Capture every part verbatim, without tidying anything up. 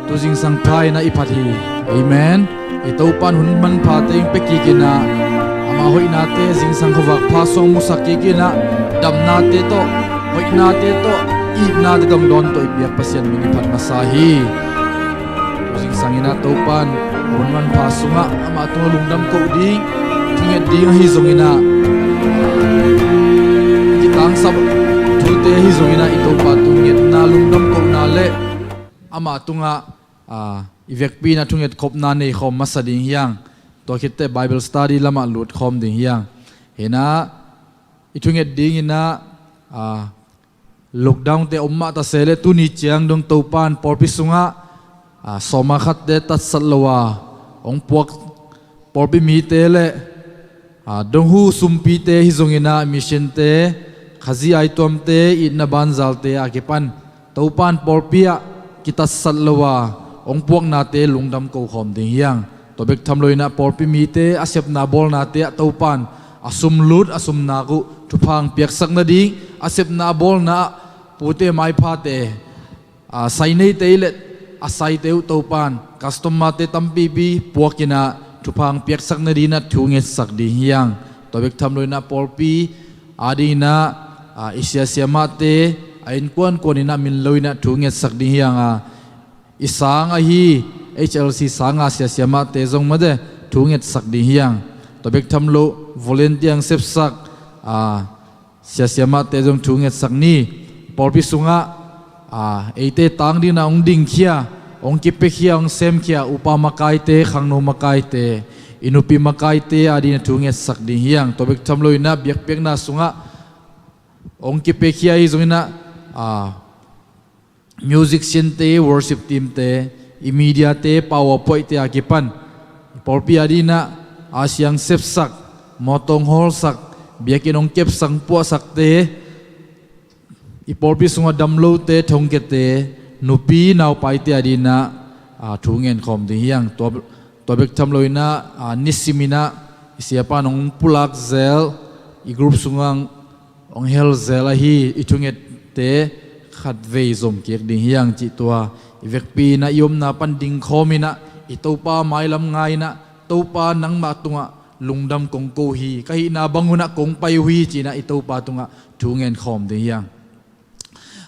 Tu zingsang pha inah i phat hi. Amen. I Topa'n hun manphate in pia kik inah, ama hoihnate zingsang khuavak pha sung musak kik inah, damnate tawh, hoihnate tawh, itnate tawh dawn tawh i piak Pasian min i phat masa hi. Tu zingsang inah Topa'n hun manpha sungah ama tungah lungdam koh ding, thunget ding ahi zong inah, kitangsap thute ahi zong inah i Topa tung ngetna, lungdam kohna le ama tungah, a, i vekpi inah thunget khopna nei khawm masa ding hi hang. Tua khit teh Bible study lamah lut khawm ding hi hang. Hi inah i thunget ding inah, a, lockdown te om mah ta se le tuni ciang dong Topa'n pawlpi sungah, a, sawma khatte tatsat lo a hong puak pawlpi mite le, a, donghu sumpite hi zong inah, mission te, Khazih aituamte, itna banzalte a kipan Topa'n pawlpi ah kitatsat lo a hong puaknate lungdam ko khawm ding hi hang. Tua bek tham lo inah pawlpi mite a sepna bawlnate ah Topa'n a sum lut, a sum nak uh thupha hong piaksak nading, a sepna a bawlna ah pute maiphate, a, sai neite i let a saite uh Topa'n customer-te tampipi puak inah thupha hong piaksak nading inah thu ngetsak ding hi hang. Tua bek tham lo inah pawlpi ading inah, a, i sia siamahte a innkuan kuan inah min lo inah thu ngetsak ding hi hang a, i sang ahi H L C sanga sia siamahte zong mate thu ngetsak ding hi hang. Tua bek tham lo volunteer hong sepsak, a, sia siamahte zong thu ngetsak ni. Pawlpi sungah, a, eite tang ding inah hong dingkhia, hong kipiakhia, hong semkhia upa makaite, khangno makaite, i nupi makaite ading inah thu ngetsak ding hi hang. Tua bek tham lo inah biakpiakna sungah hong kipiakhia ahi zong inah, a, musician-te, worship team-te, i media-te, PowerPoint-te a kipan pawlpi ading inah a siang sepsak, mawtaw hong hawlsak, biakinn hong kepsak puahsakte, i pawlpi sungah damlote, thongkiate, nupi naupaite ading inah, a, thu ngen khawm ding hi hang. Tua, tua bek tham lo inah, a, nisim inah i siapa'n hong pulak zel, i group sungah hong hel zel ahi i thungette khatvei zom kik ding hi hang cih tua i vekpi inah i omna pan ding khawm inah i Topa mailam ngai inah, Topa nangmah tungah lungdam kong ko hi, ka hihna bang hunah kong pai uh hi ci inah i Topa tungah thu ngen khawm ding hi hang.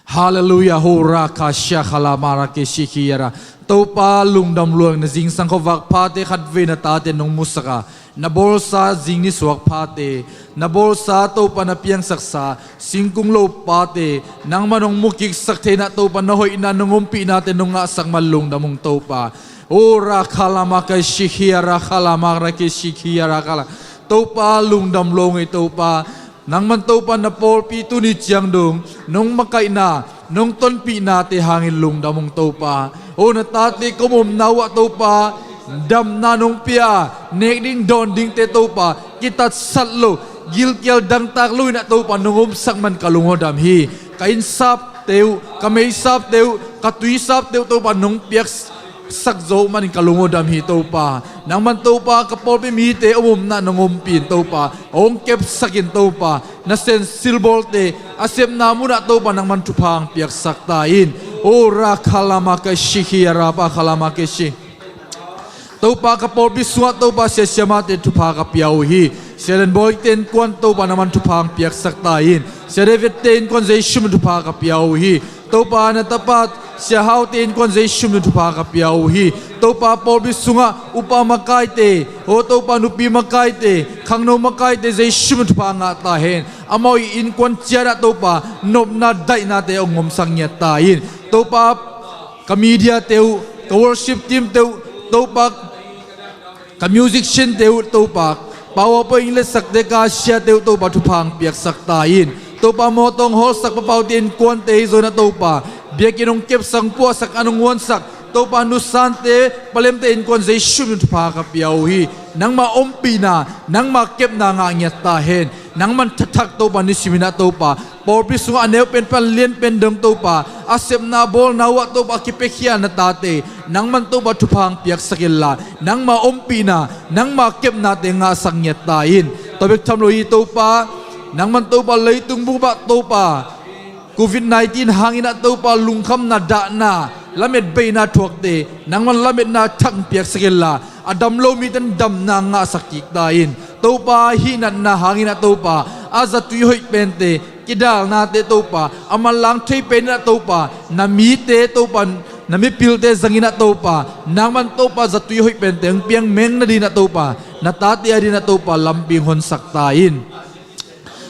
Halleluiah, hora ka shia khala mara ke shikhi yara. Topa lungdam lua ing, na zingsang khuavak phate khatvei na tate nong musak a, na bawlsa zing nisuak phate, na bawlsa Topa na piangsaksa singkung lo pate nangmah nong mukiksak thei inah Topa na hoihna nong ompihnate nong ngahsak man lungdam ung Topa. Hora khala mara ke shikhi yara khala mara ke shikhi yara khala. Topa lungdam lua ung ei Topa. Nangman Topa na pawlpi tuni ciang dong nong makaihna, nong tonpihnate hangin lungdam ung Topa. O na tate kom omna uh ah Topa damna nong pia, nek ding dawn dingte Topa kitatsat lo, gilkial dangtak lo inah Topa nong omsak man ka lungdam hi. Ka innsapte uh, ka meisapte uh, ka tuisapte uh Topa nong piak sak zo manin ka lungdam hi Topa. Nangman Topa ka pawlpi mite om omna nong ompih in Topa, hong kepsak in Topa, na sensil bawlte a sepna munah Topa nangman thupha hong piaksak ta in. O ra khalama ka shikhi a rapa khalama ka shi. Topa ka pawlpi sungah Topa sia siamahte thupha ka pia uh hi. Sia Lenbawite innkuan Topa nangman thupha hong piaksak ta in. Sia Davidte innkuan Jesu min thupha ka pia uh hi. Topa na tapa Sia Haute innkuan Jesu min thupha ka pia uh hi. Topa pawlpi sungah upa makaite, o Topa nupi makaite, khangno makaite Jesu min thupha ngah ta hen. Amau i innkuan ciatah Topa nopna daihnate hong ngomsak ngiat ta in. Topa ka mediate uh, ka worship teamte uh, Topa ka musiciante uh Topa, PowerPoint hong letsakte ka siate uh Topa thupha hong piaksak ta in. Topa mawtaw hong hawlsak papaute innkuante hi zonah Topa biakinn hong kepsak hong puahsak an hong huansak Topa nusante palemte innkuan Jesu min thupha ka pia uh hi. Nangmah ompihna, nangmah kepna ngah ngiat ta hen. Nangman thathak Topa nisiminah Topa pawlpi sungah a neu pen pan lian pen dong Topa a sepna bawlna uhah Topa a kipiakhia na tate nangman Topa thupha hong piaksak inla nangmah ompihna nangmah kepnate ngahsak ngiat ta in. Tua bek tham lo hi Topa nangman Topa leitung bupah Topa covid nineteen hanginah Topa lungkhamna dahna lamet beina thuakte nangman lametna thak piaksak inla, a dam lo mite in damna ngahsak kik ta in. Topa, hih natna hangin ah Topa, a zatui hoih pente, kidalnate Topa, a manlang thei penin ah Topa, na mite Topa, na mipilte zangin ah Topa, nangman Topa zatui hoih pente hong piang meng nadingin ah Topa, na tate adingin ah Topa, lampi hong honsak ta in.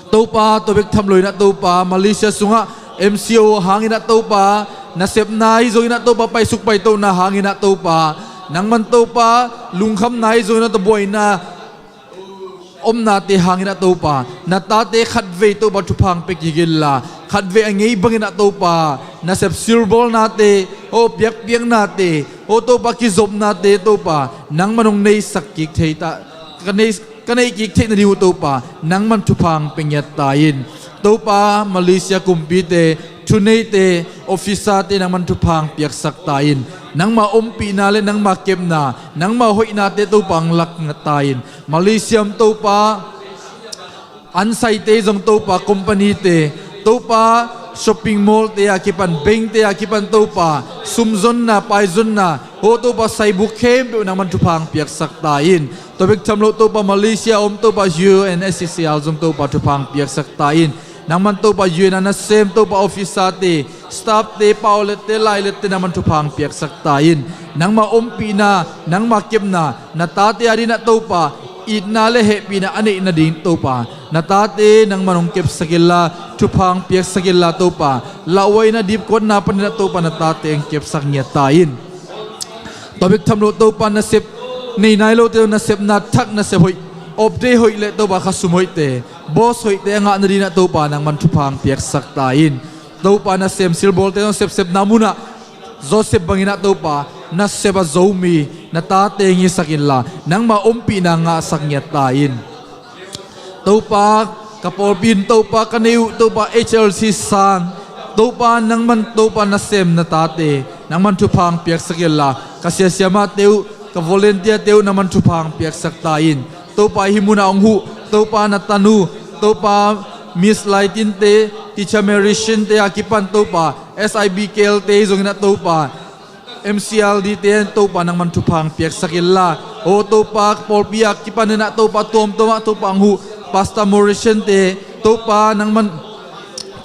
Topa, tua bek tham loin ah Topa, Malaysia sungah M C O hangin ah Topa, nasepna hi zongin ah Topa, paisuk paitona hangin ah Topa, nangman Topa, lungkhamna hi zongin ah Topa, buaina omnate hangin ah Topa, na tate khatvei Topa thupha hong pia kik inla, khatvei a ngei bangin ah Topa, nasep silbawlnate, aw piakpiaknate, aw Topa kizopnate Topa, nangman hong neisak kik thei ta, ka nei, ka neih kik theih nading uh Topa, nangman thupha hong pia ngiat ta in. Topa, Malaysia kumpite, thuneite, officerte nangman thupha hong piaksak ta in. Nangma ompihna le nangma kepna, nangma hoihnate Topa hong lak ta in. Malaysia om Topa, ansaite zong Topa, companyte, Topa, shopping mallte a kipan, bankte a kipan Topa, sumzonna, paizonna, aw Topa, saibuk khempeuh nangman thupha hong piaksak ta in. Tua bek tham lo Topa, Malaysia om Topa, U N S C C R zong Topa, thupha hong piaksak ta in. Nangman Topa, U N a nasem Topa, officerte, staffte, paulette, lailette nangman thupha hong piaksak ta in. Nangma ompihna, nangma kepna, na tate adingin ah Topa, itna le hehpihna a neih nading Topa, na tate nangman hong kepsak inla, thupha hong piaksak inla Topa, lauhuaina dipkuatna panin ah Topa, na tate hong kepsak ngiat ta in. Tua bek tham lo Topa, nasep nei nai lote nasepna thak, nasep hoih, off day hoih le Topa, khasum hoihte, boss hoihte a ngah nadingin ah Topa, nangman thupha hong piaksak ta in. Topa, nasem silbawlte zong sepsepna munah Joseph bangin ah Topa, nasep a Zomi na tate hong hisak inla, nangma ompihna ngahsak ngiat ta in. Topa, ka pawlpi in Topa, ka neih uh Topa, H L C sang, Topa, nangman Topa, nasem na tate nangman thupha hong piaksak inla, ka siasiamahte uh, ka volunteerte uh nangman thupha hong piaksak ta in. Topa, hih munah hong huh Topa, na tanu Topa, Miss Laitinte, Teacher Mary Shinte a kipan Topa, S I B K L te hi zongin ah Topa, M C L D te Topa, nangman thupha hong piaksak inla, aw Topa, pawlpi a kipanin ah Topa, tuamtuamah Topa hong huh Pastor Morrisonte Topa, nangman,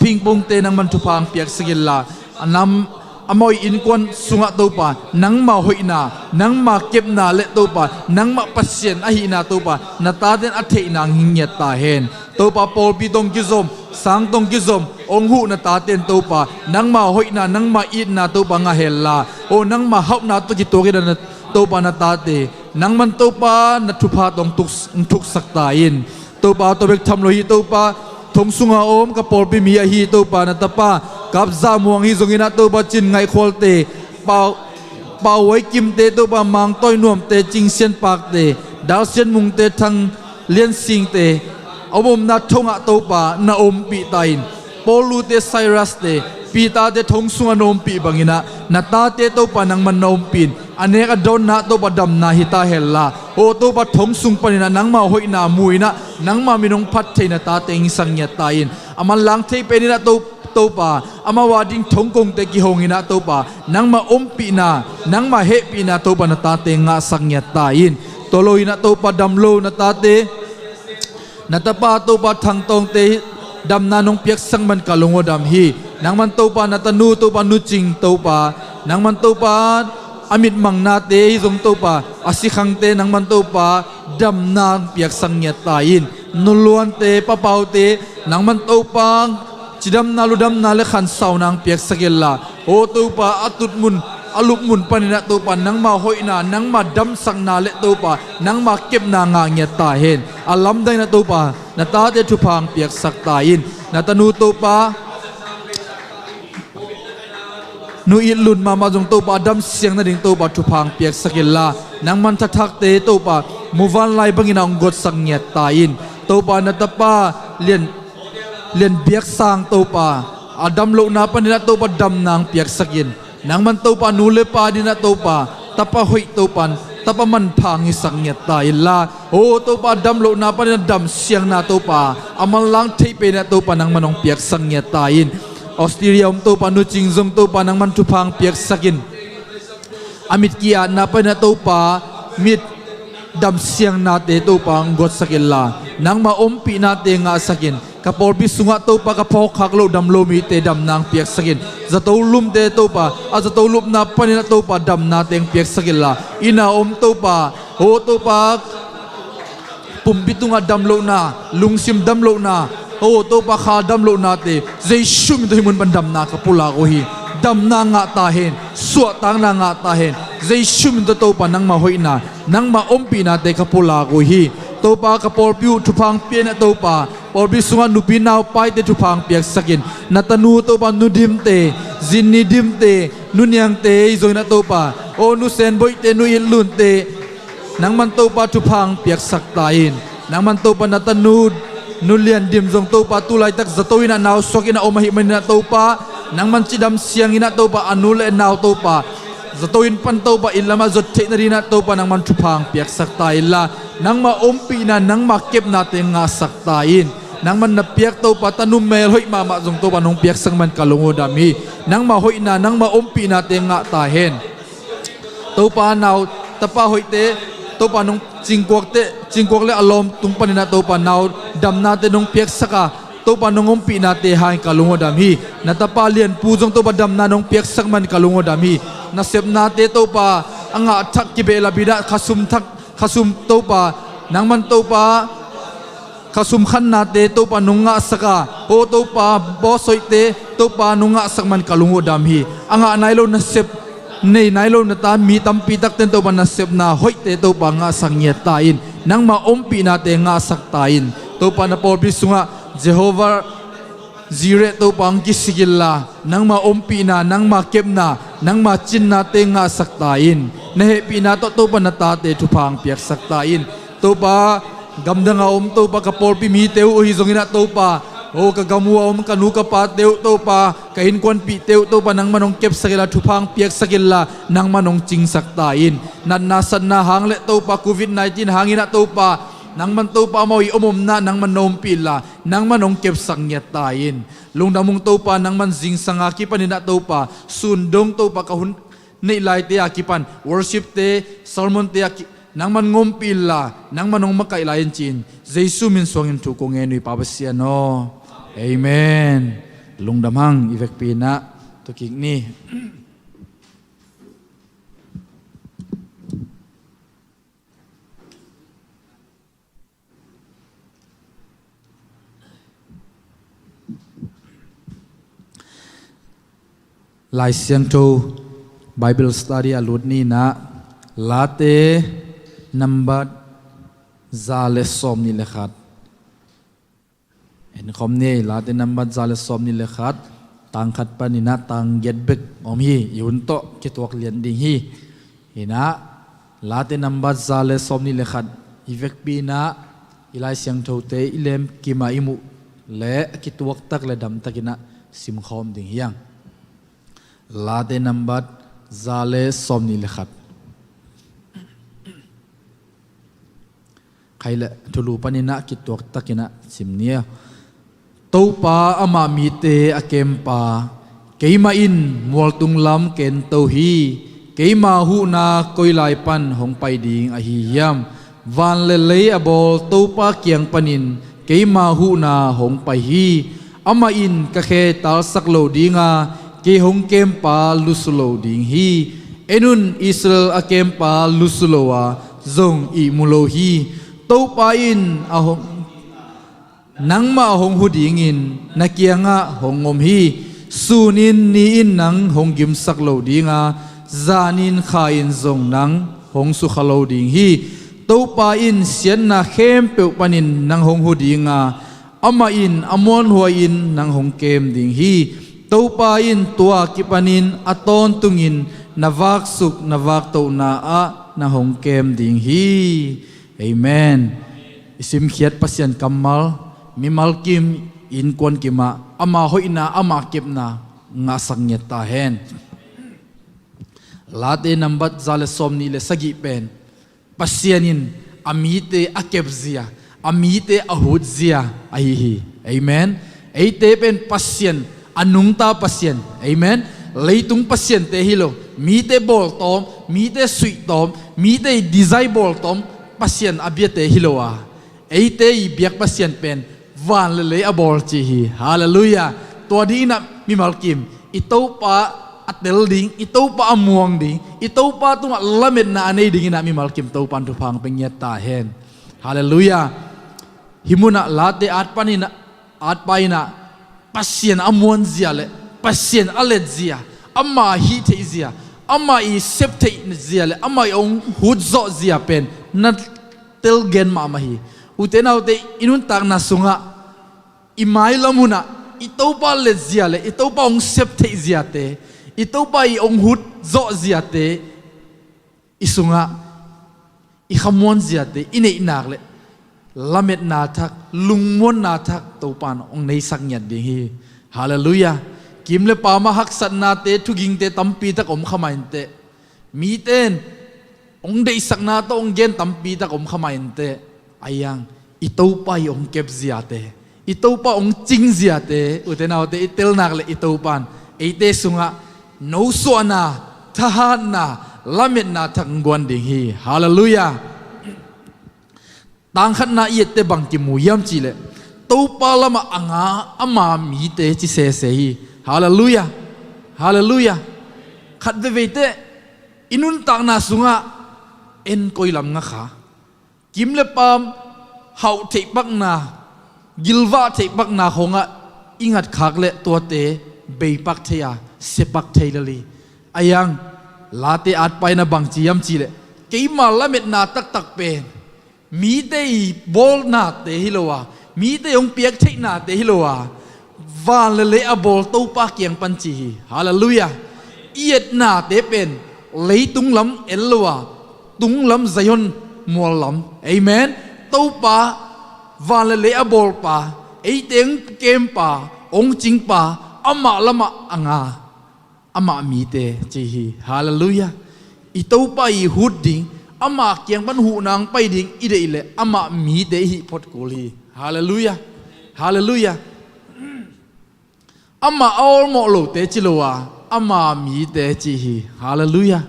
Phingpungte nangman thupha hong piaksak inla, a nam, amau ii innkuan sungah Topa, nangma hoihna, nangma kepna le Topa, nangmah Pasian ahihna Topa, na taten a theihna hong hi ngiat ta hen. Topa, pawlpi tawh hong kizom, sang tawh hong kizom, hong huh na taten Topa, nangma hoihna, nangma itna Topa ngah henla, aw nangma hauhna tawh kituakin ah Topa, na tate nangman Topa, na thupha tawh hong thuk, hong thuksak ta in. Topa, tua bek tham lo hi Topa, thong sunga om ka pawlpi mi ahi Topa, na tapa Kap Za Muang hi zongin ah Topa, Cin Ngaih Khualte, Pau, Pau Wai Kimte Topa, Mang Tawi Nuamte, Cing Sian Pakte, Dal Sian Mungte, Thang Lian Singte, a om omna thongah Topa, na ompih ta in. Paul Lute, Cyrus te, Peter te thong sungah na ompih bangin ah, na tate Topa, nangman na ompih in, a nek a dawnna Topa, damna hi ta henla, aw Topa, thong sung panin ah nangma hoihna mu in ah, nangma min hong phat thei na tate hong hisak ngiat ta in. A manlang thei penin ah To, Topa, amau ading thong kongte kihong in ah Topa, nangma ompihna, nangma hehpihna Topa, na tate ngahsak ngiat ta in. Tua loin ah Topa, dam lo na tate, na tapa Topa Thang Tawngte damna nong piaksak man ka lung uh a dam hi. Nangman Topa, na tanu Topa Nu Cing Topa, nangman Topa, a mitmangnate hi zong Topa, a sikhangte nangman Topa, damna hong piaksak ngiat ta in. Nu Luante, Pa Paute, nangman Topa, cidamna, ludamna le khansauna hong piaksak inla, aw Topa, a tutmun, a lupmun panin ah Topa, nangma hoihna, nangma damsakna le Topa, nangma kepna ngah ngiat ta hen. A lamdangin ah Topa, na tate thupha hong piaksak ta in. Na tanu Topa, Nu It Lun mahmah zong Topa, a dam siang nading Topa, thupha hong piaksak inla, nangman thathakte Topa, muvanlai bangin ah hong gotsak ngiat ta in. Topa, na tapa Lian, Lian Biak Sang Topa, a dam lohna panin ah Topa, damna hong piaksak in. Nangman Topa, nu le pa adingin ah Topa, tapa hoih Topa, tapa manpha hong hisak ngiat ta inla, aw Topa, dam lohna panin ah dam siangna Topa, a manlang thei penin ah Topa, nangman hong piaksak ngiat ta in. Australia om Topa, Nu Cing zong Topa nangman thupha hong piaksak in. A mit ki-atna panin ah Topa, mit damsiangnate Topa hong guatsak inla, nangmah ompihnate ngahsak in. Ka pawlpi sungah Topa ka phawkkhak loh dam lo mite damna hong piaksak in. Zato lumte Topa, a zato lupna panin ah Topa damnate hong piaksak inla, inn a om Topa, ho Topa, pumpi tungah damlohna, lungsim damlohna, ho Topa, kha damlohnate Jesu min tawh hih mun pan damna ka pulak uh hi. Damna ngah ta hen, suahtakna ngah ta hen. Jesu min tawh Topa nangmah hoihna, nangmah ompihnate ka pulak uh hi. Topa, ka pawlpi uh thupha hong pia in ah Topa, pawlpi sungah nupi nau paite thupha hong piaksak in. Na tanu Topa, Nu Dimte, Zinni Dimte, Nu Niangte i zong in ah Topa, o Nu Senboihte, Nu It Lunte, nangman Topa thupha hong piaksak ta in. Nangman Topa na tanu Nu Lian Dim zong Topa tu laitak zato in ah nau suak in ah om ahih manin ah Topa, nangman cidam siang in ah Topa, a nu le nau Topa, zato inn pan Topa inn lamah zot theih nading in ah Topa nangman thupha hong piaksak ta inla, nangmah ompihna, nangmah kepnate ngahsak ta in. Nangman na piak Topa tanu melhoih mahmah zong Topa nong piaksak man ka lung uh dam hi. Nangmah hoihna, nangmah ompihnate ngah ta hen. Topa nau tapa hoihte, Topa nong Cingkuakte, Cingkuak le a lawm tung panin ah Topa nau damnate nong piaksak a, Topa nong ompihnate hangin ka lung uh dam hi. Na tapa Lianpu zong Topa damna nong piaksak man ka lung uh dam hi. Nasepnate Topa a ngah thak kibehlap in ah, khasum thak, khasum Topa, nangman Topa, khasum khannate Topa nong ngahsak a, ho Topa, boss hoihte Topa nong ngahsak man ka lung uh dam hi. A ngah nai lo nasep, nei nai lo na ta mi tampi takten Topa nasepna hoihte Topa ngahsak ngiat ta in. Nangmah ompihnate ngahsak ta in. Topa na pawlpi sungah Jehovah Jireh Topa hong kisik inla, nangmah ompihna, nangmah kepna, nangmah cinnate ngahsak ta in. Na hehpihna tawh Topa na tate thupha hong piaksak ta in. Topa, gamdang a om Topa ka pawlpi mite uh ahi zongin ah Topa, o ka gam uh a om ka nu ka pate uh Topa, ka innkuanpihte uh Topa nangman hong kepsak inla, thupha hong piaksak inla, nangman hong cingsak ta in. Natna satna hang le Topa covid nineteen hangin ah Topa, nangman Topa amau i om omna nangman na ompih inla, nangman hong kepsak ngiat ta in. Lungdam ung Topa, nangman zingsang a kipanin ah Topa, sun dong Topa ka hun neih laite a kipan, worship-te, sermon-te a ki, nangman hong ompih inla, nangman hong makaih lai in ci-in, Jesu min suangin thu kong ngen uh hi Pa Pasian aw. Amen. Lungdam hang, i vekpi in ah tu kik ni. Lai Siangtho Bible study a lut ni in ah, Late nambat za le sawmnih le khat. En khawm ni, Late nambat za le sawmnih le khat, tang khat panin ah tang giat bek om hi, i hun tawh kituak lian ding hi. In ah, Late nambat za le sawmnih le khat, i vekpi in ah, i Lai Siangthote i lemkim a i muh le a kituak tak le dam takin ah simkhawm ding hi hang. Late nambat za le sawmnih le khat. Khai le thulu panin ah kituak takin ah sim ni. Topa amah mite a kempa, keimah in mualtung lam ken to hi. Keima huhna koi lai pan hong pai ding ahi hiam? Van le lei a bawl Topa kiang panin keima huhna hong pai hi. Amah in ka khe talsak lo ding a, kei hong kempa lusu lo ding hi. En un, Israel a kempa lusu lo a, zong ihmu lo hi. Topa in a hong, nangmah a hong hu dingin na kiangah hong om hi. Sun in, ni in nang hong gimsak lo ding a, zan in, kha in zong nang hong sukha lo ding hi. Topa in siatna khempeuh panin nang hong hu ding a, amah in a muanhuai-in nang hong kem ding hi. Topa in tua kipanin a tawntungin na vaksuk na vaktohna ah nang hong kem ding hi. Amen. I simkhiat Pasian kammal, mimal kim, innkuan kimah ama hoihna, ama kepna ngahsak ngiat ta hen. Late nambat za le sawmnih le sagih pen Pasian in a mite a kepzia, a mite a hutzia ahi hi. Amen. Eite pen Pasian A nungta Pasian, amen. Leitung pasiante hi lo, mite bawltawm, mite suihtawm, mite i design bawltawm Pasian a biate hi lo a, eite i biak Pasian pen van le lei a bawl ci hi. Halleluiah. Tua dinginah mimalkim, i Topa a tel ding, i Topa a muang ding, i Topa tungah lametna a nei dinginah mimalkim Topan thupha hong pia ngiat ta hen. Halleluiah. Hih munah Late atpa inah, atpa inah Pasian a muanzia le Pasian a letzia, ama hih theihzia, ama i sep theihzia le ama i hong hutzawhzia pen na telgen mahmah hi. Ute naute, i nuntakna sungah i mailam hunah i Topa letzia le i Topa hong sep theihziate, i Topa i hong hutzawhziate i sungah i khamuanziate i neihnak le lametna thak, lungmuanna thak Topan hong neisak ngiat ding hi. Halleluiah. Kim le pamah haksatnate, thugingte tampi tak om kha mah inteh. Mite in hong deihsakna tawh hong gen tampi tak om kha mah inteh. Aiang, i Topa i hong kepziate, i Topa hong cingziate, ute naute, i telnak le i Topan eite sungah nosuahna, thahatna, lametna thak hong guan ding hi. Halleluiah. Tangkhatna i ette bang kimu hiam cihleh, Topa lamah a nga ama mite ci sese hi. Halleluiah. Halleluiah. Khat veveite i nuntakna sungah en koi lam nga kha, kim le pam, hauh theihpakna, gilvah theihpakna khawngah i ngatkhak le tuate beipak thei a, siapak thei lel hi. Aiang, Late atpa inah bang ci hiam cihleh, keima lametna taktak pen mite i bawlnate hi lo a, mite i hong piak theihnate hi lo a, van le lei a bawl Topa kiang pan ci hi. Halleluiah. I etnate pen leitung lam en lo a, tunglam Zion mual lam. Amen. Topa, van le lei a bawlpa, eite hong kempa, hong cingpa, amah lamah a nga, amah mite ci hi. Halleluiah. I Topa i hut ding, amah kiang pan huhna hong pai ding i deih leh amah mite i hih phot kul hi. Halleluiah. Halleluiah. Amah a awlmawh lote ci lo a, ama mite ci hi. Halleluiah.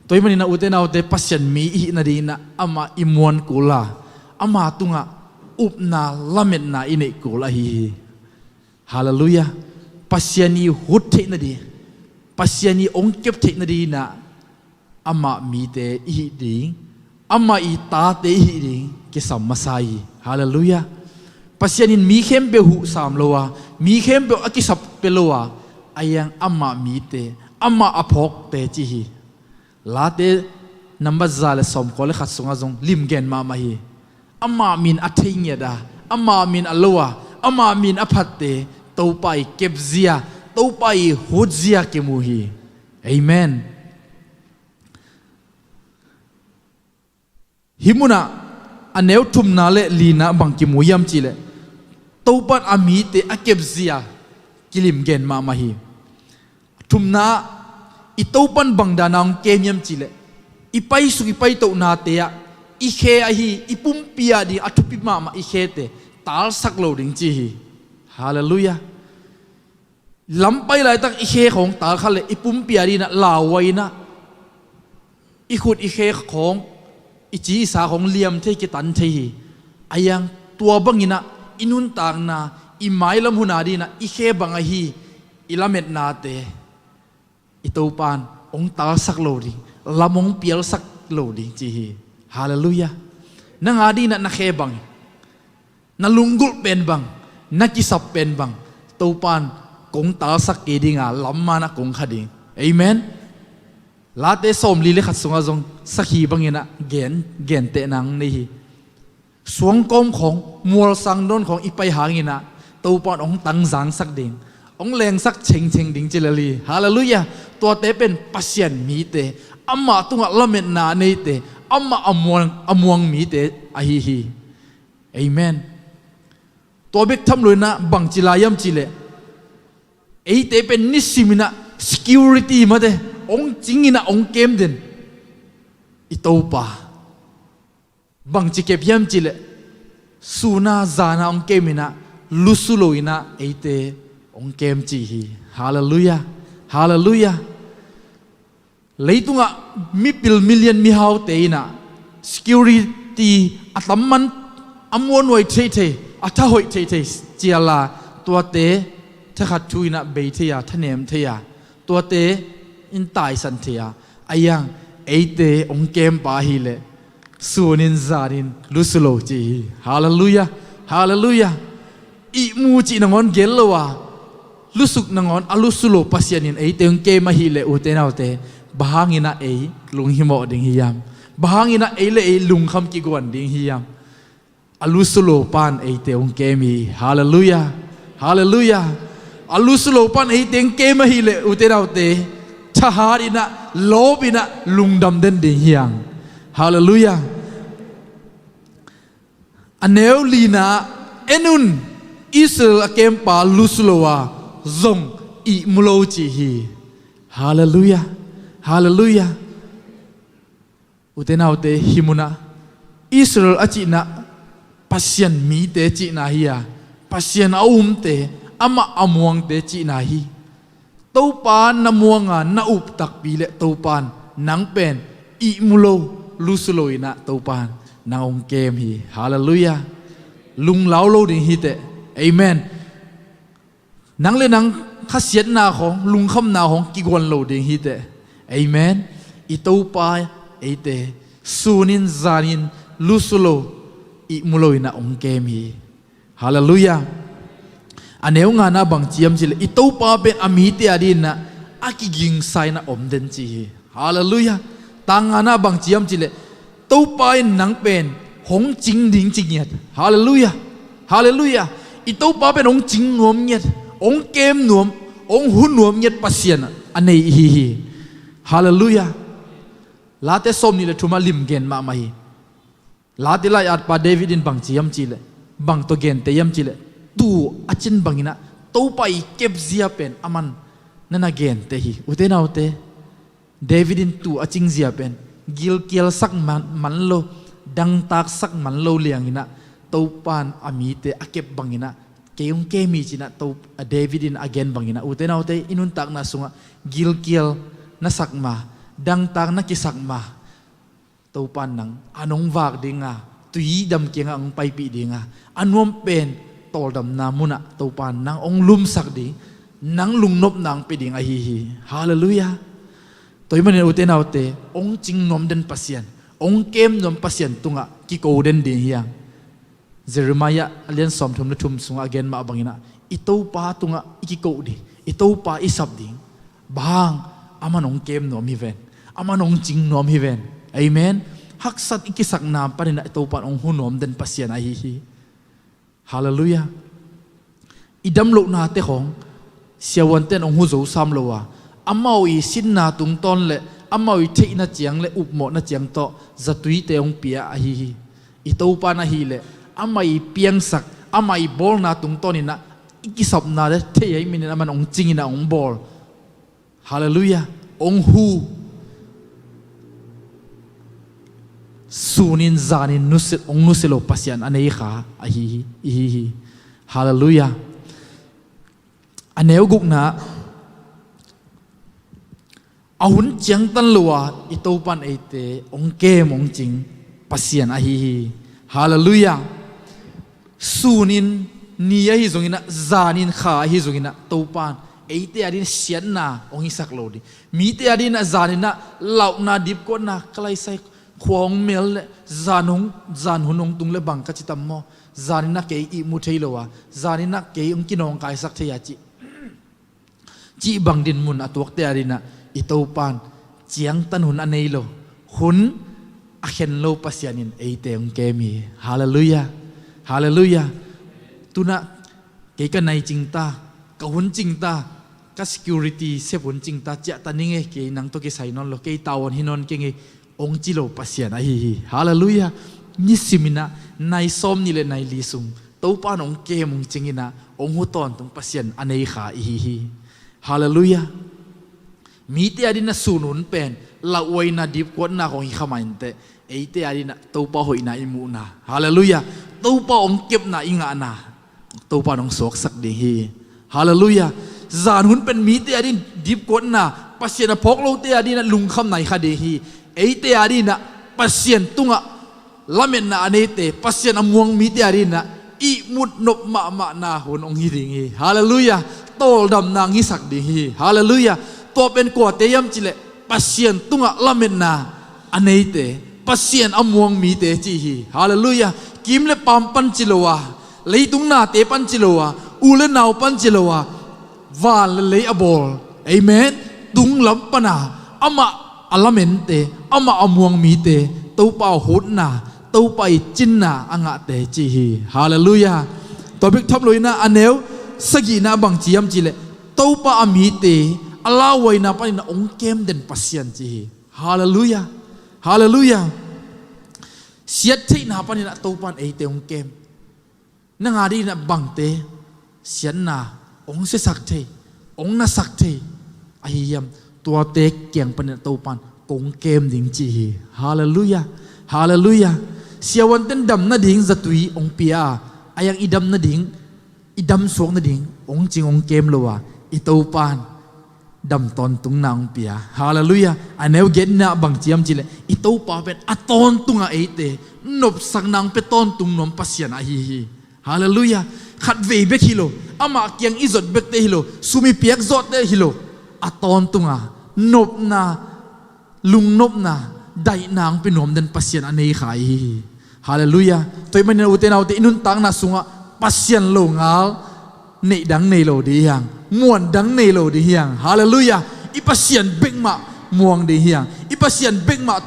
Tua ahih maninah ute naute, Pasian mi i hih nadinginah amah i muan kul a, ama tungah upna, lametna i neih kul ahi hi. Halleluiah. Pasian i hut theih nading, Pasian i hong kep theih nadinginah amah mite i hih ding, amah i tate i hih ding kisam masa hi. Halleluiah. Pasian in mi khempeuh huh sam lo a, mi khempeuh a kisap pia lo a, aiang amah mite, amah a phawkte ci hi. Late nambat za le sawmkua le khat sungah zong limgen mahmah hi. Amah min a thei ngiat a, amah min a lo a, amah min a phatte Topa i kepzia, Topa i hutzia kimu hi. Amen. Hih munah a neu thumna le lina bang kimu hiam cihleh, Topan a mite a kepzia kilim gen mahmah hi. Thumna, i Topan bang dana hong kem hiam cihleh, i paisuk i paitohnate ah i khe ahi i pumpi ading a thupi mahmah i khete talsak lo ding ci hi. Halleluiah. Lampai laitak i khe khawng talkha le i pumpi adinginah lauhuai inah i khut i khe khawng, i ci i sa khawng liam thei, kitan thei hi. Aiang, tua banginah i nuntakna, i mailam hun adinginah i khe bang ahi i lametnate i Topan hong talsak lo ding, lam hong pialsak lo ding ci hi. Halleluiah. Nang adinginah na khe bang, na lunggulh pen bang, na kisap pen bang, Topan kong talsak kei dinga lam manah kong kha ding. Amen. Late sawmli le khat sungah zong sakhi banginah gen, gentehna hong nei hi. Suangkawm khawng, mualsang dawn khawng i pai hanginah Topan hong tangzangsak ding, hong lengsak chengcheng ding ci lel hi. Halleluiah. Tuate pen Pasian mite, amah tungah lametna a neite, amah a muang, a muang mite ahi hi. Amen. Tua bek tham loinah bangci lai hiam cihleh, eite pen nisiminah security mate hong cinginah hong kem den i Topa. Bangci kep hiam cihleh, suna zana hong keminah lusu loinah eite hong kem ci hi. Halleluiah. Halleluiah. Leitungah mipil milian mihaute inah security a tamman a muanhuai theithei, a thahoih theithei ciala tuate thakhat thu inah bei thei a, thanem thei a, tuate in taisan thei a, a iang eite hong kempa hileh sunin zanin lusu lo ci hi. Halleluiah. Halleluiah. Ihmu cih nangawn gel lo a, lusuk nangawn a lusu lo Pasian in eite hong kem ahileh ute naute, bang hanginah ei lunghimawh ding hiam? Bang hanginah ei le ei lungkham kiguan ding hiam? A lusu lo pan eite hong kem hi. Halleluiah. Halleluiah. A lusu lo pan eite hong kem ahileh ute naute, thahat inah, lawp inah lungdam den ding hiang. Halleluiah. A neu lina, en un, Israel a kempa lusu lo a, zong ihmu lo ci hi. Halleluiah. Halleluiah. Ute naute, hih munah Israel a cihna Pasian mite cihna hi a, Pasian a umte, amah a muangte cihna hi. Topa na muanga na up takpi le Topan nang pen ihmu lo, lusu lo inah Topan nang hong kem hi. Halleluiah. Lunglau lo ding hiteh. Amen. Nang le nang khasiatna khawng, lungkhamna khawng kiguan lo ding hiteh. Amen. I Topa eite sunin zanin lusu lo, ihmu lo inah hong kem hi. Halleluiah. A neu ngana bang ci hiam cihleh, i Topa pen a mite a dinah a kigingsa inah om den ci hi. Halleluiah. Tang ngana bang ci hiam cihleh, Topa in nang pen hong cing ding ci ngiat. Halleluiah. Halleluiah. I Topa pen hong cing nuam ngiat, hong kem nuam, hong hu nuam ngiat Pasian a nei ihi hi. Halleluiah. Late sawmnih le thumah limgen mahmah hi. Late lai-atpa David in bang ci hiam cihleh, bang tawh gente hiam cihleh, tuu a cin banginah Topa i kepzia pen aman na na gente hi. Ute naute, David in tuu a cingzia pen gilkialsak man, man lo, dangtaksak man lo lianginah Topan a mite a kep banginah kei hong kem hi cinah To, a David in a gen banginah ute naute, i nuntakna sungah gilkial na sak ma, dangtak na kisak ma, Topan nang an hong vak dinga, tuidam kiangah hong paipih dinga, a nuam pen tawldamna munah Topan nang hong lumsak ding, nang lungnopna hong pia ding ahi hi. Halleluiah. Tua ahih manin ute naute, hong cing nuam den Pasian, hong kem nuam Pasian tungah kiko den ding hiang. Jeremiah a lian sawmthum le thum sungah a gen mah banginah i Topa tungah i kiko ding, i Topa i sap ding. Bang hang? Aman hong kem nuam hi ven, aman hong cing nuam hi ven. Amen. Haksat i kisakna paninah i Topan hong hu nuam den Pasian ahi hi. Halleluiah. I damlohnate khawng siavuante'n hong hu zo sam lo a, amau i sinna tungtawn le amau i theihna ciang le upmawhna ciang tawh zatuite hong pia ahi hi. I Topan ahileh amah i piangsak, amah i bawlna tungtawninah i kisapna le thei ahih manin aman hong cinginah hong bawl. Halleluiah. Hong hu. Sunin zanin nusia, hong nusia lo Pasian a nei kha ahi hi, ihi hi. Halleluiah. A neu gukna, a hun ciangtan lo a i Topan eite hong kem hong cing Pasian ahi hi. Halleluiah. Sunin ni ahi zonginah, zanin kha ahi zonginah, Topan eite adin siatna hong hisak lo ding. Mite adinah zaninah lauhna, dipkuatna, ka laisai khua hong mel le zan hong, zan hun hong tung le bang ka ci tam maw? Zaninah kei ihmu thei lo a, zaninah kei hong kinawngkaisak thei a cih, cih bang dinmun a tuakte adinah i Topan ciangtan hun a nei lo, hun a khen lo Pasian in eite hong kem hi. Halleluiah. Halleluiah. Tunah kei ka nai cingta, ka hun cingta, ka security sep hun cingta ciah ta ning e, kei nang tawh kisai nawn lo, kei tavuan hi nawn keng e, hong ci lo Pasian ahi hi. Halleluiah. Nisiminah nai sawmnih le nai li sung Topan hong kem hong cinginah hong hu tawntung Pasian a nei kha ihi hi. Halleluiah. Mite adinah sun hun pen lauhuaina, dipkuatna khawng hi kha mah inteh, eite adinah Topa hoihna i muhna, halleluiah, Topa hong kepna i ngahna Topan hong suaksak ding hi. Halleluiah. Zan hun pen mite a dingin dipkuatna, Pasian a phawk lote a dingin lungkhamna i kha ding hi. Eite a dingin Pasian tungah lametna a neite, Pasian a muang mite a dingin ihmut nop mahmahna hun hong hi ding hi. Halleluiah. Tawldamna hong hisak ding hi. Halleluiah. Tua pen kuate hiam cih leh Pasian tungah lametna a neite, Pasian a muang mite ci hi. Halleluiah. Kim le paam pan ci lo a, leitung nate pan ci lo a, u le nau pan ci lo a, van le lei a bawl, amen, tunglam pana amah a lamente, amah a muang mite, Topa a hutna, Topa i cinna a ngahte ci hi. Halleluiah. Tua bek tham loin a neu sagihna bang ci hiam cih leh Topa a mite a lauhuaina panin hong kem den Pasian ci hi. Halleluiah. Halleluiah. Siat theihna panin Topa in eite hong kem. Nang a dingin bangte siatna hong siasak thei, hong nasak thei ahi hiam? Tuate kiang panin Topa in kong kem ding ci hi. Halleluiah. Halleluiah. Siavuante'n dam nading zatui hong pia a, a yang i dam nading, i damsuak nading hong cing hong kem lo a, i Topa in dam tawntungna hong pia. Halleluiah. A neu giatna bang ci hiam cih leh i Topa pen a tawntungah eite nopsakna hong pia tawntung nuam Pasian ahi hi. Halleluiah. Khatvei bek hi lo, amah kiang i zot bekte hi lo, sum i piak zawhte hi lo, a tawntungah nopna, lungnopna, daihna hong pia nuam den Pasian a nei kha hi. Halleluiah. Tua ahih manin ute naute, i nuntakna sungah Pasian longal neih dang nei lo ding hi hang, muan dang nei lo ding hi hang. Halleluiah. I Pasian bek mah muang ding hi hang, i Pasian bek mah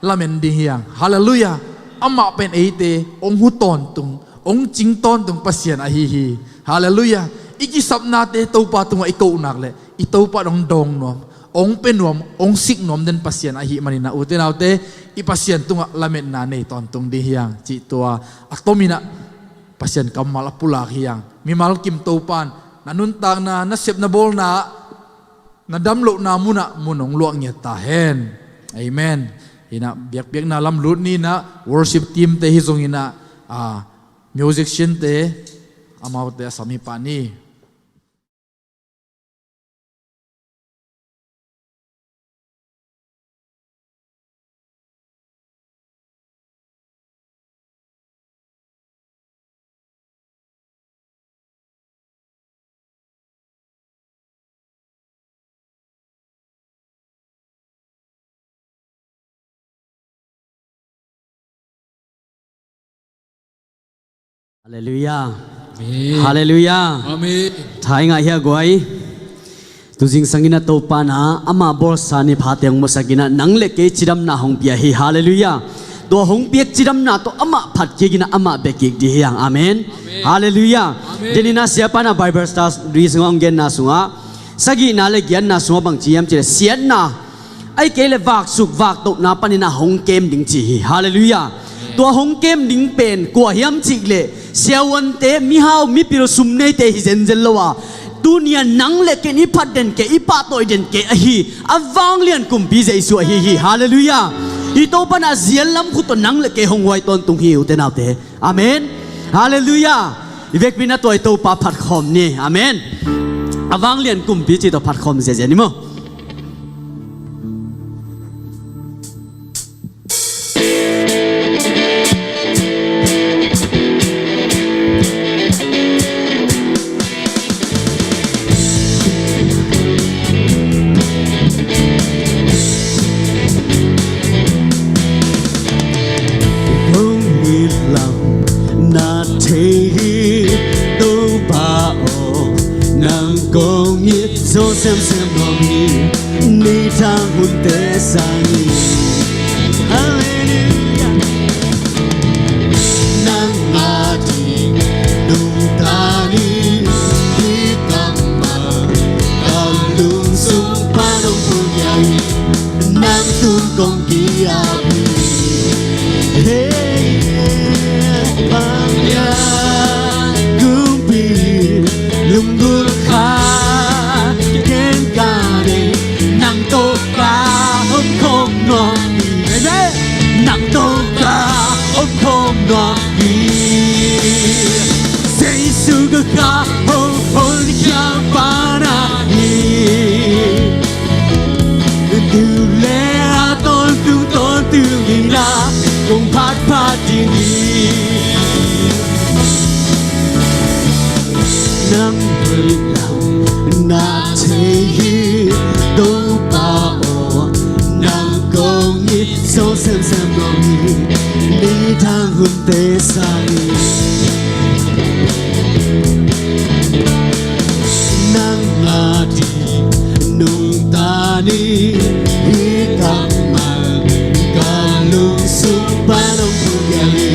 lamen ding hi hang. Halleluiah. Amah pen eite hong hu tawntung, hong cing tawntung Pasian ahi hi. Halleluiah. I kisapnate Topa tungah i koh nak leh i Topa in hong dawng nuam, hong pia nuam, hong sik nuam den Pasian ahih manin ute naute, i Pasian tungah lametna nei tawntung ding hi hang cih tua a tomin Pasian kammal a pulak hi hang. Mimal kim Topa in na nuntakna, na sep na bawlna, na damlohna munah mun hong luah ngiat ta hen. Amen. Hi in biakpiakna lam lut ni in, worship team te hi zongin, ah, musician te, amaute a sam hi pah ni. Halleluiah. Amen. Halleluiah. Amen. Tha i ngah hia guai? Tu zingsang in Topa in ama bawlsa ni phate hong musak in nang le kei cidamna hong pia hi. Halleluiah. Tua hong piak cidamna tawh amah phat kik in amah bia kik ding hi hang. Amen. Amen. Halleluiah. Amen. Denin siapa in Bible study sungah hong genna sungah sagihna le giatna sungah bang ci hiam cih leh siatna ahih kei leh vaksuk vaktohna panin hong kem ding ci hi. Halleluiah. Tua hong kem ding pen kua hiam cih leh siavuante, mihau mipil sum neite hi zenzen lo a, tuni-a nang le kei in i phat den kei, i pahtawi den kei ahi a vanglian kumpi Jesu ahi hi. Halleluiah. I Topa in a zial lam khut tawh nang le kei hong huai tawntung hi ute naute. Amen. Halleluiah. I vekpi in tua i Topa phat khawm ni. Amen. A vanglian kumpi cih tawh phat khawm ziazia ni maw. Hong it lam na thei hi, Topa aw, nang kong it zo semsem nuam hi, ni thang hunte sang hi. Halleluiah. Nang a ding nungta ni, hih kammal ka lungsung pan hong pulkhia hi, nang tung kong ki-ap hi. Hey, bang hia kumpi lunggulh kha ken ka nei, nang tawh ka om khawm nuam hi. Amen. Nang tawh ka om khawm nuam hi. Jesu ka kha hong honkhia Tung in a kong phat phat ding hi. Nang hoih lam na thei hi, Topa aw, nang kong it zo semsem lo hi, nidang hunte sang hi. Nang a ding nungta ni, hih kammal ka lungsung pan hong phulkhial hi,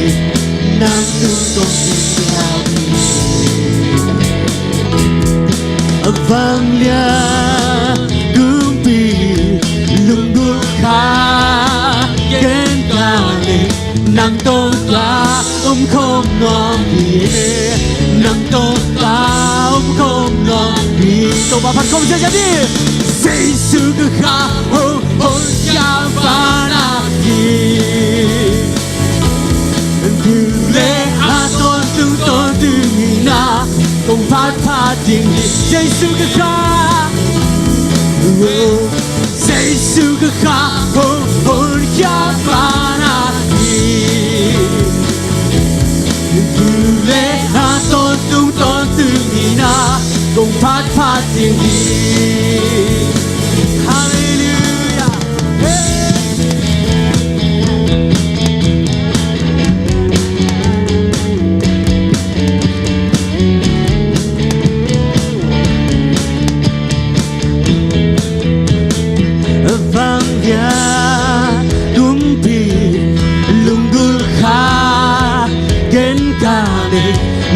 nang tung kong kiciam hi. A vanglian kumpi, lunggulh kha ken ka nei, nang tawh ka om khawm nuam hi. Nang tawh ka om khawm nuam hi. Topa phat khawm ziahziah ni. Jesu ka kha hong honkhia pa na hi. Tu le a tawntung tawntung in a kong phat phat ding hi. Jesu ka kha, oh, Jesu ka kha hong honkhia pa na hi. Tu le a tawntung tawntung in a kong phat phat ding hi. Halleluiah. Hey. Vanglian kumpi, lunggulh kha ken ka nei,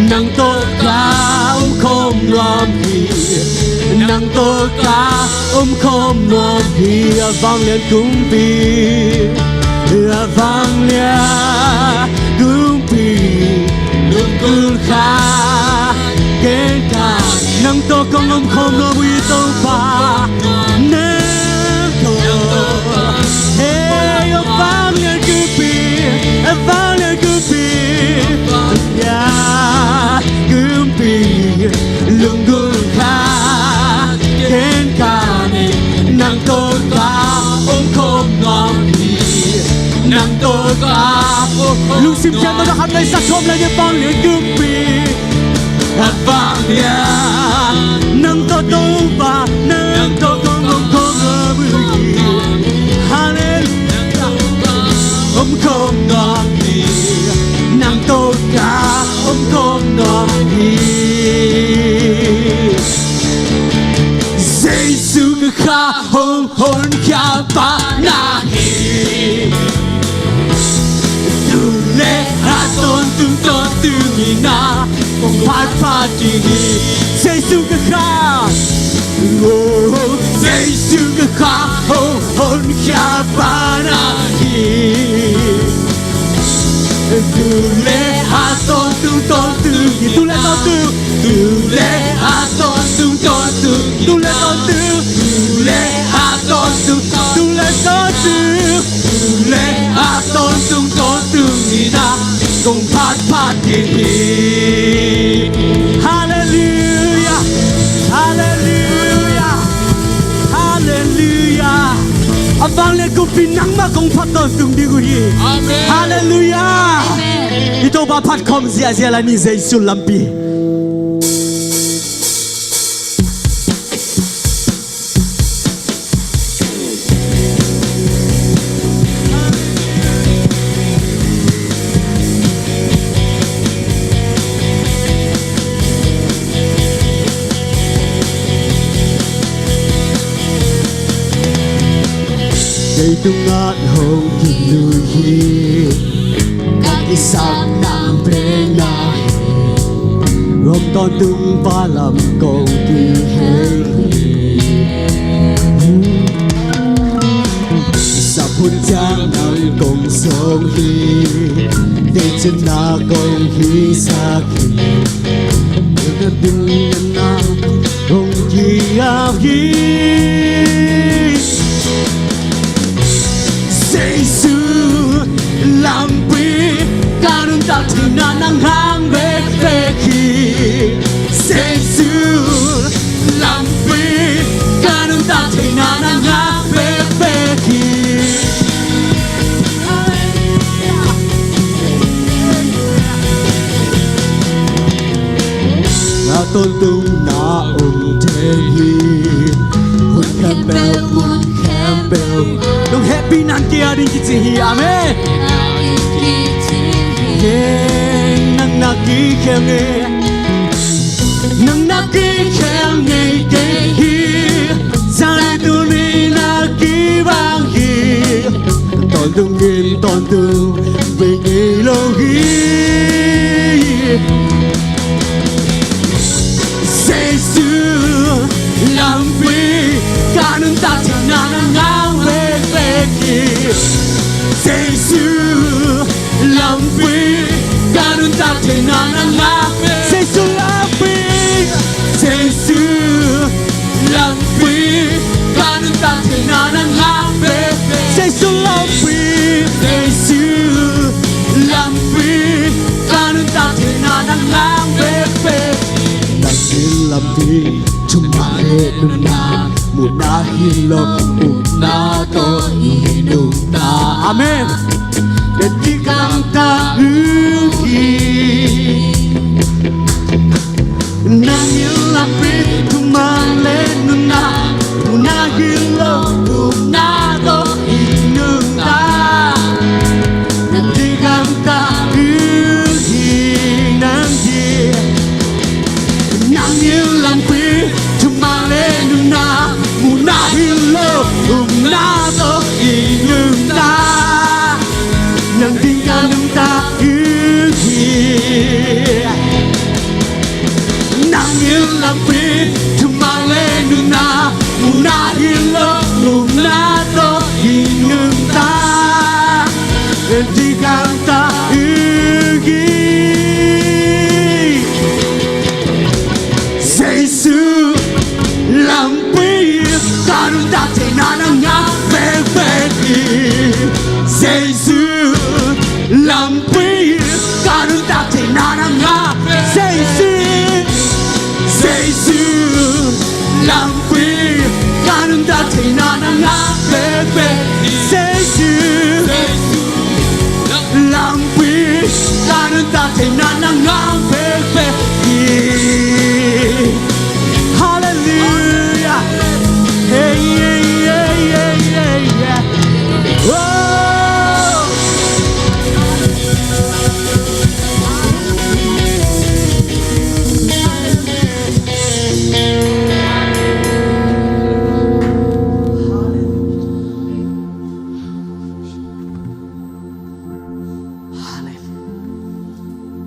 nang tawh ka om khawm nuam hi. Nang tawh ka om khawm nuam hi. A vanglian kumpi, a vanglian kumpi, lunggulh kha ken ka, nang tawh kong om khawm nuam hi Topa. Nang tawh, hey, a vanglian kumpi, a vanglian kumpi, ya, kumpi, lunggulh kha ken ka nei, nang tawh ka om khawm nuam hi. Nang tawh ka om khawm nuam hi. Lungsim pian mawk a khat vei sak khawm lai ni. A vanglian kumpi, a vanglian, nang tawh Topa, nang tawh kong om khawm nuam hi. Halleluiah. Om khawm nuam hi. Nang tawh ka om khawm nuam hi. Jesu ka kha hong honkhia pa na hi. Tu le a tawntung tawntung in a kong phat phat ding hi. Jesu ka kha, oh, Jesu ka kha hong honkhia pa na hi. Tu le a tawntung tawntung hi. Tu le tawntung, tu le a tawntung tawntung, tu le tawntung, tu le a tawntung, tu le tawntung, tu le a tawntung tawntung in a kong phat phat ding hi. Halleluiah. Halleluiah. Halleluiah. A vanglian kumpi, nangmah kong phat tawntung ding uh hi. Amen. Halleluiah. Amen. I Topa phat khawm ziahziah lai ni. Jesu lampi. Kei tungah hong kilui hi. Ka kisapna pen na hi. Hong tawntung pa lam kong kihel hi. Sap hun ciang nang kong sawng hi. Teci-in na kong hisak hi. Ka ding na hong ki-ap hi. Jesu lampi, ka nuntak theihna nang hang bekbek hi. Jesu lampi, ka nuntak theihna nang hang bekbek hi. Tawntung na om thei hi. Hun khempeuh, mun khempeuh, nong hehpihna in kei ading kici hi. Amen. Kei nang na kikhel ngei, nang na kikhel ngei kei hi. Zan le tuni in na kibang hi. Tawntung in tawntung vei ngei lo hi. Jesu lampi, ka nuntak theihna na ngah vekvek hi. Jesu lampi, ka nuntak theihna na ngah vek. Jesu lampi, Jesu lampi, ka nuntak theihna na ngah vekvek. Jesu lampi, Jesu lampi, ka nuntak theihna na ngah vekvek. Nang in lampi, thuman le nunna, muhna hi lo, upna tawh i nungta. Amen. Ka dikang ta uh hi. Nang in lampi, thuman le nunna, muhna hi lo, upna tawh i nungta. Ka dikang ta uh hi, nang hi. Nang in lampi, thuman le nunna, muhna hi lo, upna tawh i nungta. Nang dikang ta uh hi. Nang in lampi, thuman le nunna, muhna hi lo, upna tawh i nungta. Dikang ta uh hi. Jesu lampi, ka nuntak theihna na ngah vekvek hi. Jesu lampi, ka nuntak theihna na ngah vek. Jesu, Jesu lampi, ka nuntak theihna na ngah vekvek. Jesu lampi, ka nuntak theihna na ngah vekvek hi. Halleluiah. Hey, hey, hey, hey, hey, yeah. Oh.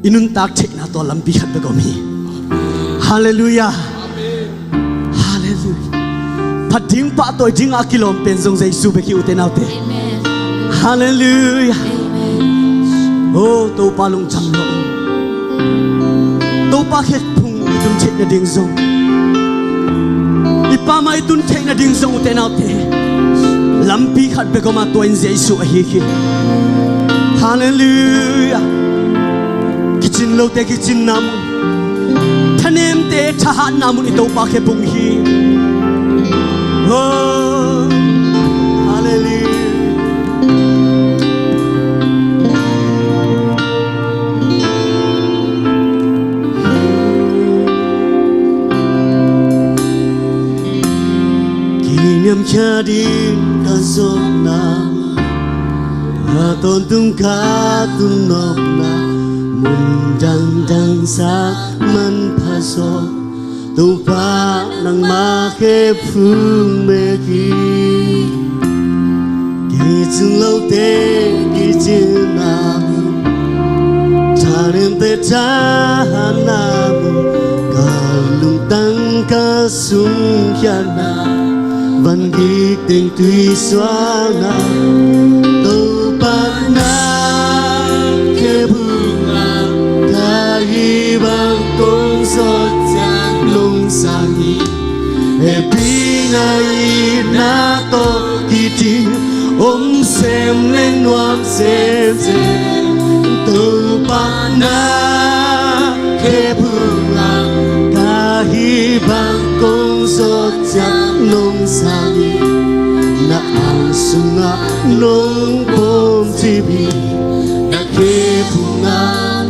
I nuntak theihna tawh lampi khat bek om hi. Halleluiah. Halleluiah. Phat ding, pahtawi ding a kilawm pen zong Jesu bek hi, ute naute. Amen. Halleluiah. Amen. Oh, Topa lungdam lo. Topa khephung i tun theih nading zong, i Pa mah i tun theih nading zong, ute naute, lampi khat bek om a, tua in Jesu ahi hi. Halleluiah. Kicin lote kicinna mun, thanemte thahatna mun i Topa khephung hi. Oh, halleluiah. Kiniamkhia ding ka zawhna, a tawntung ka tun nopna, mun dangdang sa manpha zaw, Topa nangmah khephung bek hi. Kicin lote kicinna mun, thanemte thahatna mun, ka lungtang ka sungkhiatna, van gik teng tui suakna, Topa na khephung ah ka hih bang kong zawh ciang nong sang hi. Hehpihna itna tawh kidim, om semleng nuam semsem, Topa na khephung ah ka hih bang kong zawh ciang nong sang hi. Na ang sungah nong pawmcip hi. Na khephung ah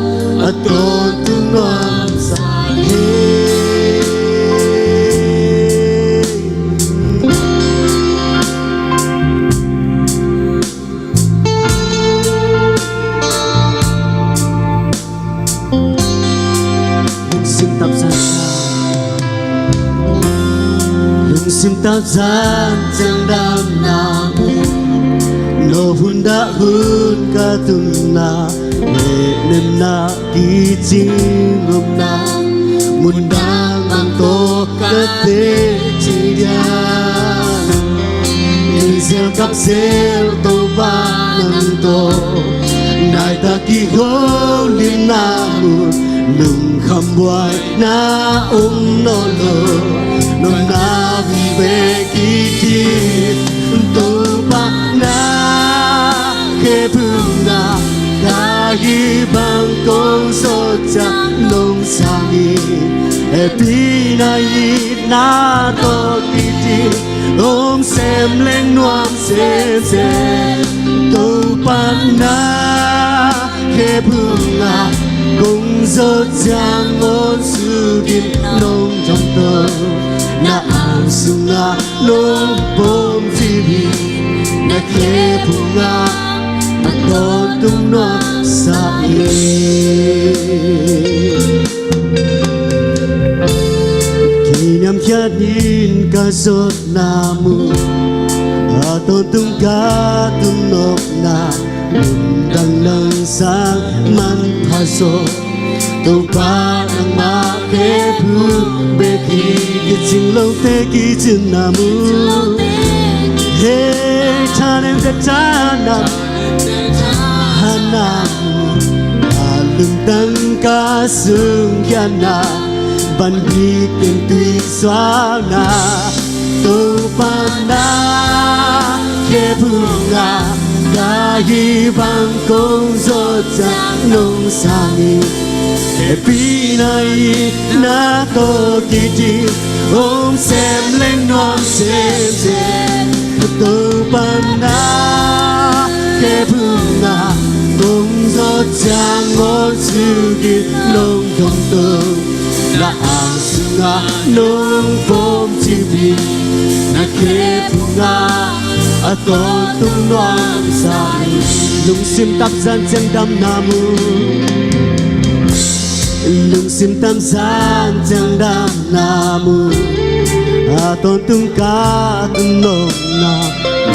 a tawntung nuam sa hi. Tap zan ciang damna mun, no hun dah hun ka tunna, hehnemna kicing omna, mun dang bang tawh ka teci dia. Nui zel kap zel Topa nang tawh, nai tak i holimna mun, lungkham buai na om nawn lo, nopna vive kici. Topa na khe phungna, ka hih bang kong zawh ciang nong sang hi. Hehpihna itna tawh kici, hong sem leng nuam semsem. Topa na khe phungna, kong zawh ciang ngawn sukin nong dong to. Na ang sungah nong pom cip hi, na khe phungah a tawntung nuamsa hi. Kiniamkhiat in ka zawhna mun, a tawntung ka tun nopna, mun dang nang sang manpha zaw. Topa nangmah khe phung bek hi, kicing lote kicinna mun. Hei, thanem te thanam, hana mun, a lungtang ka sungkhiatna, bangbik teng tui suakna. Topa na khe phungah, ka hih bang kong zawh ciang nong sang hi. Hehpihna itna tawh kici, hong sem leng nuam semsem. Topa na khe phungah, kong zawh ciang ngawn sukin nong dong to. Na ang sungah nong pom cip hi, na khe phungah a tawntung nuamsa hi. Lungsim tap zan ciang damna mun, lungsim tap zan ciang damna mun, a tawntung ka tun nopna,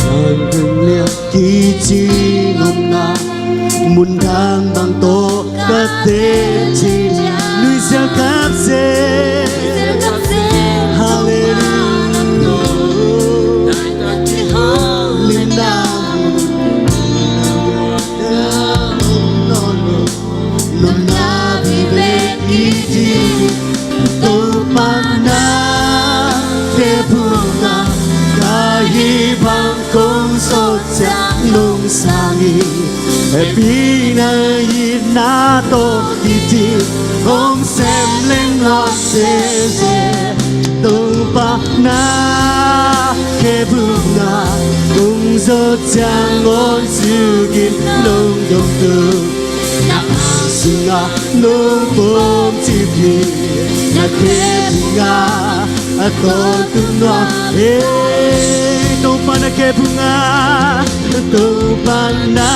man keng liang kicing omna, mun dang bang tawh ka teci. Nui zel kap zel, halleluiah. Limna nopna vive kici. Topa na khe phungah, ka hih bang kong zawh ciang nong sang hi. Hehpihna itna tawh kici, hong sem leng nuam semsem. Topa na khe phungah, kong zawh ciang ngawn sukin nong dong to. Na ang sungah nong pom cip hi, na khe phungah a tawntung nuam hi. Topa na khe phungah, Topa na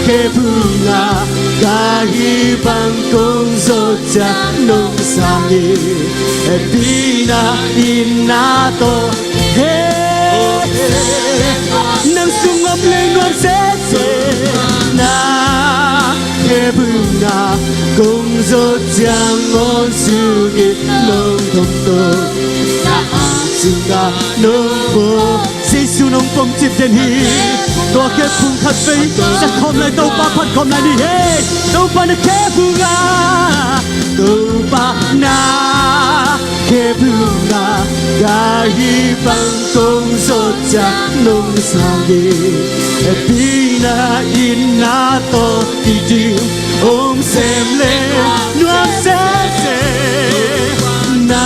khe phungah, ka hih bang kong zawh ciang nong sang hi. Hehpihna itna tawh, hei, nang sungah om leng nuam semsem. Na khe phungah, kong zawh ciang ngawn sukin nong dong to. Na ang sungah nong pom, Jesu nong pom cip den hi. Tua khe phung khat vei zat khawm lai, Topa phat khawm lai ni. Hei, Topa na khe phungah, Topa na khe phungah, ka hih bang kong zawh ciang nong sang hi. Hehpihna itna tawh kici, hong sem leng nuam semsem. Na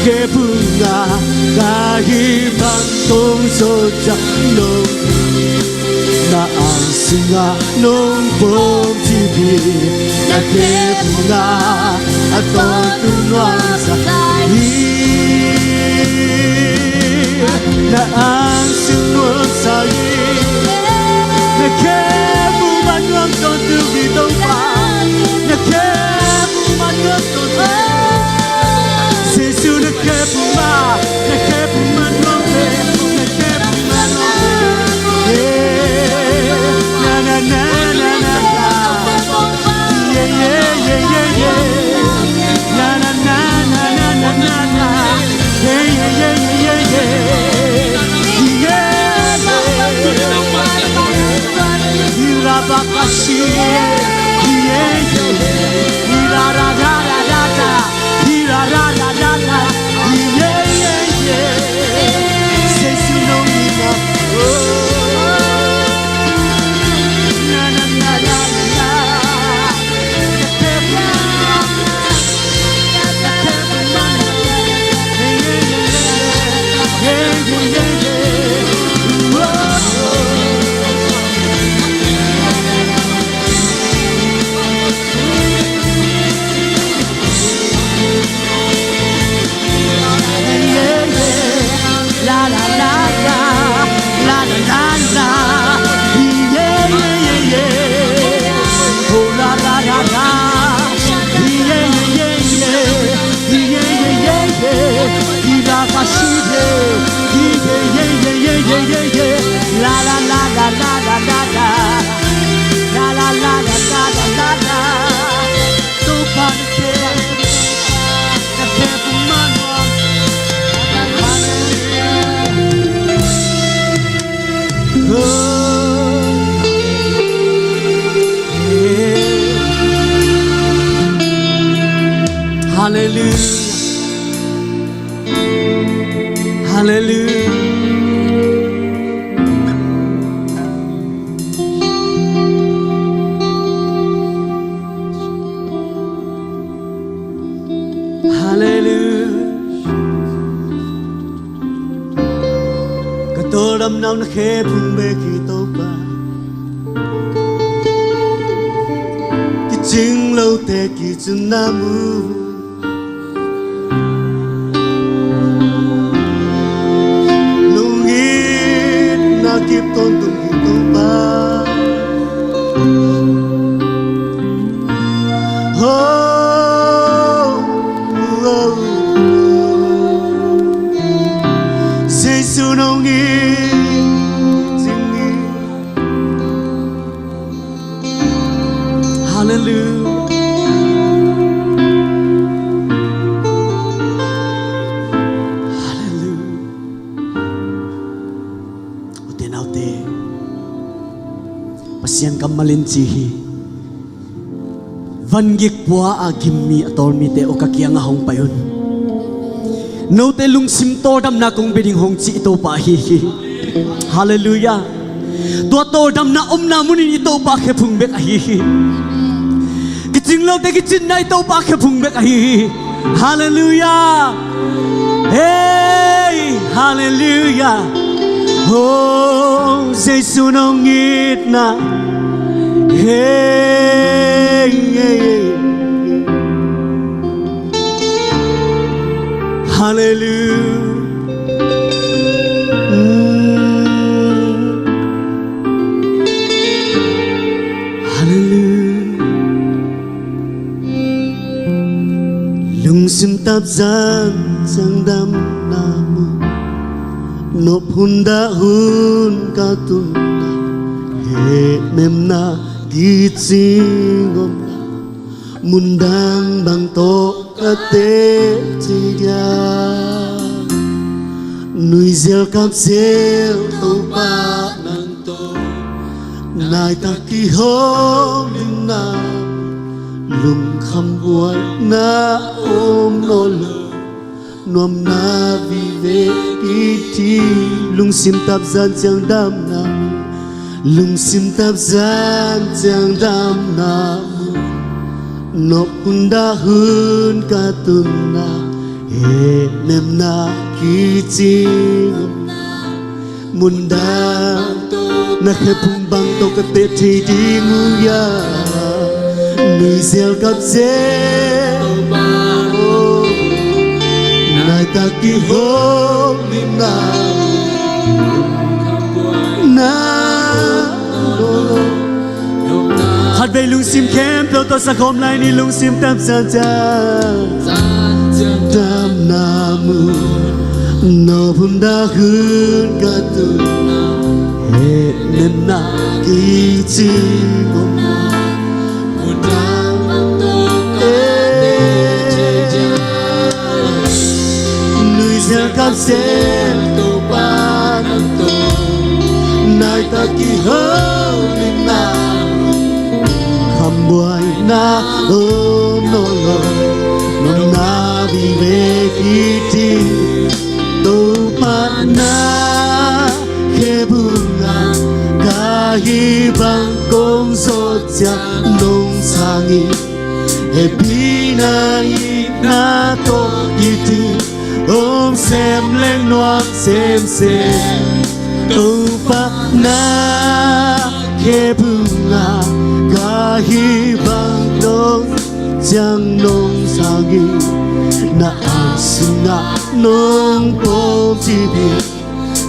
khe phungah, ka hih bang kong zawh ciang nong, na ang sungah nong pom cip hi, na khe phungah a tawntung nuamsa hi. Na ang sung nuamsa hi. Na khe phungah nuam tawntung hi Topa. Na khe phungah nuam tawntung. Jesu na khe phungah Hallelujah. Hallelujah. Hallelujah. Ka tawldamna uh na khe phung bek hi Topa. Kicing lote kicin na mu. Nong itna kip tawntung hi Topa. Ho, ho, ho. Jesu nong it zing hi. Hallelujah. Hallelujah. Ute naute, Pasian kammal in ci hi. Vangik pua a gim mi a tawl mite aw, ka kiangah hong pai un. Note lungsim tawldamna kong bia ding hong ci i Topa ahi hi. Hallelujah. Tua tawldamna omna munin i Topa khe phung bek ahi hi. Kicing lote kicinna i Topa khe phung bek ahi hi. Hallelujah. Hey, hallelujah. Oh, Jesu nong itna. Hey, hey, hey. Hallelujah. Mm. Hallelujah. Lungsim tapzan ciang damna mu, nop hun dah hun ka tunna, hehnemna kicing omna, mundang bang tawh ka teh thei dia. Nuizel kapzel Topa nang tawh, naitak kihopna, lungkham buaina om nawn lo, nuamna vive kiti. Lungsim tapzan ciang damna, lungsim tapzan ciang damna mu, nop hun dah hun ka tunna, hehnemna kicing omna, mundang na khe phung bang tawh ka teh thei ding uh hia. Nuizel kapzel, oh, naitak kihopna, na, oh. Khatvei lungsim khempeuh tawh sakhawm lai ni. Lungsim tapzan ciang damna mu, nop hun dah hun ka tunna, Nemna kici gomna, nuisial kamsial Topa nang tawh nai tak kiho nemna, khambuaina om nawn lo, nopna vive kiti. Topa na khepunga ka hih bang kong zawh ciang nong sang hi. Hehpihna itna tawh kitin om sem leng nuam semsem. Topa na khepunga ka hih bang nong ciang nong sang hi. Na ang sungah nong pom cih hi.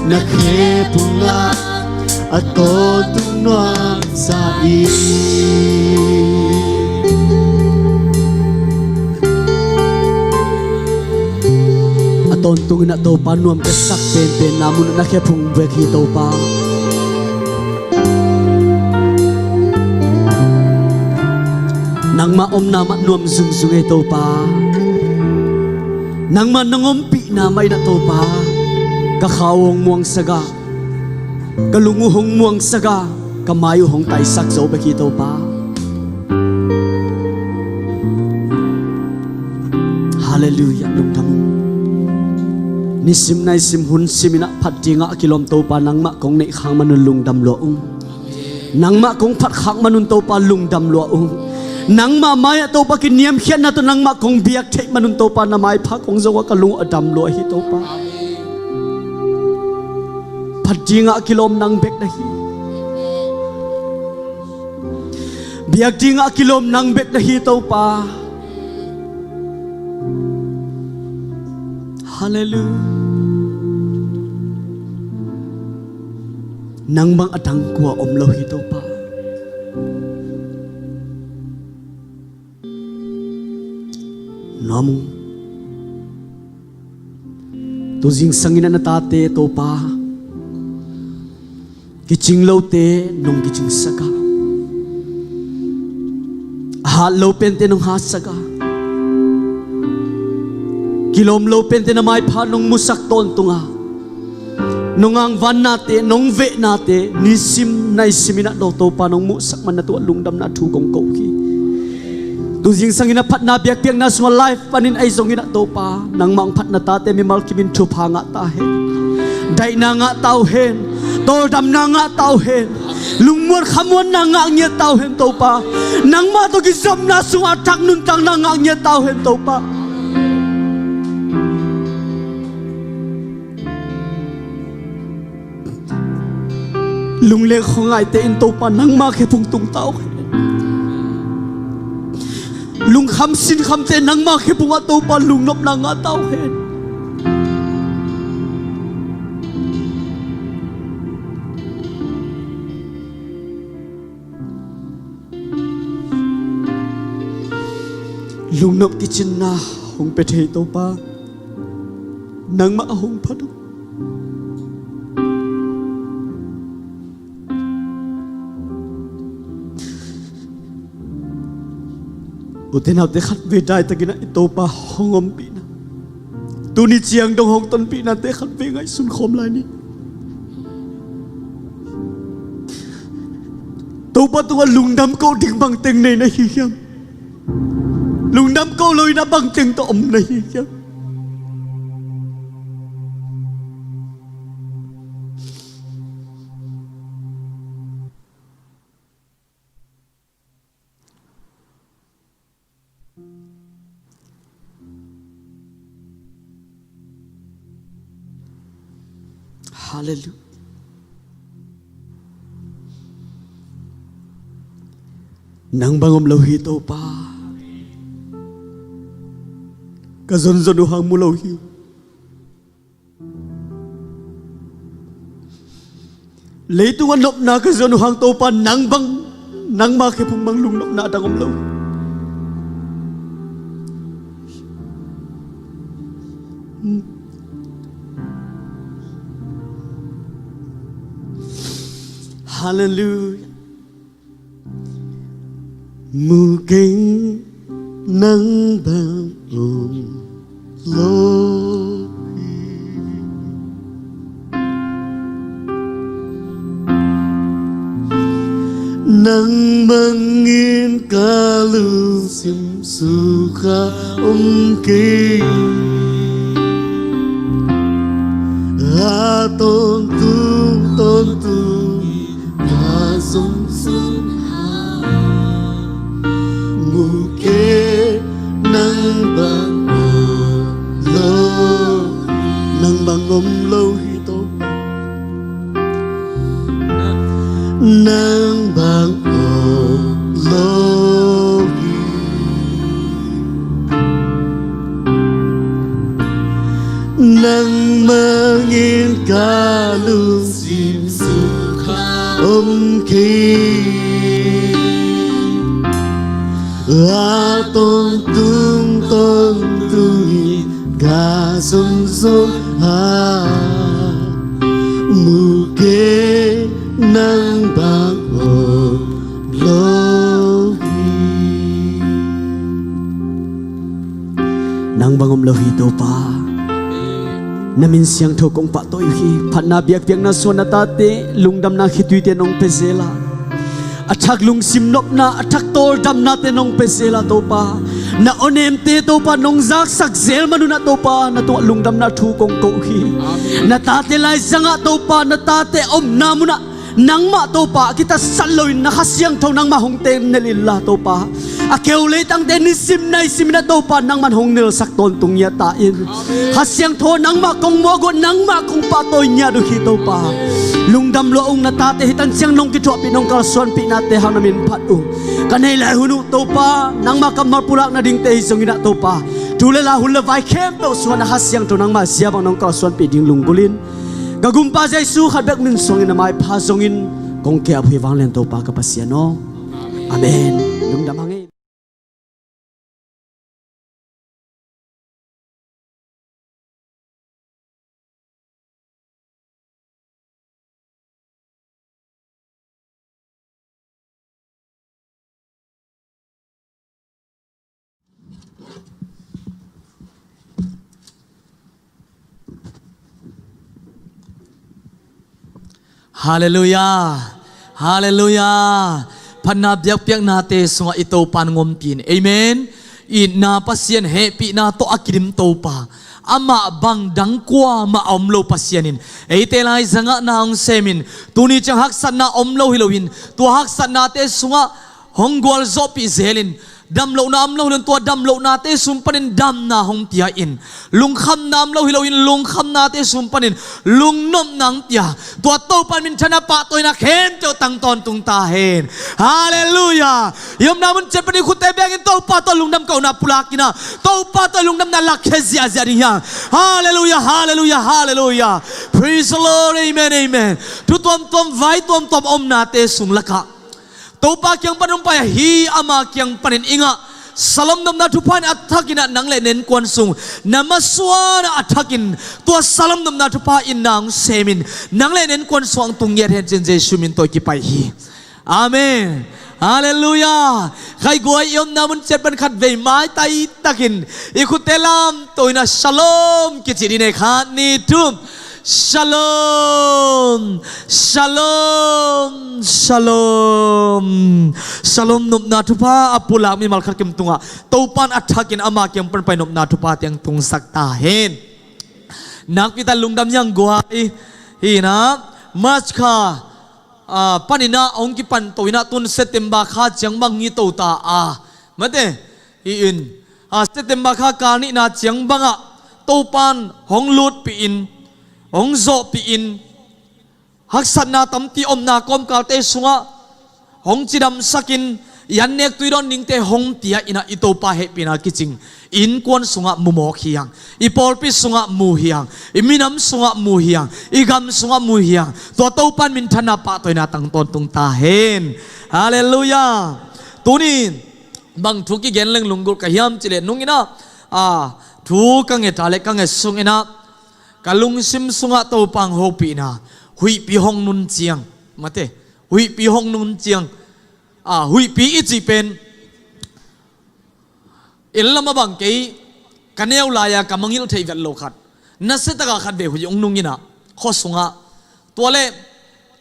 Na khepunga a tawntung nuamsa hi. A tawntung in a Topa nuam ka sak penpen na mun na khephung bek hi Topa. Nangmah omna mah nuam zungzung ei Topa. Nangmah nong ompihna mah in a Topa ka kha uh hong muangsak a, ka lung uh hong muangsak a, ka mai uh hong taisak zo bek hi Topa. Halleluiah, lungdam ung. Nisim naisim hun simin a phat dingah a kilawm Topa nangmah kong neih khak manun lungdam lua ung. Nangmah kong phat khak manun Topa lungdam lua ung. Nangmah mai-ah Topa kiniamkhiatna tawh nangmah kong biak theih manun Topa na maipha kong zong a ka lung uh a dam lua hi Topa. Phat dingah a kilawm nang bek na hi. Biak dingah a kilawm nang bek na hi Topa. Halleluiah. Nang bang a dang kua om lo hi Topa. Nuam ung. Tu zingsangin a na tate Topa kicing lote nong kicingsak a, a hat lo pente nong hatsak a, kilawm lo pente na maipha nong musak tawntung a, nong angvannate, nong vehnate nisim naisim in a Topa nong muhsak man na tungah lungdamna thu kong ko hi. Tu zingsangin a phatna biakpiakna sungah live panin ahi zongin a Topa nangmah hong phatna tate mimal kimin thupha ngah ta hen. Daihna ngah ta uh hen. Tawldamna ngah ta uh hen. Lungmuan khamuanna ngah ngiat ta uh hen Topa. Nangmah tawh kizopna sungah thak nuntakna ngah ngiat ta uh hen Topa. Lungleng khuangaihte in Topa nangmah khephung tung ta uh hen. Lungkham sinkhamte nangmah khephungah Topa lungnopna ngah ta uh hen. Lungnop kicinna hong pia thei Topa nangmah a hong phat uh. Ute naute khatvei daitakin a i Topa hong ompihna, tuni ciang dong hong tonpihnate khatvei ngaihsun khawm lai ni. Topa tungah lungdam ko ding bangteng nei na hi hiam? Lungdam ko loin a bangteng tawh om na hi hiam? Halleluiah. Nang bang om lo hi Topa. Ka zonzon uh hang mu lo hi. Leitungah nopna ka zon uh hang Topa nang bang, nangma khephung bang lungnopna a dang om lo. Halleluiah. Mu keng nang bang om lo hi. Nang bangin ka lungsim sukha om kei. A tawntung tawntung ka zong zong ha. Mu kei nang bang om lo. Nang bang om lo hi Topa. Nang bang om lo hi. Nang bangin ka lungsim sukha om kei. A tawntung tawntung in ka zong zong ha. Mu kei nang bang om lo hi. Nang bang om lo hi Topa. Na min siangtho kong pahtawi uh hi. Phatna biakpiakna suan na tate, lungdamna khituite nong pia zel a, a thak lungsim nopna, a thak tawldamnate nong pia zel a Topa. Na awnemte Topa nong zaksak zel man un ah Topa, na tungah lungdamna thu kong ko uh hi. Amen. Na tate laizangah Topa, na tate omna munah nangmah Topa a kitatsat loin na Kha Siangtho nangmah hong teng nel inla Topa, a keu leitangte nisim naisim inah Topa nangman hong nelsak tawntung ngiat ta in. Amen. Kha Siangtho nangmah kong muak uh, nangmah kong pahtawi ngiat uh hi Topa. Lungdam lua ung, na tate hi tanciang nong kithuahpih nong kalsuanpihnate hang na min phat uh. Ka nei lai hun uh Topa, nangmah kammal pulak nadingte hi zong inah Topa, thu le la hun le vai khempeuh sungah na Kha Siangtho nangmah zia bang nong kalsuanpih ding lunggulh in, ka Gumpa Jesu khat bek min suangin a maipha zongin kong ke-ap uh hi vanglian Topa ka Pasian aw. Amen. Lungdam hang ei. Halleluiah. Halleluiah. Phatna biakpiaknate sungah i Topa in ngompi in. Amen. Itna Pasian, hehpihna tawh a kidim Topa, amah bang dang kuamah a om lo Pasian in eite laizangah na hong semin, tuni ciang haksatna om lo hi loin, tua haksatnate sungah hong gualzawhpih zelin, damlohna om lo hi loin tua damlohnate sung panin damna hong pia in, lungkhamna om lo hi loin lungkhamnate sung panin lungnopna hong pia, tua Topa in minthanna pahtawina khempeuh tang tawntung ta hen. Halleluiah. I omna mun ciat panin khutte bengin Topa tawh lungdam kohna pulakin ah, Topa tawh lungdamna lakkhia ziahziah ding hi hang. Halleluiah, halleluiah, halleluiah. Praise the Lord, amen, amen. Thu tuamtuam, vai tuamtuam omnate sung lakah Topa kiang pan hong pai a, hi ama kiang panin i ngah salom nopna thupha in a thakin ah nang le na innkuan sung, na masuan ah a thakin tua salom nopna thupha in na hong semin, nang le na innkuan sung hong tung ngiat hen ci-in Jesu min tawh i kipai hi. Amen. Halleluiah. Khaiguai, i omna mun ciat pan khatvei maitai takin i khutte lamto in ah shalom kici ding hi. Khat, nih, thum. Shalom, shalom, shalom. Shalom nopna thupha a pulak mimal khat kim tungah Topa in a thakin ama kiang pan pai nopna thupha teng tungsak ta hen. Nakpi tak lungdam hi hang guai. Hi in ah March kha, ah, panin ah hong kipan to in ah tun September kha ciang bang hi to ta a, mate, hi in, ah, September kha kal nihna ciang bangah Topa in hong lutpih in, hong zawhpih in, haksatna tampi omna kawmkalte sungah hong cidamsakin, i an nek tui dawn dingte hong pia in ah i Topa hehpihna kicing i innkuan sungah mu mawk hi hang, i pawlpi sungah mu hi hang, i minam sungah mu hi hang, i gam sungah mu hi hang. Tua Topa in minthanna pahtawina tang tawntung ta hen. Halleluiah. Tuni bang thu kigen leng lunggulh ka hiam cih leh nung in ah, ah, thu ka nget a le ka nget sung in ah ka lungsim sungah Topa hong hopihna, huihpi hong nun ciang, mate, Huihpi hong nun ciang, a, huihpi i cih pen, inn lamah bang kei ka neu lai-a ka mangngilh theih vet lo khat, nasia takah khat vei huih hong nung in ah, khua sungah, tua leh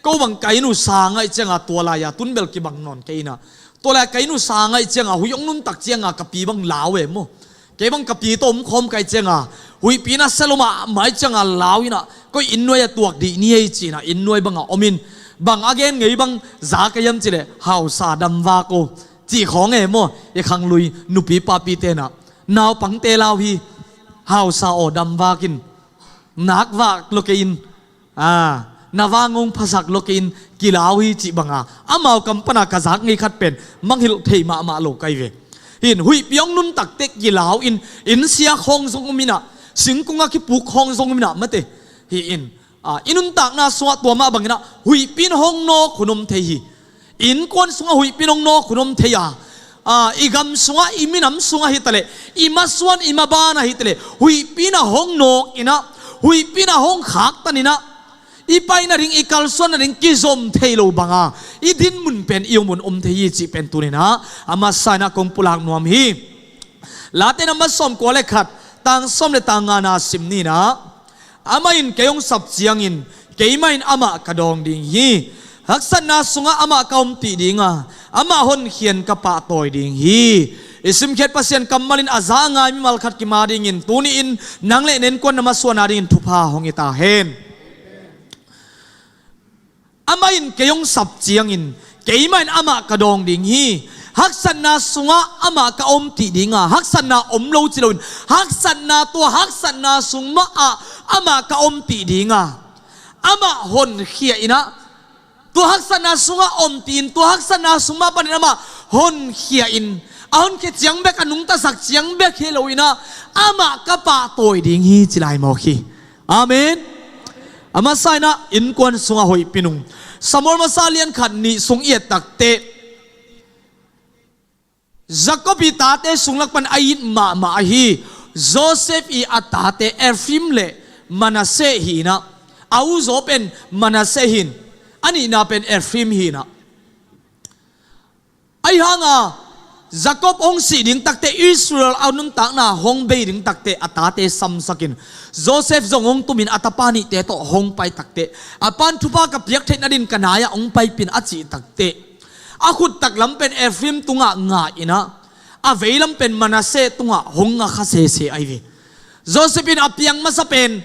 ko bang ka inn uh sang ahih ciangah tua lai-a tun bel kibang nawn kei in ah, tua lai-a ka inn uh sang ahih ciangah huih hong nun tak ciangah ka pi bang lau e maw. Kei bang ka pi tawh om khawm ka hih ciangah, huihpi nasia lo mahmah ahih ciangah lau in ah, koi inn nuai-ah tuak dih ni ei ci-in ah inn nuai bangah om in, bang a gen ngei bang za ka hiam cih leh, hausa damvak aw, cih khawng e maw. I khanglui nupi papite in ah, naupangte lau hi, hausa aw damvak in, nak vak lua kei in, a, na vang hong phasak lua kei in, kilau hi cih banga amau kam pana ka zak ngei khat pen mangngilh thei mahmah lo ka hi ve. Hi in, huihpi hong nun takteh kilau in, inn sia khawng zong om in ah, singkung a kipuk khawng zong om in ah, mate. Hi in, a, i nuntakna sungah tua mah bang in ah huihpi in hong nawk hun om thei hi. Innkuan sungah huihpi in hong nawk hun om thei a, a, i gam sungah, i minam sungah hi ta leh, i masuan i maban ah hi ta leh, huihpi in ah hong nawk in ah, huihpi in ah hong khaktan in ah, i paina ding, i kalsuanna ding kizom thei lo banga i din mun pen i om hun om thei hi cih pen tuni in ah a masa in ah kong pulak nuam hi. Late number sawmkua leh khat, tang sawm leh tang ngana sim ni in ah. Amah in kei hong sap ciangin, keimah in amah ka dawng ding hi. Haksatna sungah amah ka ompih ding a, amah honkhia in ka pahtawi ding hi. I simkhiat Pasian kammal in a za a ngai mimal khat kim adingin tuni-in nang leh na innkuan na masuan adingin thupha hong hi ta hen. Amah in kei hong sap ciangin, keimah in amah ka dawng ding hi. Haksatna sungah amah ka ompih ding a, haksatna om lo ci loin, haksatna, tua haksatna sung mah ah amah ka ompih ding a, amah honkhia in ah, tua haksatna sungah ompih in, tua haksatna sung mah panin amah honkhia in, a honkhia ciang bek, a nungtasak ciang bek hi lo in ah, amah ka pahtawi ding hi ci lai mawk hi. Amen. A masa in ah innkuan sungah huihpi nung. Samuel masa lian khat nih sung i et takteh, Jacob i tate sung lak pan a it mahmah ahi Joseph i a tate Ephraim leh Manasseh hi in ah, a uzaw pen Manasseh hi in, a nihna pen Ephraim hi in ah. Ahi hanga Jacob hong sih ding takteh, Israel a nuntakna hong bei ding takteh a tate samsakin, Joseph zong hong tumin a tapa nihte tawh hong pai takteh, a pan thupha ka piak theih nadin ka nai-ah hong paipih in a cih takteh, a khut taklam pen Ephraim tungah nga in ah, a veilam pen Manasseh tungah hong nga kha sese ahi ve. Joseph in a piang masa pen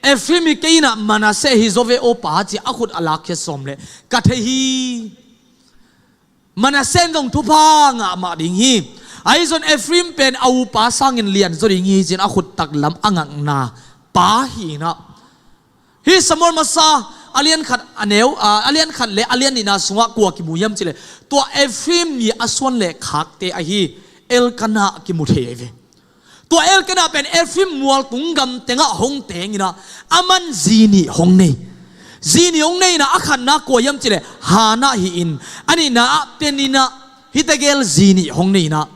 Ephraim hi kei in ah, Manasseh hi zaw ve aw pa, ci-a a khut a lakkhia sawm leh, ka thei hi. Manasseh in zong thupha ngah mah ding hi. Ahi zongin Ephraim pen a upa sangin lian zaw ding hi ci-in a khut taklam a ngakna pa hi in ah. Hih Samuel masa a lian khat a neu, a, a lian khat leh a lian nihna sungah kua kimu hiam cih leh, tua Ephraim mi a suan leh khakte ahi Elkanah kimu thei ahi ve. Tua Elkanah pen Ephraim mualtung gam tengah hong teng in ah, aman zi nih hong nei. Zi nih hong nei in ah, a khatna kua hiam cih leh Hannah hi in, a nihna ah Peninnah, hihte gel zi nih hong nei in ah,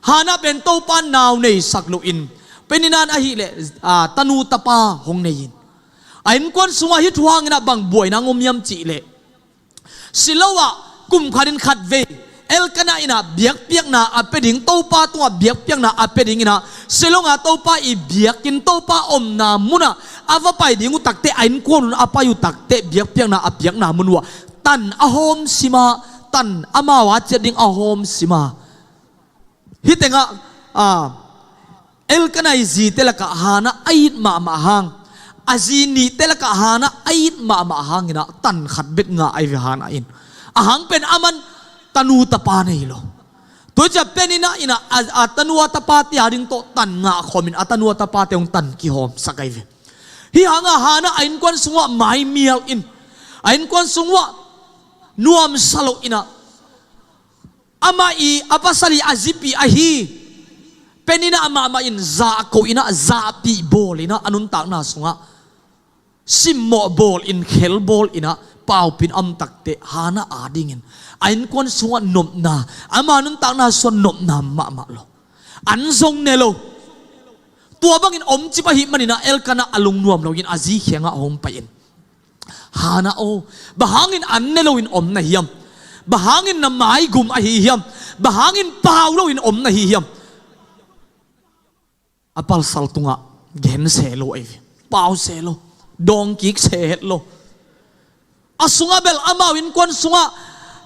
Hannah pen Topa in nau neisak loin, Peninnah in ahih leh, a, tanu tapa hong nei in. A innkuan sungah hih thu hangin ah bang buaina hong om hiam cih leh, Shiloh ah kum khatin khatvei Elkanah in ah biakpiakna a pia ding, Topa tungah biakpiakna a pia ding in ah, Shiloh ah Topa i biakinn, Topa omna munah a va pai ding uh takteh, a innkuan un a pai uh takteh, biakpiakna a piakna mun uah tan a hawm sim a, tan amau a ciat ding a hawm sim a. Hih tengah, a, Elkanah i zite lakah Hannah a it mahmah hang, a zi nihte lakah Hannah a it mahmah hangin ah tan khat bek ngah ahi ve Hannah in. A hang pen aman tanu tapa nei lo. Tua ciang Peninnah in ah, a, a tanu a tapate a ding tawh tan ngah khawmin a tanu a tapate hong tan kihawmsak ahi ve. Hih hangah Hannah a innkuan sungah maimial in, a innkuan sungah nuamsa lo in ah, amah i a pasal i a zipih ahi Peninnah mahmah in zahko in ah, zahpih bawl in ah, a nuntakna sungah simmawh bawl in, khel bawl in ah, paupin a om takteh Hannah a dingin a innkuan sungah nopna, ama nuntakna sungah nopna mahmah lo. An zong ne lo. Tua bangin omcip ahih manin ah Elkanah a lungnuam loin a zi kiangah hong pai in, Hannah aw, bang hangin an ne loin om na hiam? Bang hangin na maigum ahi hiam? Bang hangin pau loin om na hi hiam? A pasal tungah gen se lo ei ve. Pau se lo. Dawng kik se het lo. A sungah bel amau innkuan sungah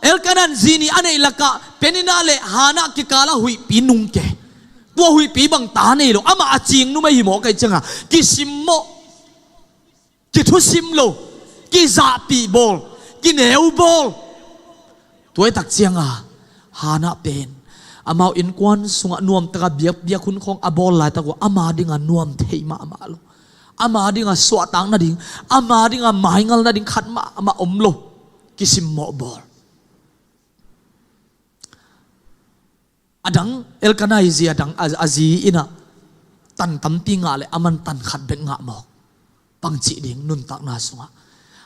Elkanah in zi nih a neih lakah Peninnah le Hannah kikalah huihpi nungke. Tua huihpi bang ta nei lo. Amah a cing numei hi mawk ahih ciangah kisimmawh, kithusim lo, kizahpih bawl, kineu bawl. Tua ahih tak ciangah Hannah pen amau innkuan sungah nuamtaka biak, biak hun khawng a bawl laitak uh ama dinga nuam thei mahmah lo. Ama dinga suahtak nading, ama dinga maingal nading khat mahmah om lo. Kisimmawh bawl. A dang, Elkanah i zi a dang, a, a zi in ah tan tampi ngah le aman tan khat bek ngah mawk. Bangcih ding nuntakna sungah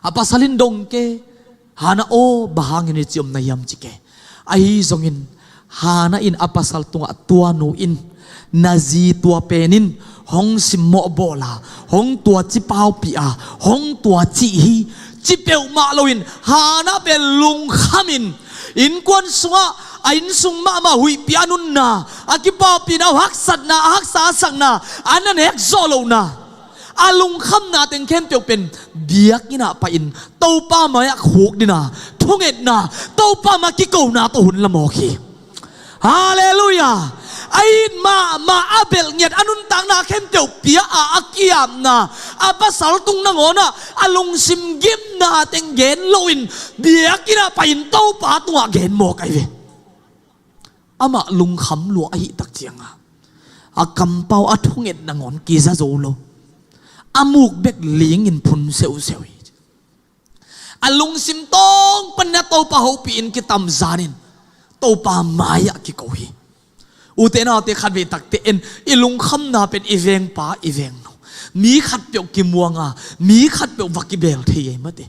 a pasal in dong ke, Hannah aw, bang hangin i ci om na hiam ci ke. Ahi zongin Hannah in a pasal tungah tua nu in, na zi tua pen in hong simmawh bawl a, hong tua ci paupih a, hong tua ci hi, ci peuhmah loin Hannah pen lungkham in, innkuan sungah a innsung mahmah huihpi a nunna, a kipaupihna, a haksatna, a haksa a sakna, a na nek zawh lohna, a lungkhamna teng khempeuh pen biakinn ah pai-in Topa mai-ah khukdina, thungetna, Topa mai-ah kikona tawh hun la mawk hi. Halleluiah. A it mahmah, a belhngiat, a nuntakna khempeuh pia a, a kiamna, a pasal tung nangawnah a lungsim gimna teng gen loin biakinn ah pai-in Topa tungah gen mawk ahi ve. Amah lungkham lua ahih tak ciangah a kampau, a thunget nangawn kiza zo lo. A muk bek lingin phun seuhseuh hi. A lungsim tawng panin a Topa hopih in kitamzanin Topa mai-ah kiko hi. Ute naute, khatvei takte en, i lungkhamna pen i vengpa, i vengnu, mi khatpeuh kimuanga, mi khatpeuh va kibel thei ei mate.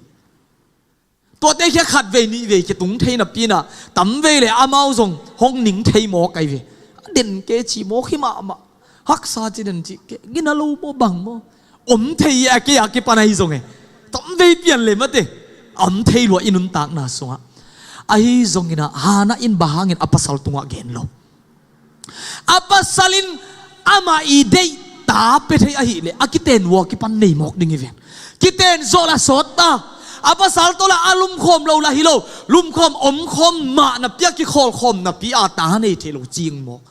Tuate khia khatvei nihvei kitung thei napi-in ah tamvei le amau zong hong ning thei mawk ahi ve. A den ke ci mawk hi mahmah. Haksa ci den ci ke, gina lo maw bang maw, om thei e, a kei a kipan ahi zong e. Tamvei pian le mate, om thei lua i nuntakna sungah. Ahi zongin ah Hannah in bang hangin a pasal tungah gen lo? A pasal in amah i deih ta pia thei ahih leh a kiten vua kipan nei mawk ding hi ven. Kiten zawh la sawt ta. A pasal tawh la a lumkhawm lo la hi lo. Lumkhawm omkhawm mah napi-a kikhawlkhawm napi-a ta nei thei lo cing mawk.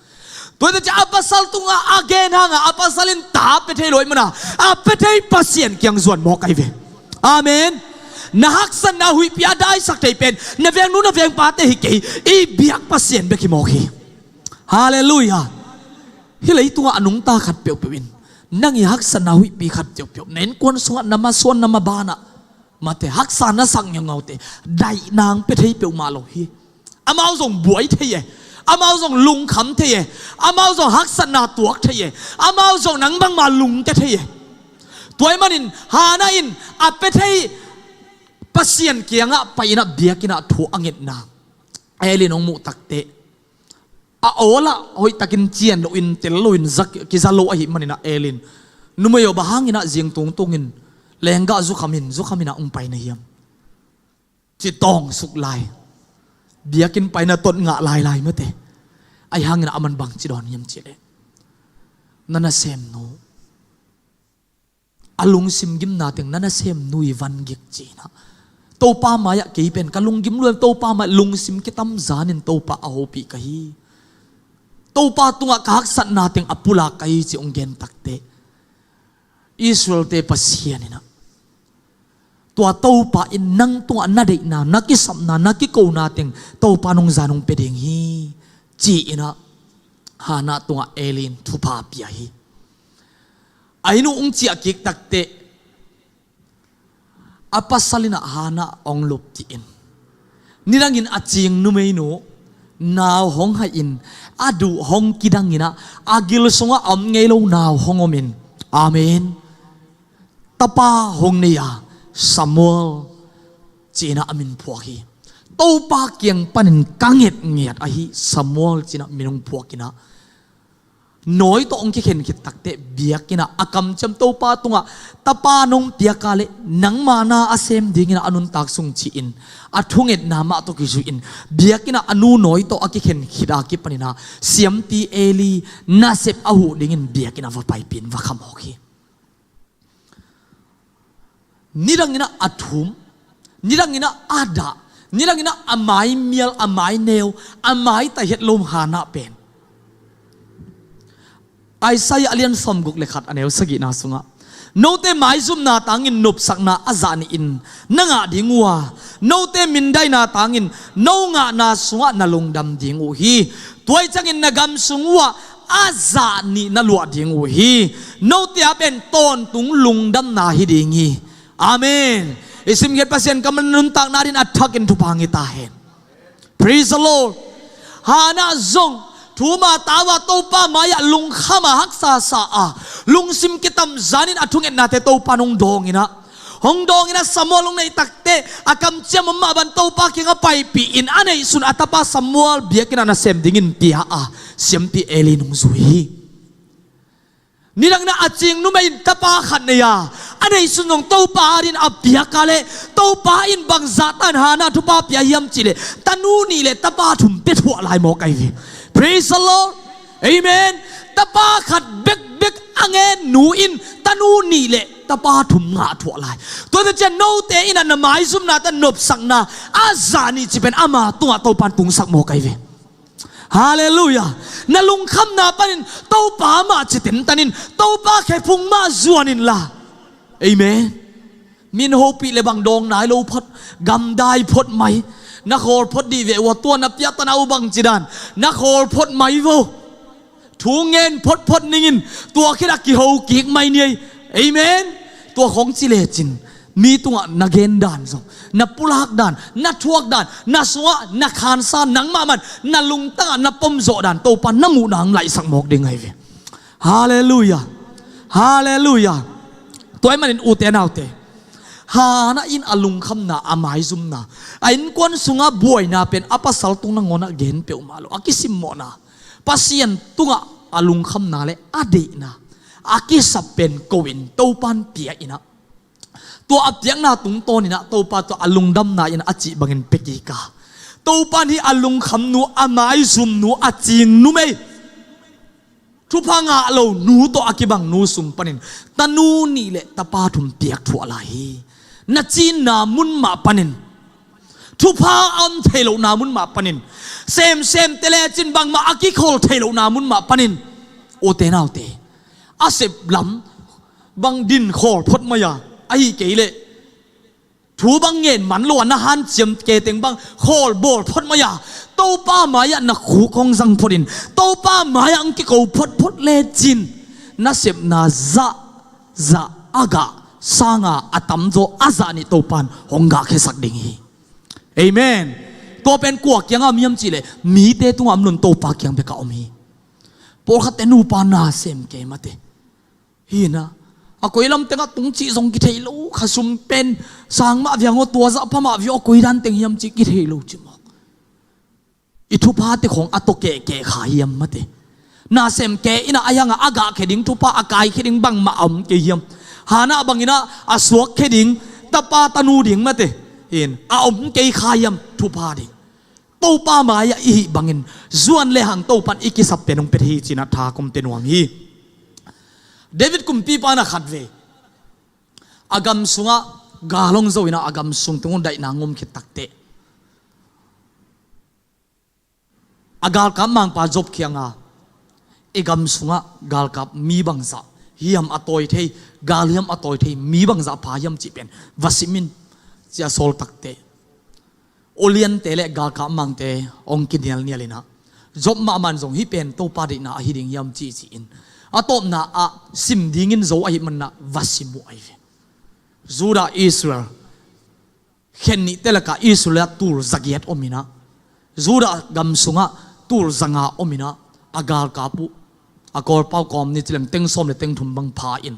Tua hi ta ciah a pasal tungah a gen hangah a pasal in ta pia thei lo ahih mana a pia thei Pasian kiang zuan mawk ahi ve. Amen. Na haksatna huihpi a daisak thei pen na vengnu na vengpate hi kei, i biak Pasian bek hi mawk hi. Halleluiah. Hih leitungah a nungta khat peuhpeuh in nang i haksatna huihpi khat peuhpeuh na innkuan sungah, na masuan, na mabanah mate, haksa na sak ngeungaute daih nang pia thei peuhmah lo hi. Amau zong buai thei e. Amau zong lungkham thei e. Amau zong haksatna tuak thei e. Amau zong nang bangmah lungke thei e. Tua ahih manin Hannah in a pia thei Pasian kiangah pai-in ah biakinn ah thu a ngetna Eli in hong muh takteh, a awl ah hoihtakin cian loin, tel loin, za, kiza lo ahih manin ah Eli in, numei aw, bang hangin ah zing tungtungin lenggah zukham in, zukham in ah hong pai na hiam? Ci tawng suk lai. Biakinn paina tot ngah lailai mate. Ahi hangin ah aman bang ci dawn hiam cih leh, na nasemnu, a lungsim gimna teng na nasemnu i van gik ci-in ah, Topa mai-ah kei pen ka lunggim lua, Topa mai-ah lungsim kitamzanin Topa a hopih ka hi. Topa tungah ka haksatna teng a pulak ka hi ci hong gen takteh, Israel-te Pasian in ah tua Topa in nang tungah na deihna, na kisapna, na kikona teng Topa nungzan hong pia ding hi, ci-in ah Hannah tungah Eli in thupha pia hi. A inn uh hong ciah kik takteh, a pasal in ah Hannah hong lupcih in, nidangin a cing numeinu nau hong haihin, a duh hong kidangin ah, a gil sungah a om ngei lo nau hong omin, amen, tapa hong nei a, Samuel ci-in ah a min phuak hi. Topa kiang panin ka ngetnget ahi Samuel ci-in ah min hong phuak in ah, Nawi tawh hong kikhen khit takteh biakinn ah a kamciam Topa tungah tapa nong piak a leh nangma na a sem dingin a nuntak sung ci-in a thungetna mah tawh kizui-in biakinn ah a nu nawi tawh a kikhen khit a kipanin ah siampi Eli nasep a huh dingin biakinn ah va paipih in va khamawk hi. Nidangin ah a thum, nidangin ah a dah, nidangin ah a mai mial, a mai neu, a mai tai het lo Hannah pen. Isaiah a lian sawmguk le khat a neu sagihna sungah, note maizumna tangin nopsakna a zah nihin na ngah ding uh a, note mindaina tangin no ngahna sungah na lungdam ding uh hi. Tua ahih ciangin na gam sung uhah a zah nih na luah ding uh hi. Note a pen tawntung lungdamna hi ding hi. Amen. I simkhiat Pasian kammal nuntakna dingin a thakin thupha ngah ta hen. Praise the Lord. Hannah zong thuma tau a Topa mai-ah lungkham a, haksa sa a, lungsim kitamzanin a thungetnate Topa in hong dawngin ah, hong dawngin ah Samuel hong neih takteh a kamciam om mah bang Topa kiangah paipih in a neihsun a tapa Samuel biakinn ah nasem dingin pia a siampi Eli in hong zui hi. Nidangin ah a cing numei in tapa khat nei a, a neihsun zong Topa adingin a piak a leh Topa in bangzah tan Hannah thupha pia hiam cih leh tanu nih le tapa thum pia thuah lai mawk ahi ve. Praise the Lord. Amen. Tapa khat bekbek a ngen nu in tanu nih le tapa thum ngah thuah lai. Tua hi ciang note in ah na maizumna tawh nopsakna a zah nih cih pen ama tungah Topa in tungsak mawk ahi ve. Halleluiah. Na lungkhamna panin Topa mah ci tentan in, Topa khephung mah zuan inla. Amen. Min hopih le bang dawng nai lo phot, gamdai phot mai. Na khawl phot dih ve uh a, tua na piahtana uh bang ci dan, na khawl phot mai vo. Thu ngen photphot ning in, tua khit a kiho kik mai ni ei. Amen. Tua khong ci lecin mi tungah na gen dan zong, na pulak dan, na thuak dan, na sungah na khansa, nangmah man na lungtangah na pomzawh dan Topa na muhna hong laihsak mawk ding ahi ve. Halleluiah. Halleluiah. Tua ahih manin ute naute, Hannah in a lungkhamna, a maizumna, a innkuan sungah buaina pen a pasal tung nangawnah gen peuhmah lo, a kisimmawhna, Pasian tungah a lungkhamna le a deihna, a kisap pen ko-in Topa in pia in ah, tua a piakna tungtawn in ah Topa tawh a lungdamna in a cih bangin pia kik a, Topa in hih a lungkhamnu, a maizumnu, a cing numei, thupha ngah lo nu tawh a kibang nu sung panin tanu nih le tapa thum piak thuah lai hi. Na cinna mun mah panin, thupha a om thei lohna mun mah panin, semsemte lecin bangmah a kikhol thei lohna mun mah panin, ute naute, a sep lam bang din khawl phot mai a, ahi kei leh thu bang ngen man lo a na hanciam kei teng bang khawl bawl phot mai a, Topa mai-ah na khuk hong zang phot in, Topa mai-ah hong kiko photphot lecin na sepna zahzah a gah sanga a tamzaw a zah nih Topa in hong gahkhiasak ding hi. Amen. Tua pen kua kiangah om hiam cih leh mite tungah om lo in Topa kiang bekah om hi. Pawlkhatte nupa na sem kei mate. Hi na, a koi lam tengah tung cih zong kithei lo, kha sum pen sang mah viang aw, tua zah pha mah viang aw, a koi dan teng hiam cih kithei lo ci mawk. I thuphate khong a tawh kehkeh kha hiam mate. Na sem kei in ah a hiangah a gahkhia ding thupha, a kaikhia ding bangmah a om kei hiam? Hannah bangin ah a suakkhia ding tapa tanu ding mate, hi in a om kei kha hiam thupha ding? Topa mai-ah i hih bangin zuan lehang Topa in i kisap pen hong pia thei hi ci-in ah tha kong pia nuam hi. David kumpipa in ah khatvei a gam sungah gal hong zo in ah a gam sung tung daihna hong om khit takteh, a galkap mangpa Joab kiangah, i gam sungah galkap mi bangzah hiam a tawi thei, gal hiam a tawi thei, mi bangzah pha hiam cih pen va sim in, ci a sawl takteh, uliante le galkap mangte hong kinialnial in ah, Joab mahmah in zong hih pen Topa deihna ahi ding hiam ci ci-in, a tawpna ah sim dingin zo ahih manin ah va sim uh ahi ve. Judah, Israel khen nihte lakah Israel ah tul zagiat om in ah, Judah gam sungah tul zanga om in ah, a galkap uh, a kawlpau kawm ni ci leng teng sawm le teng thum bang pha in,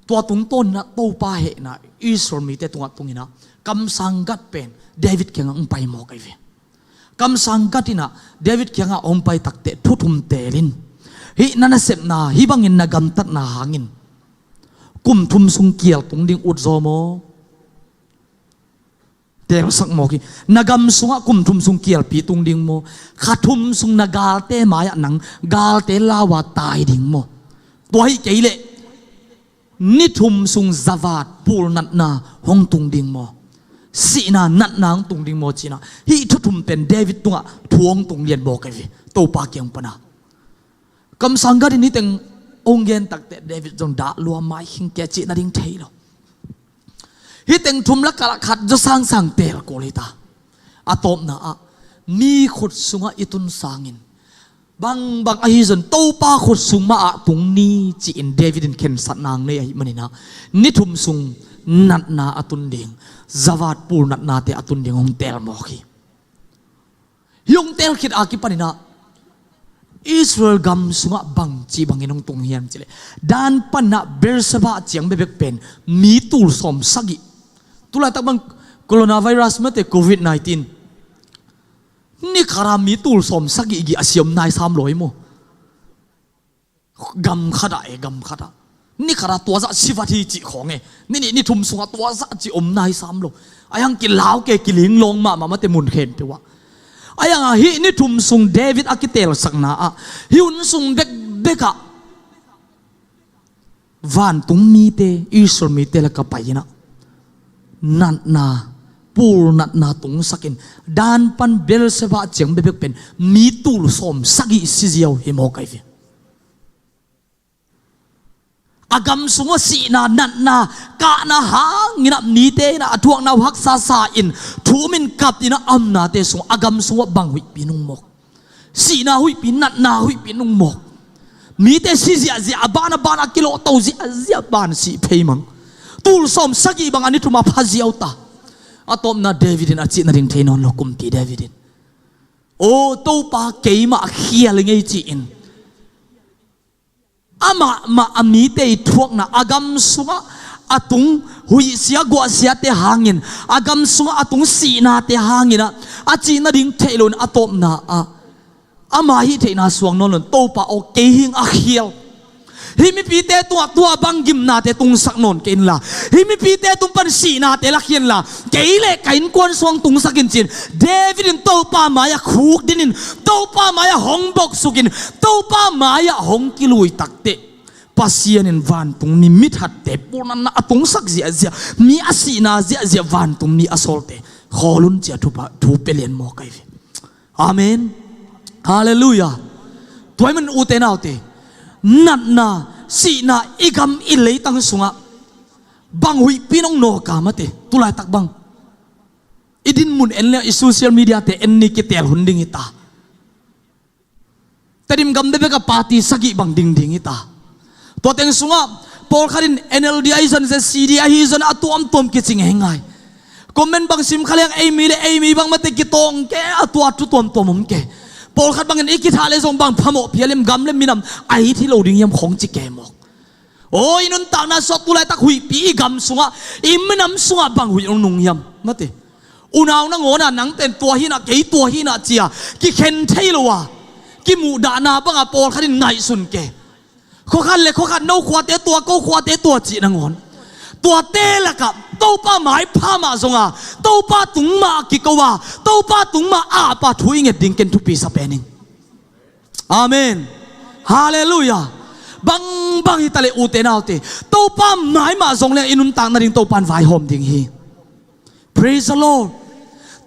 tua tungtawn in ah Topa hehna Israel mite tungah tung in ah, kamsang gat pen David kiangah hong pai mawk ahi ve. Kamsang gat in ah David kiangah hong pai takteh thu thum teel in, hih na nasepna, hih bangin na gamtatna hangin kum thum sung kial tung ding ut zaw maw? Teelsak mawk hi. Na gam sungah kum thum sung kialpi tung ding maw? Kha thum sung na galte mai-ah nang galte lau-a tai ding maw? Tua hi kei leh ni thum sung zavat pulnatna hong tung ding maw? Sihna natna hong tung ding maw? Ci-in ah hih thu thum pen David tungah thu hong tung lian mawk ahi ve. Topa kiang pana kamsang gat in hih teng hong gen takteh David zong dah lua, mai khing kei, cih nading thei lo. Hih teng thum lakah khat zaw sangsang teel kul hi ta. A tawpna ah mi khut sungah i tun sangin bangbang ahi zong Topa khut sung mah ah tung ni, ci-in David in khensatna hong nei ahih manin ah ni thum sung natna a tun ding, zavat pulnatnate a tun ding hong teel mawk hi. Hih hong teel khit a kipanin ah Israel gam sungah bangci bangin hong tung hiam cih leh, Dan panin ah Beersheba ciang bekbek pen mi tul sawm sagih. Tulaitak bang coronavirus mate covid nineteen, ni khat ah mi tul sawm sagih gih a si om nai sam lo hi maw? Gam khat ah e, gam khat ah ni khat ah tua zah si vat hi cih khawng e. Ni nih ni thum sungah tua zah cih om nai sam lo. Ahi hang kilau kei, kiling lawng mahmah mate mun khempeuh ah. Ahi hang ah hih ni thum sung David a kiteelsakna ah, hih hun sung bekbek ah vantung mite, Israel mite lakah pai-in ah natna, pulnatna tungsakin, Dan pan Beersheba ciang bekbek pen mi tul sawm sagih si ziau hi mawk ahi ve. A gam sungah sihna, natna, kahna hangin ah mite in ah a thuakna uh haksa sa-in, thum in kap in ah a omnate sungah, a gam sungah bang huihpi nung mawk? Sihna huihpi, natna huihpi nung mawk? Mite si ziahziah, a ban a ban a kilawhto ziahziah, ban sih phei mang. Tul sawm sagih bang a ni thum a pha ziau ta. A tawpna David in a cih nading thei nawn lo, kumpi David in, "Aw Topa, keimah khial ing ei," ci-in amah mah a mite i thuakna, a gam sungah a tung huihsia guahsiate hangin, a gam sungah a tung sihnate hangin ah a cih nading theih loin a tawpna ah ama hih theihna suang nawn loin, "Topa aw, kei hing a khial. Hih mipite tungah tua bang gimnate tungsak nawn kei inla, hih mipite tung pan sihnate lakhia inla, kei le ka innkuan sung tungsak in," ci-in David in Topa mai-ah khukdin in, Topa mai-ah hong boksukin, Topa mai-ah hong kilui takteh, Pasian in vantungmi, mi thatte pulnatna a tungsak ziahziah, mi a sihna ziahziah vantungmi a sawlte khawl un, ci-a thu pa, thu pia lian mawk ahi ve. Amen. Halleluiah. Tua ahih manin ute naute, natna, sihna i gam i leitang sungah bang huihpi nong nawk a, mate, tulaitak bang i din mun en le i social media-te en ni, kiteel hun ding hi ta. Tedim gam bekbek ah party sagih bang dingding hi ta. Tua teng sungah pawlkhat in N L D ahi zong, Z C D ahi zong, a tuamtuam kici ngeingai. Comment bang sim kha leng, ei mi le ei mi bang mate kitawng kei, a tua thu tuamtuam om kei. Pawlkhat bangin i kithah le zong bang phamawh phial hiam, gam le minam a it hi lo ding hiam khawng ci kei mawk. Aw, i nuntakna sungah tulaitak huihpi i gam sungah, i minam sungah bang huih hong nung hiam, mate? Unau nangawn ah nang pen tua hi na, kei tua hi na ci-a kikhen thei lo a, kimuhdahna bangah pawlkhat in ngaihsun kei. Khuakhat le khuakhat, no khuate tua, ko khuate tua cih nangawn, tuate lakah Topa maipha mah zong a, Topa tung mah kiko a, Topa tung mah a, a pa thu i nget ding ken thupi sa pen ing. Amen. Halleluiah. Bangbang hi ta leh ute naute, Topa mai mah zong leng i nuntak nading Topa in vaihawm ding hi. Praise the Lord.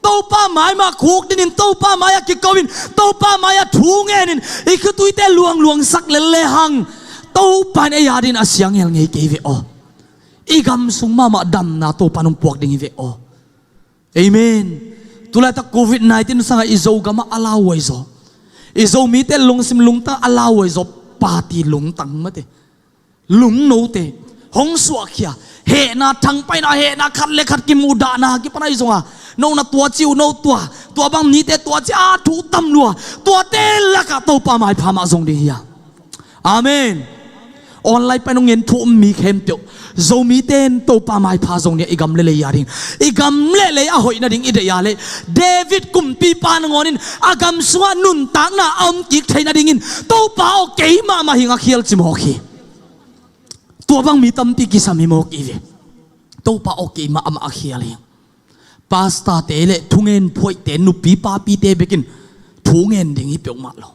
Topa mai mah khukdin in, Topa mai-ah kiko in, Topa mai-ah thu ngen in, i khutui-te luangluang sak lel lehang, Topa in ei adingin a sianghel ngei kei ve aw. I gam sung mahmah damna Topa in hong puak ding hi ve aw. Amen. Tulaitak covid nineteen sangah i Zogam ah a lauhuai zaw, i Zomite lungsim lungtang a lauhuai zaw, party lungtang mate, lungnote hong suahkhia. Hehna, thangpaihna, hehna, khat le khat kimuhdahna kipan ahi zong a, no na tua ci uh, no tua, tua bang mite tua ci a, thu tam lua. Tuate lakah Topa maipha mah zong ding hi a. Amen. Online pan hong ngen thu um mi khempeuh, Zomite in Topa maipha zong nia, i gam le lei a ding, i gam le lei a hoih nading i deih a leh, David kumpipa nangawn in a gam sungah nuntakna a om kik theih nadingin, Topa aw, keimah mah hing a khial ci mawk hi. Tua bang mi tampi kisam hi mawk i ve. Topa aw, keimah amah a khial hi. Pastorte le thungen phuaihte, nupi papite bekin thu ngen ding hi peuhmah lo.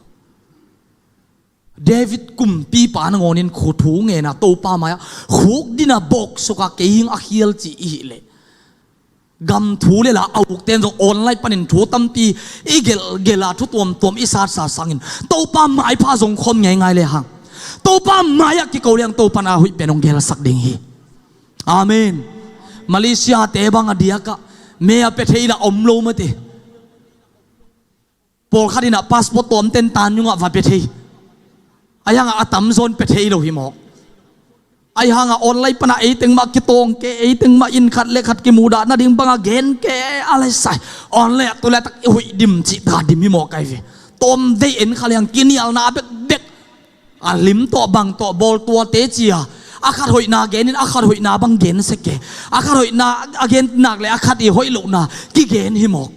David kumpipa nangawn in khu thu ngen a, Topa mai-ah khukdin a bawksuk a kei hing a khial ci i hih leh, gam thu le la a ukte in zong online panin thu tampi i gelhgelh a, thu tuamtuam i satsa sangin Topa maipha zong khawm ngeingai le hang, Topa mai-ah kiko le hang, Topa in a huih pen hong gelsak ding hi. Amen. Malaysia-te bang a diakah me a pia thei la om lo mate. Pawlkhat in ah passport tuamten tan nungah va pia thei. Ahi hangah a tamzaw in pia thei lo hi mawk. Ahi hangah online panah eiteng mah kitawng ke, eiteng mah in khat le khat kimudah nading bangah gen ke, a lai sai. Online ah tu le tak i huih dim cih ta dim hi mawk ai ve. Tawm vei en kha le hang kinialna bekbek. A lim tawh bang tawh bawl tuate cia, a khat hoihna genin a khat hoihna bang gen sek ke, a khat hoihna a gen nak le a khat i hoih lohna kigen hi mawk.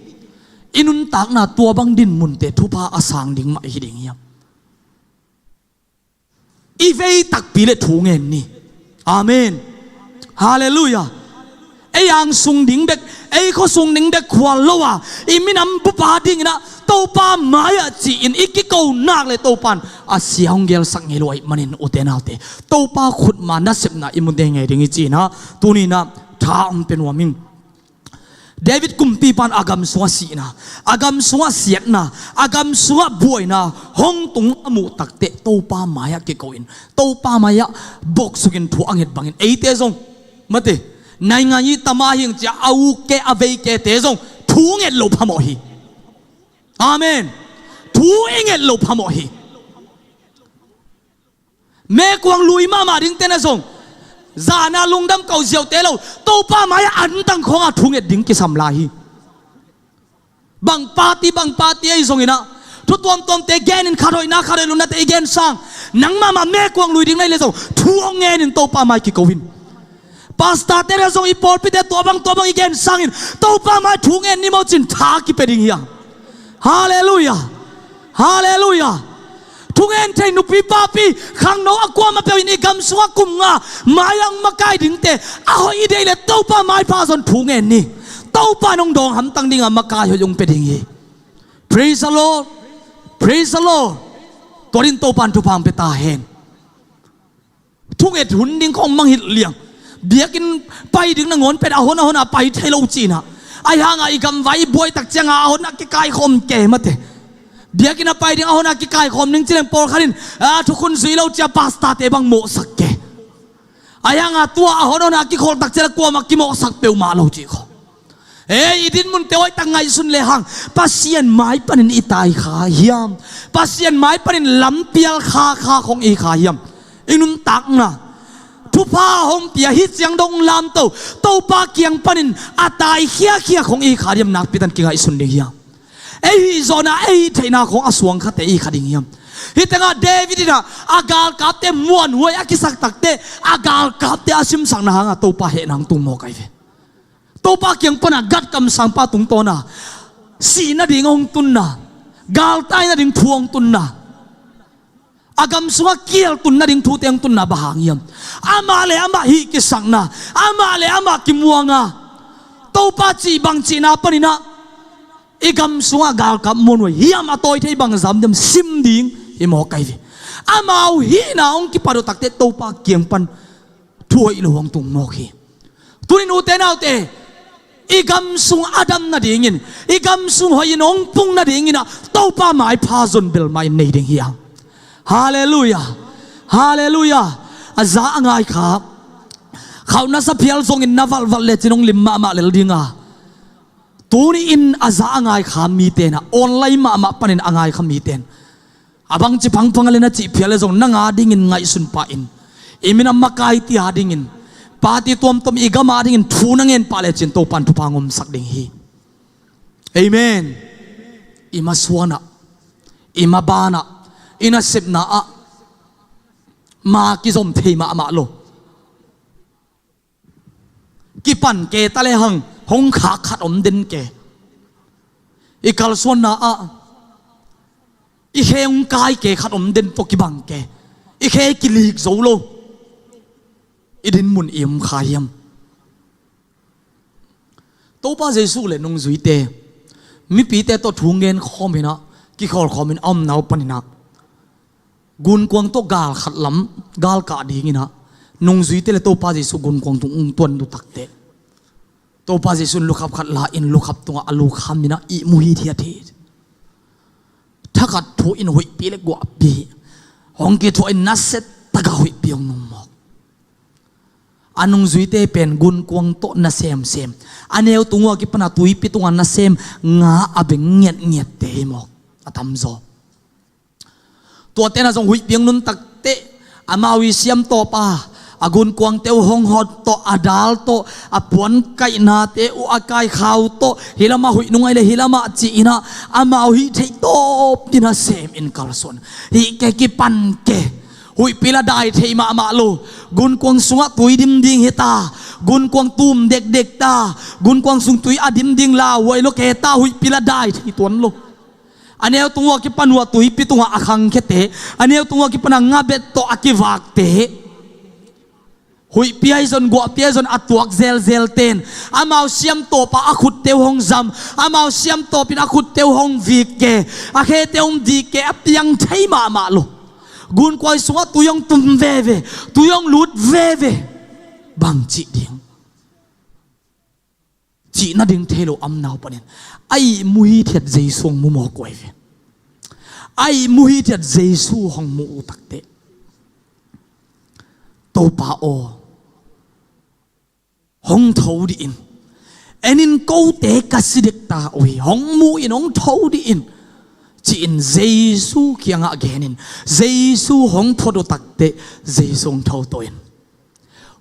I nuntakna tua bang dinmunte thupha a sang ding mah hi ding hiam? I vei takpi le thu ngen ni. Amen. Halleluiah. Ei ang sung ding bek, ei khua sung ding bek khual lo a, i minam bup a dingin ah Topa mai-ah ci-in i kiko nak le Topa in a sia hong gelsak ngei lo ahih manin, ute naute, Topa khutma nasepna i mu ngei ding hi ci-in ah tuni-in ah tha hong pia nuam ing. David kumpipa in a gam sungah sihna, a gam sungah siatna, a gam sungah buaina hong tung a muh takteh Topa mai-ah kiko in, Topa mai-ah boksukin thu a nget bangin eite zong, mate, naingan i tama hing cia a uk ke, a vei kete zong thu nget loh phamawh hi. Amen. Thu i nget loh phamawh hi. Mekuang lui mahmah dingte na zong, zana lungdam kau ziaute lo, Topa mai-ah antang khawnga thu nget ding kisam lai hi. Bang party, bang party ahi zongin ah, thu tuamtuamte genin khat hoihna, khat hoih lohnate i gen sang, nang mahmah mekuang lui ding na hih leh zong thu hong ngenin Topa mai kiko in. Pastorte na zong, i pawlpite tua bang tua bang i gen sangin Topa mai thu ngen ni maw cin tha kipia ding hi a. Halleluiah. Halleluiah. Thungen thei nupi papi, khangno a kuamah peuh in i gam sungah kum nga mai-ah hong makai dingte a hoih i deih leh Topa maipha zong thu ngen ni. Topa in hong dawng hamtang dingah makai hoih hong pia ding hi. Praise the Lord. Praise the Lord. Tua dingin Topa in thupha hong pia ta hen. Thunget hun ding khawng mangngilh liang. Biakinn pai ding nangawn pen a hon a hon a pai thei lo cihna. Ahi hangah i gamvai i buai tak ciangah a hon a kikaikhawm kei mate. Biakinn a pai ding a hon a kikaikhawm ding ci leng pawlkhat in, a, thukhun zui lo cia pastorte bang mawhsak kei. Ahi hangah tua a hon hon a kikholh tak ciangah kuamah kimawhsak peuhmah lo cih khawng. Ei, i dinmunte hoihtak ngaihsun lehang, Pasian mai panin i tai kha hiam? Pasian mai panin lampial kha kha khong i kha hiam? I nuntakna thupha hong pia hi ciang dong lamto, Topa kiang panin a tai khiakhia khong i kha hiam? Nakpi tan kingaihsun ding hiam? Ei hih zawhna, ei hih theihna khong a suang khate i kha ding hiam? Hih tengah David in ah a galkapte muanhuai a kisak takte, a galkapte a simsakna hangah Topa hehna hong tung mawk ai ve. Topa kiang pana Gath kamsangpa tungtawna sih nading a hong tunna, galtai nading thu a hong tunna, a gam sungah kial tun nading thute a hong tunna bang hang hiam? Amah le amah hih kisakna, amah le amah kimuanga, Topa cih bang cihna paninah i gam sungah galkap muanhuai hiam, a tawi thei bang zam diam sim ding hi mawk ai ve. Amau hihna hong kipat uh takte Topa kiang pan thu hoih lo hong tung mawk hi. Tunin ute naute, i gam sung a dam nadingin, i gam sung hoihin hong pung nadingin ah Topa maipha zon bel mah in nei ding hi hang. Halleluiah. Halleluiah. A za a ngai kha, khauh na sa phial zongin na valhvalh lecin hong lim mahmah lel dinga, tuni-in a za a ngai kha mite na, online mahmah panin a ngai kha mite na, a bangci phangphang a le na cih phial le zong nang a dingin ngaihsun pah in, i minam makai ti a dingin, party tuamtuam i gam a dingin thu na ngen pah lecin Topan thupha hong omsak ding hi. Amen. I masuanah, i mabanah, i nasepna ah Ma kizom thei mahmah lo. Kipan ke ta le hang hong khak khat om den ke. I kalsuanna ah i khe hong kai ke khat om den tawh kibang ke. I khe kilik zo lo. I din mun i om kha hiam? Topa Jesu le nungzuite mipite tawh thu ngen khawm inah, kikhawl khawm in a omna uh paninah gunkuang tawh gal khat lam gal kah dinginah nungzuite le Topa Jesu gunkuang tung ung tuan duh takteh Topa Jesu in lukhap khat la in lukhap tungah a lukham inah ihmu hithiat hi. Thakhat thu in huihpi le guahpi hong kithuah in nasia takah huihpi hong nung mawk. A nungzuite pen gunkuang tawh na semsem, a neu tung uh a kipana tuipi tungah na sem nga a beng ngiatngiatte hi mawk. A tamzaw tuate na zong huihpi hong nun takteh amau i siamtawpa a gunkuangte uh hong hot tawh, a dal tawh, a puan kaihnate uh a kaikhau tawh, hi lamah huih nung ai le hi lamah ci inah amau hih theih tawpin a sem in kalsuan. Hih ke, kipan ke. Huihpi la dai thei mahmah lo. Gunkuang sungah tui dim ding hi ta, gunkuang tum dekdek ta, gunkuang sung tui a dim ding lauhuai lo ke ta, huihpi la dai thei tuan lo. A neu tung uh a kipan uh a tuipi tungah a khangkhete, a neu tung uh a kipana ngabet tawh a kivakte. Huihpi ahi zon, guahpi ahi zon a tuak zelzel ten amau siamtawpa a khutte uh hong zam, amau siamtawpin a khutte uh hong vik ke, a khete hong dik ke, a piang thei mahmah lo. Gunkuai sungah tui hong tum veve, tui hong lut veve. Bang cih ding? Cih nading thei lo amnau panin a ihmu hithiat Jesu hong mu mawk uh ai ve. A ihmu hithiat Jesu hong mu uh takteh, Topa aw, hong tho dih in. En in, kote ka si dek ta uh hi, hong mu in, hong tho dih in, ci-in Jesu kiangah gen in. Jesu hong phot uh takteh Jesu hong tho to in.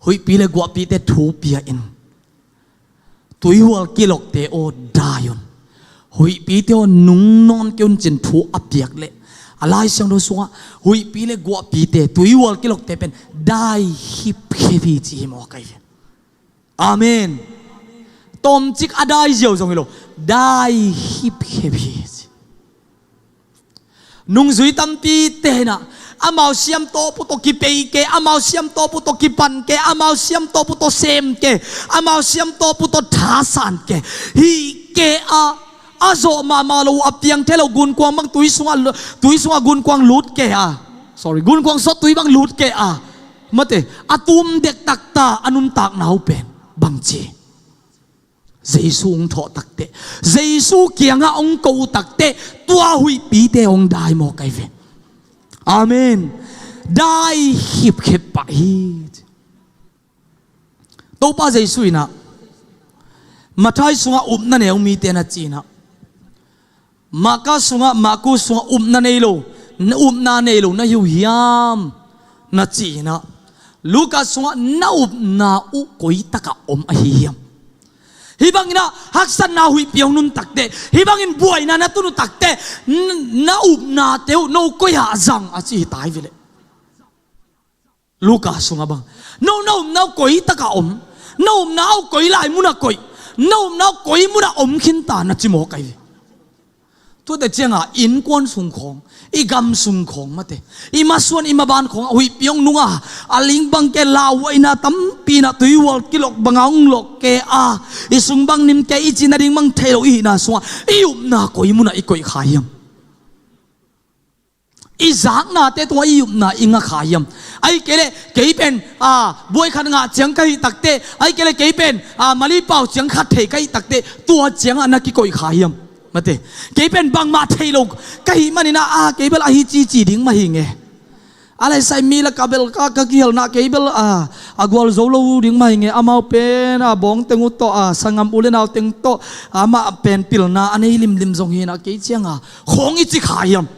Huihpi le guahpite thu pia in. Tuihual kilokte aw, dai un. Huihpite aw, nung nawn kei un, ci-in thu a piak leh, a Lai Siangtho sungah huihpi le guahpite, tuihual kilokte pen dai hipkhep hi ci hi mawk ai ve. Amen. Tawmcik a dai ziau zong hi lo, dai hipkhep hi ci. Nungzui tampi tenah amau siamtawpu tawh kipei ke, amau siamtawpu tawh kipan ke, amau siamtawpu tawh sem ke, amau siamtawpu tawh thasan ke. Hih ke a, a zawh mahmah lo, a piang thei lo, gunkuang bang tui sungah, tui sungah gunkuang lut ke a, sorry, gunkuang sawt tui bang lut ke a, mate, a tum dektak ta a nuntakna uh pen bangci? Jesu hong thawh takteh, Jesu kiangah hong ko uh takteh, tua huihpite hong dai mawk ai ve. Amen. Dai hipkhep pah hi. Topa Jesu inah Matthai sungah upna neu mite na ci inah, Marka sungah, Marku sungah upna nei lo, na upna nei lo na hi uh hiam na ci inah, Luka sungah na upna uh koi takah om ahi hiam? Hih bangin ah haksatna huihpi hong nuntakte, hih bangin buaina na tun uh takte, n-, na upnate uh no koi ah zang a ci hi tai veleh. Luka sungah bang, no na upna uh koi takah om, na upna uh koi lai munah koih, na upna uh koi munah om khinta na ci mawk ai ve. Tuate ciangah innkuan sung khawng, i gam sung khawng mate, i masuan i maban khawngah huihpi hong nunga, a ling bang ke lauhuaina tampi inah tuihual kilok banga hong lok ke a, i sung bang nim ke, i cih nading bang thei lo i hihna sungah i upna koi munah i koih kha hiam? I zaknate tungah i upna i nga kha hiam? Ahih kei leh kei pen, a, buai khat ngah ciang ka hih takteh, ahih kei leh kei pen, a, mali pau ciang khat thei ka hih takteh, tua ciangah na kikoih kha hiam? Mate, kei pen bangmah thei lo ka hih manin ah, a, kei bel ahi cici ding mah hi nge. A laisai mi lakah bel ka, ka kihelna kei bel, a, a gual zo lo ding mah hi nge. Amau pen, a, bawng teng uh tawh, a, sanggam u le nau teng tawh, amah pen pilna a nei limlim zong hi inah kei ciangah khawng i ci kha hiam?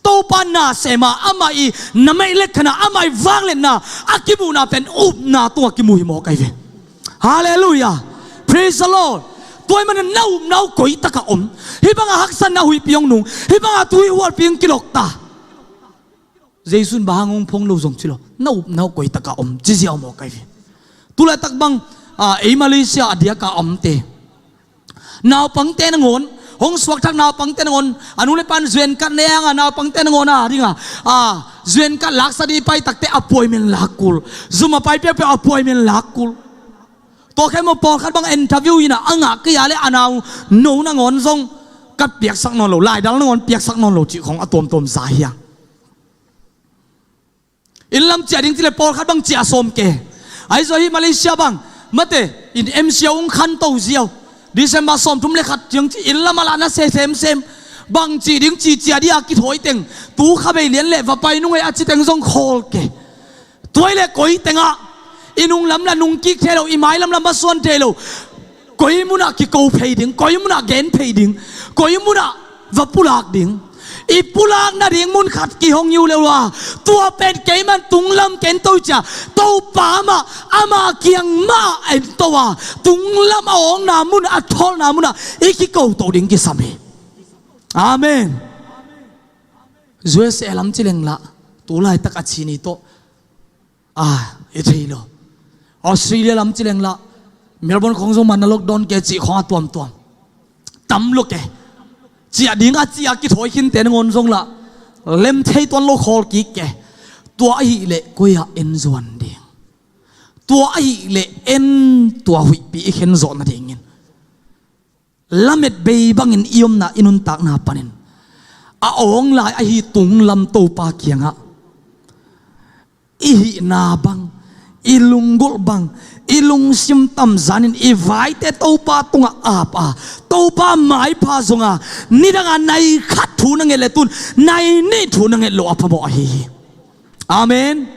Topa na sem a, amah i na meih let khanah, amah i vangliatna a kimuhna pen upna tungah kimu hi mawk ai ve. Halleluiah. Praise the Lord. Tua ahih manin na upna uh koi takah om, hih bangah haksatna huihpi hong nung, hih bangah tuihualpi hong kilok ta, Jesu in bang hang hong phong lo zong ci lo, na upna uh koi takah om ci ziau maw kai ve. Tulaitak bang, a, ei Malaysia a diakah a omte, naupangte nangawn, hong suakthak naupangte nangawn, a nu le pan zuenkat ne hanga naupangte nangawn a dinga, a, zuenkat laksa dih pai takte appointment lakkul, zum a pai piakpiak appointment lakkul. Tua khempeuh pawlkhat bang interview ina a ngah kei a le a nau no nangawn zong ka piaksak nawn lo, laidal nangawn piaksak nawn lo cih khong a tuamtuam za hi a. Inn lam ciah ding ci le pawlkhat bang ciah sawm ke. Ahi zong hih Malaysia bang mate in M C O hong khanto ziau. December sawmthum le khat ciang ci inn lam a lah na se semsem. Bang ci ding ci ciah dih a kithawi teng, tu kha bei lian le va pai nung ei a ci teng zong khawl ke. Tuai le koi tengah i nung lam lah nung kik thei lo, i mai lam lah masuan thei lo. Koi munah kiko phei ding, koi munah gen phei ding, koi munah va pulak ding. I pulak nading mun khat kihong hi uh le uh a, tua pen keiman tunglam ken to cia, Topa amah, amah kiang mah en to a, tunglam a awngna mun, a thawlna munah i kiko to ding kisam hi. Amen. U S A lam ci leng lah, tu laitak a ci ni tawh, a, i thei lo. Australia lam ci leng lah, Melbourne khong zong man na lockdown ke cih khong a tuamtuam tam lo ke. Ciah ding a ciah kithawi khinte nangawn zong lah, lem thei tuan lo khawl kik ke. Tua ahih leh koi ah en zuan ding? Tua ahih leh en, tua huihpi i khen zawh nadingin lamet bei bangin i omna, i nuntakna panin a awng lai ahi tunglam Topa kiangah i hihna bang, i lunggulh bang, i lungsim tamzanin i vaite Topa tungah ap a, Topa maipha zonga, nidanga nai khat thu na nget le tun nai nih thu na nget lo a phamawh ahi hi. Amen.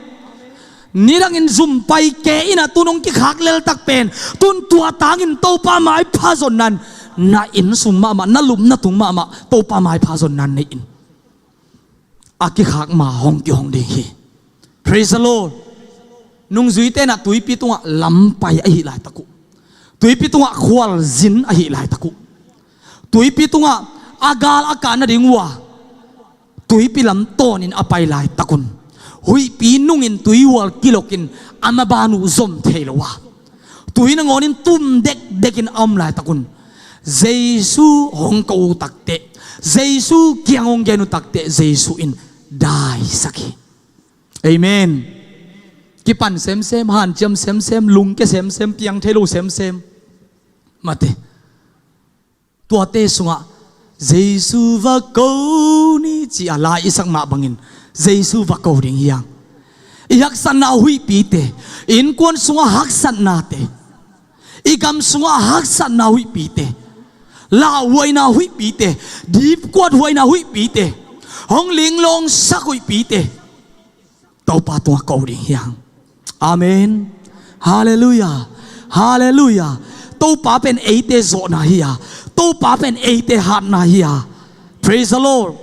Nidangin zum pai ke ina tun hong kikhak leltak pen, tun tua tangin Topa maipha zonnan na inn sung mahmah, na lupna tung mahmah Topa maipha zonnan nei in a kikhak ma hong kihong ding hi. Praise the Lord. Nungzuite na tuipi tungah lam pai ahi laitak uh, tuipi tungah khualzin ahi laitak uh, tuipi tungah a gal a kah nading uh a, tuipi lam tawnin a pai laitakun, huihpi nungin tuihual kilokin a maban uh zom thei lo a, tui nangawnin tum dekdekin a om laitakun, Jesu hong ko uh takteh, Jesu kiang hong gen uh takteh, Jesu in daisak hi. Amen. Kipan semsem, hanciam semsem, lungke semsem, piang thei lo semsem. Mate. Tuate sungah Jesu va ko ni ci a lai i sak mah bangin Jesu va ko ding hi hang. I haksatna huihpite, innkuan sungah haksatnate, i gam sungah haksatna huihpite, lauhuaina huihpite, dipkuat huaina huihpite, hong linglawngsak huihpite Topa tungah ko ding hi hang. Amen. Halleluiah. Halleluiah. Topa pen eite zawhna hi a, Topa pen eite hatna hi a. Praise the Lord.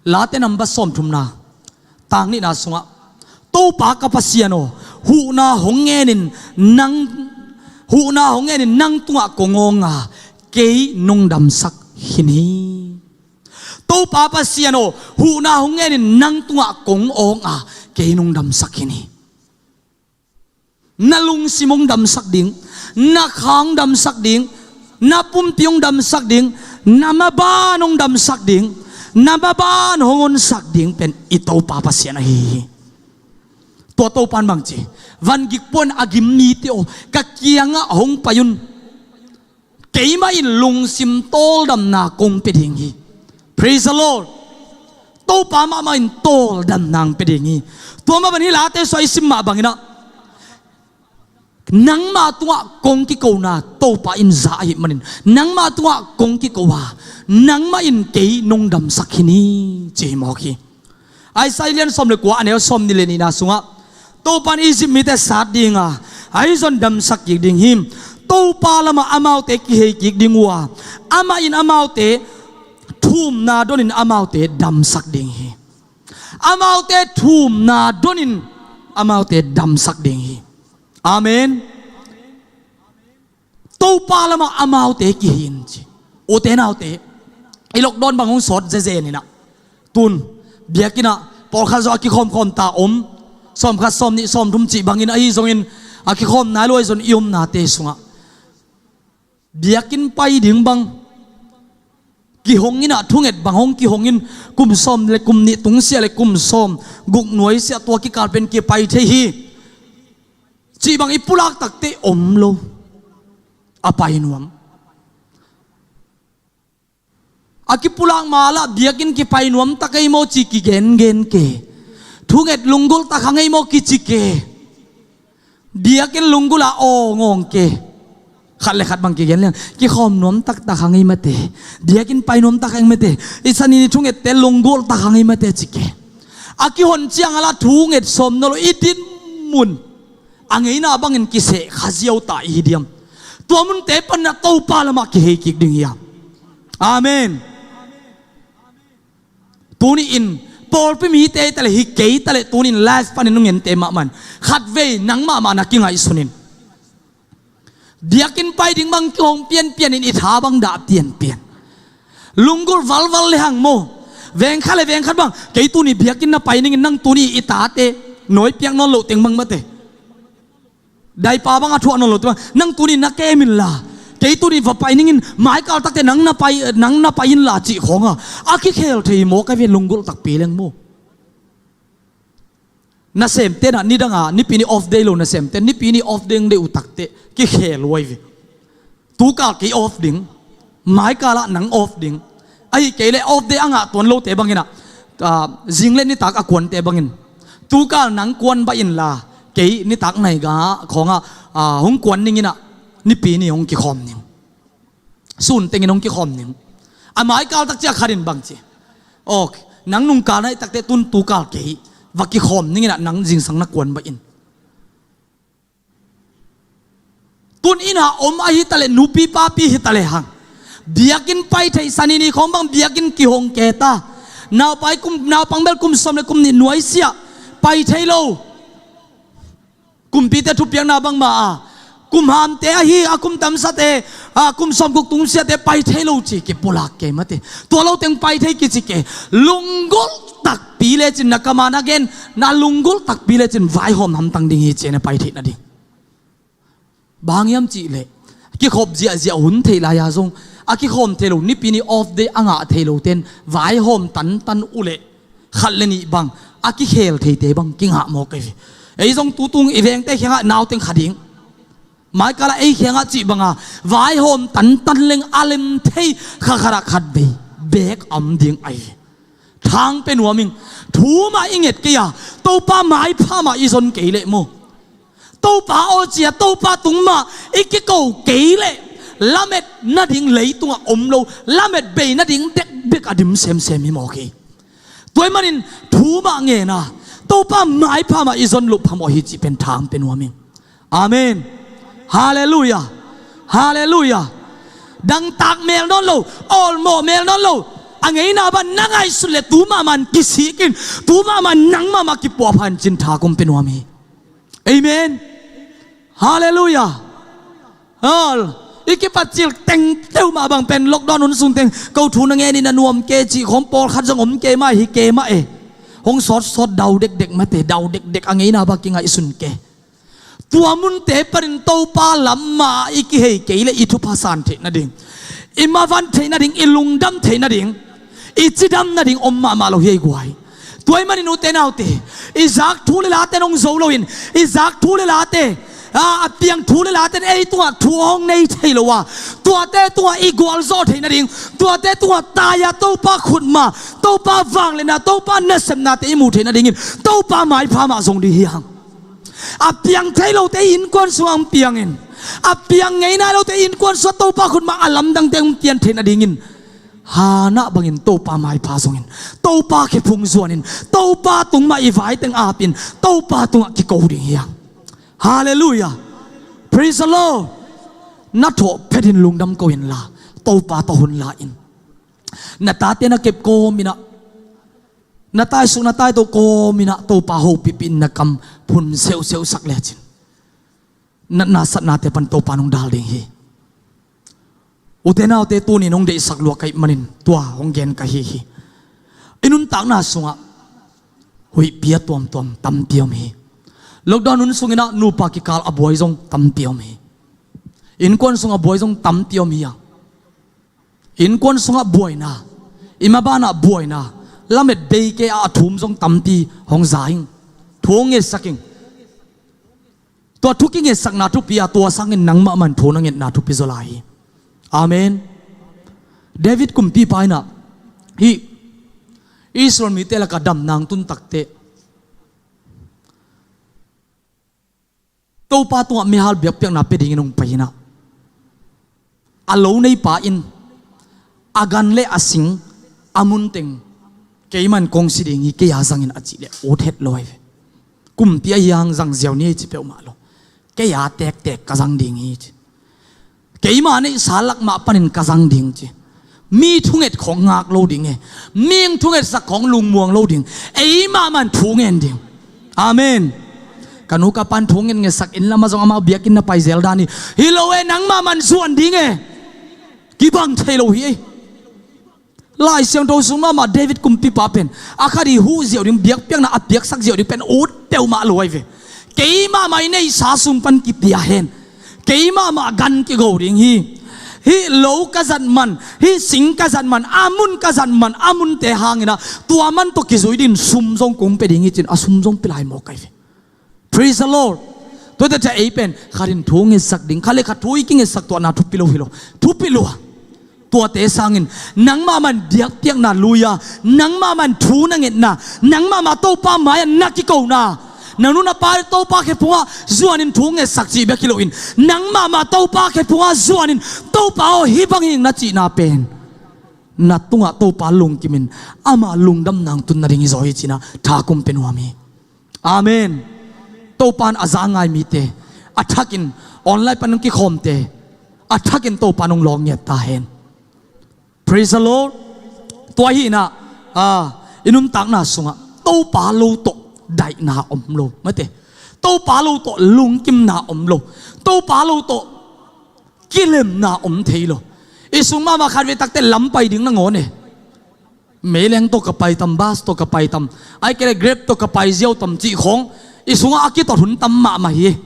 Late number sawmthumna, tang nihna sungah, Topa ka Pasian aw, huhna hong ngenin nang, huhna hong ngenin nang tungah kong awng a, kei nong damsak khin hi. Topa Pasian aw, huhna hong ngenin nang tungah kong awng a, kei nong damsak khin hi. Na lungsim hong damsak ding, na kha hong damsak ding, na pumpi hong damsak ding, na maban hong damsak ding, na maban hong honsak ding pen i Topa Pasian ahi hi. Tua Topa in bang ci, van gik puan a gim mite aw, ka kiangah hong pai un. Keimah in lungsim tawldamna kong pia ding hi. Praise the Lord. Topa mahmah in tawldamna hong pia ding hi. Tua mah bangin hih Late sua i sim mah bangin ah, nangmah tungah kong kikona Topa in za ahih manin, nangmah tungah kong kiko a, nangmah in kei nong damsak khin hi, ci hi mawk hi. Isaiah lian sawm le kua, a neu sawmnih le nihna sungah, Topa in Egypt mite sat ding a, ahi zong damsak kik ding hi. Topa lamah amaute kihei kik ding uh a, amah in amaute thumna donin amaute damsak ding hi. Amaute thumna donin amaute damsak ding hi. Amen. Topa lamah amaute kihin ci. Ute naute, i lockdown bang hong sawt zezen inah, tun Biakinn ah pawlkhat zawh a kikhawmkhawm ta om, sawmkhat, sawmnih, sawmthum cih bangin ahi zongin a kikhawm nai lo ahi zongin i omnate sungah biakinn pai ding bang kihong in ah, thunget bang hong kihong in, kum sawm le kum nih tungsiah le kum sawm guk nuaisiah tua kikal pen kipai thei hi cih bang i pulak takte om lo. A pai nuam. A kipulak ma lah biakinn kipai nuam tak ei maw ci kigengen ke. Thunget lunggulh tak hang ei maw kici ke. Biakinn lunggulh a aw ngawng ke. Khat le khat bang kigen liang, kikhawm nuam taktak hang ei mate. Biakinn pai nuam tak hang ei mate. I sanin i thungette lunggulh tak hang ei mate ci ke. A kihon ciang a lah thunget sawm nawn lo i dinmun. A ngeina bangin kiseh kha ziau ta i hi diam? Tua munte panin ah Topa lamah kihei kik ding hiam? Amen. Tuni-in pawlpi mite hi taleh, hi kei taleh, tuni-in live panin nung ente mahmah in khatvei nang mahmah na kingaihsun in. Biakinn pai ding bang kihong pianpian in i tha bang dah pianpian. Lunggulh valval le hang maw. Veng khat le veng khat bang, kei tuni biakinn na pai ning in, nang tuni i tate nawi piak nawn loh teng bang mate. Daipa bang a thuah nawn lo te bang, nang tuni na kem inla, kei tuni va pai ning in, maikal takte nang na pai, nang na pai inla cih khawng a, a kikhel thei maw ka ve, lunggulh takpi leng maw. Nasemte na nidang a, Nipi ni off day lo nasemte, Nipi ni off day deih uh takte kikhel uh ahi ve. Tukal kei off ding, maikal ah nang off ding. Ahi kei leh off day a ngah tuan lote bangin ah, ah, zing le nitak a kuante bangin, tukal nang kuan bah inla, kei nitak nai ga khawng ah, ah, hong kuan ning in ah, Nipi ni hong kikhawm ning. Sun tengin hong kikhawm ning. A maikal tak ciang khat in bang ci, ok, nang nungkal na hih takte tun tukal kei va kikhawm ning in ah, nang zingsang na kuan bah in. Tun inn ah om ahi taleh, nupi papi hi taleh hang, biakinn pai thei, sanin i khawng bang biakinn kihong ke ta. Naupai kum, naupang bel kum sawm le kum nih nuaisiah pai thei lo. Kumpite thupiakna bangmah a, kum hamte ahi a, kum tamsate, a, kum sawmguk tungsiahte pai thei lo ci kipulak ke mate. Tua lo teng pai thei kici ke. Lunggulh takpi lecin, na kam a na gen, na lunggulh takpi lecin vaihawm hamtang ding hi ci, na pai theih nading. Bang hang hiam cih leh, kikhop ziahziah hun theih lai-a zong a kikhawm thei lo, Nipi ni off day a ngah thei lote in vaihawm tantan uh leh, khat le nih bang a kikhel theite bang kingah mawk ahi ve. Ei zong tutung i vengte kiangah nauteng kha ding, maikal ah ei kiangah cih banga vaihawm tantan leng a lem thei, kha khat ah khat bei beek a om ding ahi ve. Thang pia nuam ing. Thu mah i nget kei a, Topa maipha mah i zon kei leh maw, Topa aw ci-a Topa tung mah i kiko kei leh, lamet nading leitungah om lo, lamet bei nading bekbek a dim semsem hi mawk hi. Tua ahih manin thu mah ngen a, Topa maipha mah i zon loh phamawh hi cih pen thang pia nuam ing. Amen. Halleluiah. Halleluiah. Dangtak mel nawn lo, awlmawh mel nawn lo. A ngeina bang na ngaihsut leh tu mahmah in kisik in, tu mahmah in nang mahmah kipuahpha in cin thak hong pia nuam hi. Amen. Halleluiah. Hal. I kipat cil teng teuh mah bang pen lockdown hun sung teng ko thu na ngen in a nuam ke cih khawng pawlkhat zong om ke mah hi ke mah e. Hong sawtsawt dau dekdek mate, dau dekdek, a ngeina bang kingaihsun ke. Tua munte panin Topa lam mah i kihei kei leh i thupha san theih nading, i mavan theih nading, i lungdam theih nading, i cidam nading om mahmah lo hi ei guai. Tua ahih manin ute naute, i zak thu le late in hong zo loin, i zak thu le late, a, a piang thu le late in ei tungah thu hong nei thei lo a, tuate tungah i gualzawh theih nading, tuate tungah tai-a Topa khutma, Topa vangliatna, Topa nasepnate i muh theih nadingin Topa maipha mah zong ding hi hang. A piang thei lote i innkuan sungah hong piangin, a piang ngei nai lote i innkuan sungah Topa khutma a lamdangte hong pian theih nadingin, Hannah bangin Topa maipha zongin, Topa khephung zuanin, Topa tung mah i vaiteng apin, Topa tungah kiko ding hi hang. Halleluiah. Praise the Lord. Na thawh phetin lungdam ko inla, Topa tawh hun la in. Na tate na kep kawm in ah, na taisuk na taito kawm in ah Topa hopihpih in, na kam phun seuhseuh sak lecin, natna satnate pan Topa in hong dal ding hi. Ute naute, tuni in hong deihsak lua ka hih manin tua hong gen ka hi hi. I nuntakna sungah Huihpi a tuamtuam tampi om hi. Lockdown hun sungin ah nupa kikal a buai zong tampi om hi. Innkuan sung a buai zong tampi om hi a, innkuan sungah buaina, i mabanah buaina, lamet bei kei a a thum zong tampi hong za ing. Thu hong ngetsak ing. Tua thu kingetsakna thupi a, tua sangin nangmah man thu na ngetna thupi zaw lai hi. Amen. David kumpipa in ah hih Israel mite lakah damna hong tun takteh Topa tungah meihal biakpiakna pia dingin hong pai in ah, a lo neipa in a gan le a sing, a munteng, keiman kong si ding hi, kei a zangin a cih leh ut het lo hi ve. Kumpi ahi hang zang ziau ni ei ci peuhmah lo. Kei a tektek ka zang ding hi ci. Keima neihsa lak mah panin ka zang ding ci. Mi thunget khong ngak lo ding e. Mi hong thungetsak khong lungmuang lo ding. Eimah man thu ngen ding. Amen. Ka nu ka pan thu ngetngetsak, inn lamah zong amau biakinn na pai zel dan hi. Hi lo e, nangmah man zuan ding e. Kibang thei lo hi ei. Lai Siangtho sung mahmah David kumpipa pen a khat i huh ziau ding, biakpiakna a piaksak ziau ding pen ut peuhmah lo ahi ve. Keimah mah i neihsa sung pan kipia hen. Keimah mah gan kigo ding hi. Hih lo ka zat man, hih sing ka zat man, a mun ka zat man, a munte hangin ah tua man tawh kizui dingin sum zong kong pia ding hi ci-in a sum zong pia lai mawk ahi ve. Praise the Lord. Tuate cia ei pen khat in thu ngetsak ding, khat le khat thu i kingetsak tuahna thupi lo hi lo. Thupi lua. Tuate sangin nangmah man biakpiakna lui-a, nangmah man thu na ngetna, nangmah mah Topa mai-ah na kikona, na nu na pa Topa khe phungah zuanin thu ngetsak cih bek hi loin, nangmah mah Topa khe phungah zuanin, Topa aw, hih bang hing na cihna pen na tungah Topa lungkimin ama lungdamna hong tun nading hi zaw hi ci-in ah thakum pia nuam hi. Amen. Topa in a za ngai mite, a thakin online pan hong kikhawmte, a thakin Topa in hong lawng ngiat ta hen. Praise the Lord. Tua hi in ah, ah, i nuntakna sungah Topa lo tawh daihna om lo, mate. Topa lo tawh lungkimna om lo. Topa lo tawh kilemna om thei lo. I sung mahmah khat vei takteh lam pai ding nangawn e. Meileng tawh ka pai tam, bus tawh ka pai tam, ahih kei leh Grab tawh ka pai ziau tam cih khawng i sungah a kitot hun tam mahmah hi.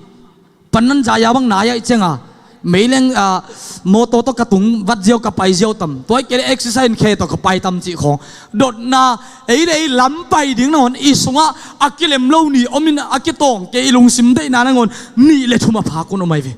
Panan zaya bang nai ahih ciangin meileng, ah, mawtaw tawh ka tung vat ziau, ka pai ziau tam, tua ahih kei leh exercise in khe tawh ka pai tam cih khawng dotna, ei le ei lam pai ding nangawn i sungah a kilem lo ni om in, a kitawng kei, i lungsim deihna nangawn nih le thum a phak un om ahi ve.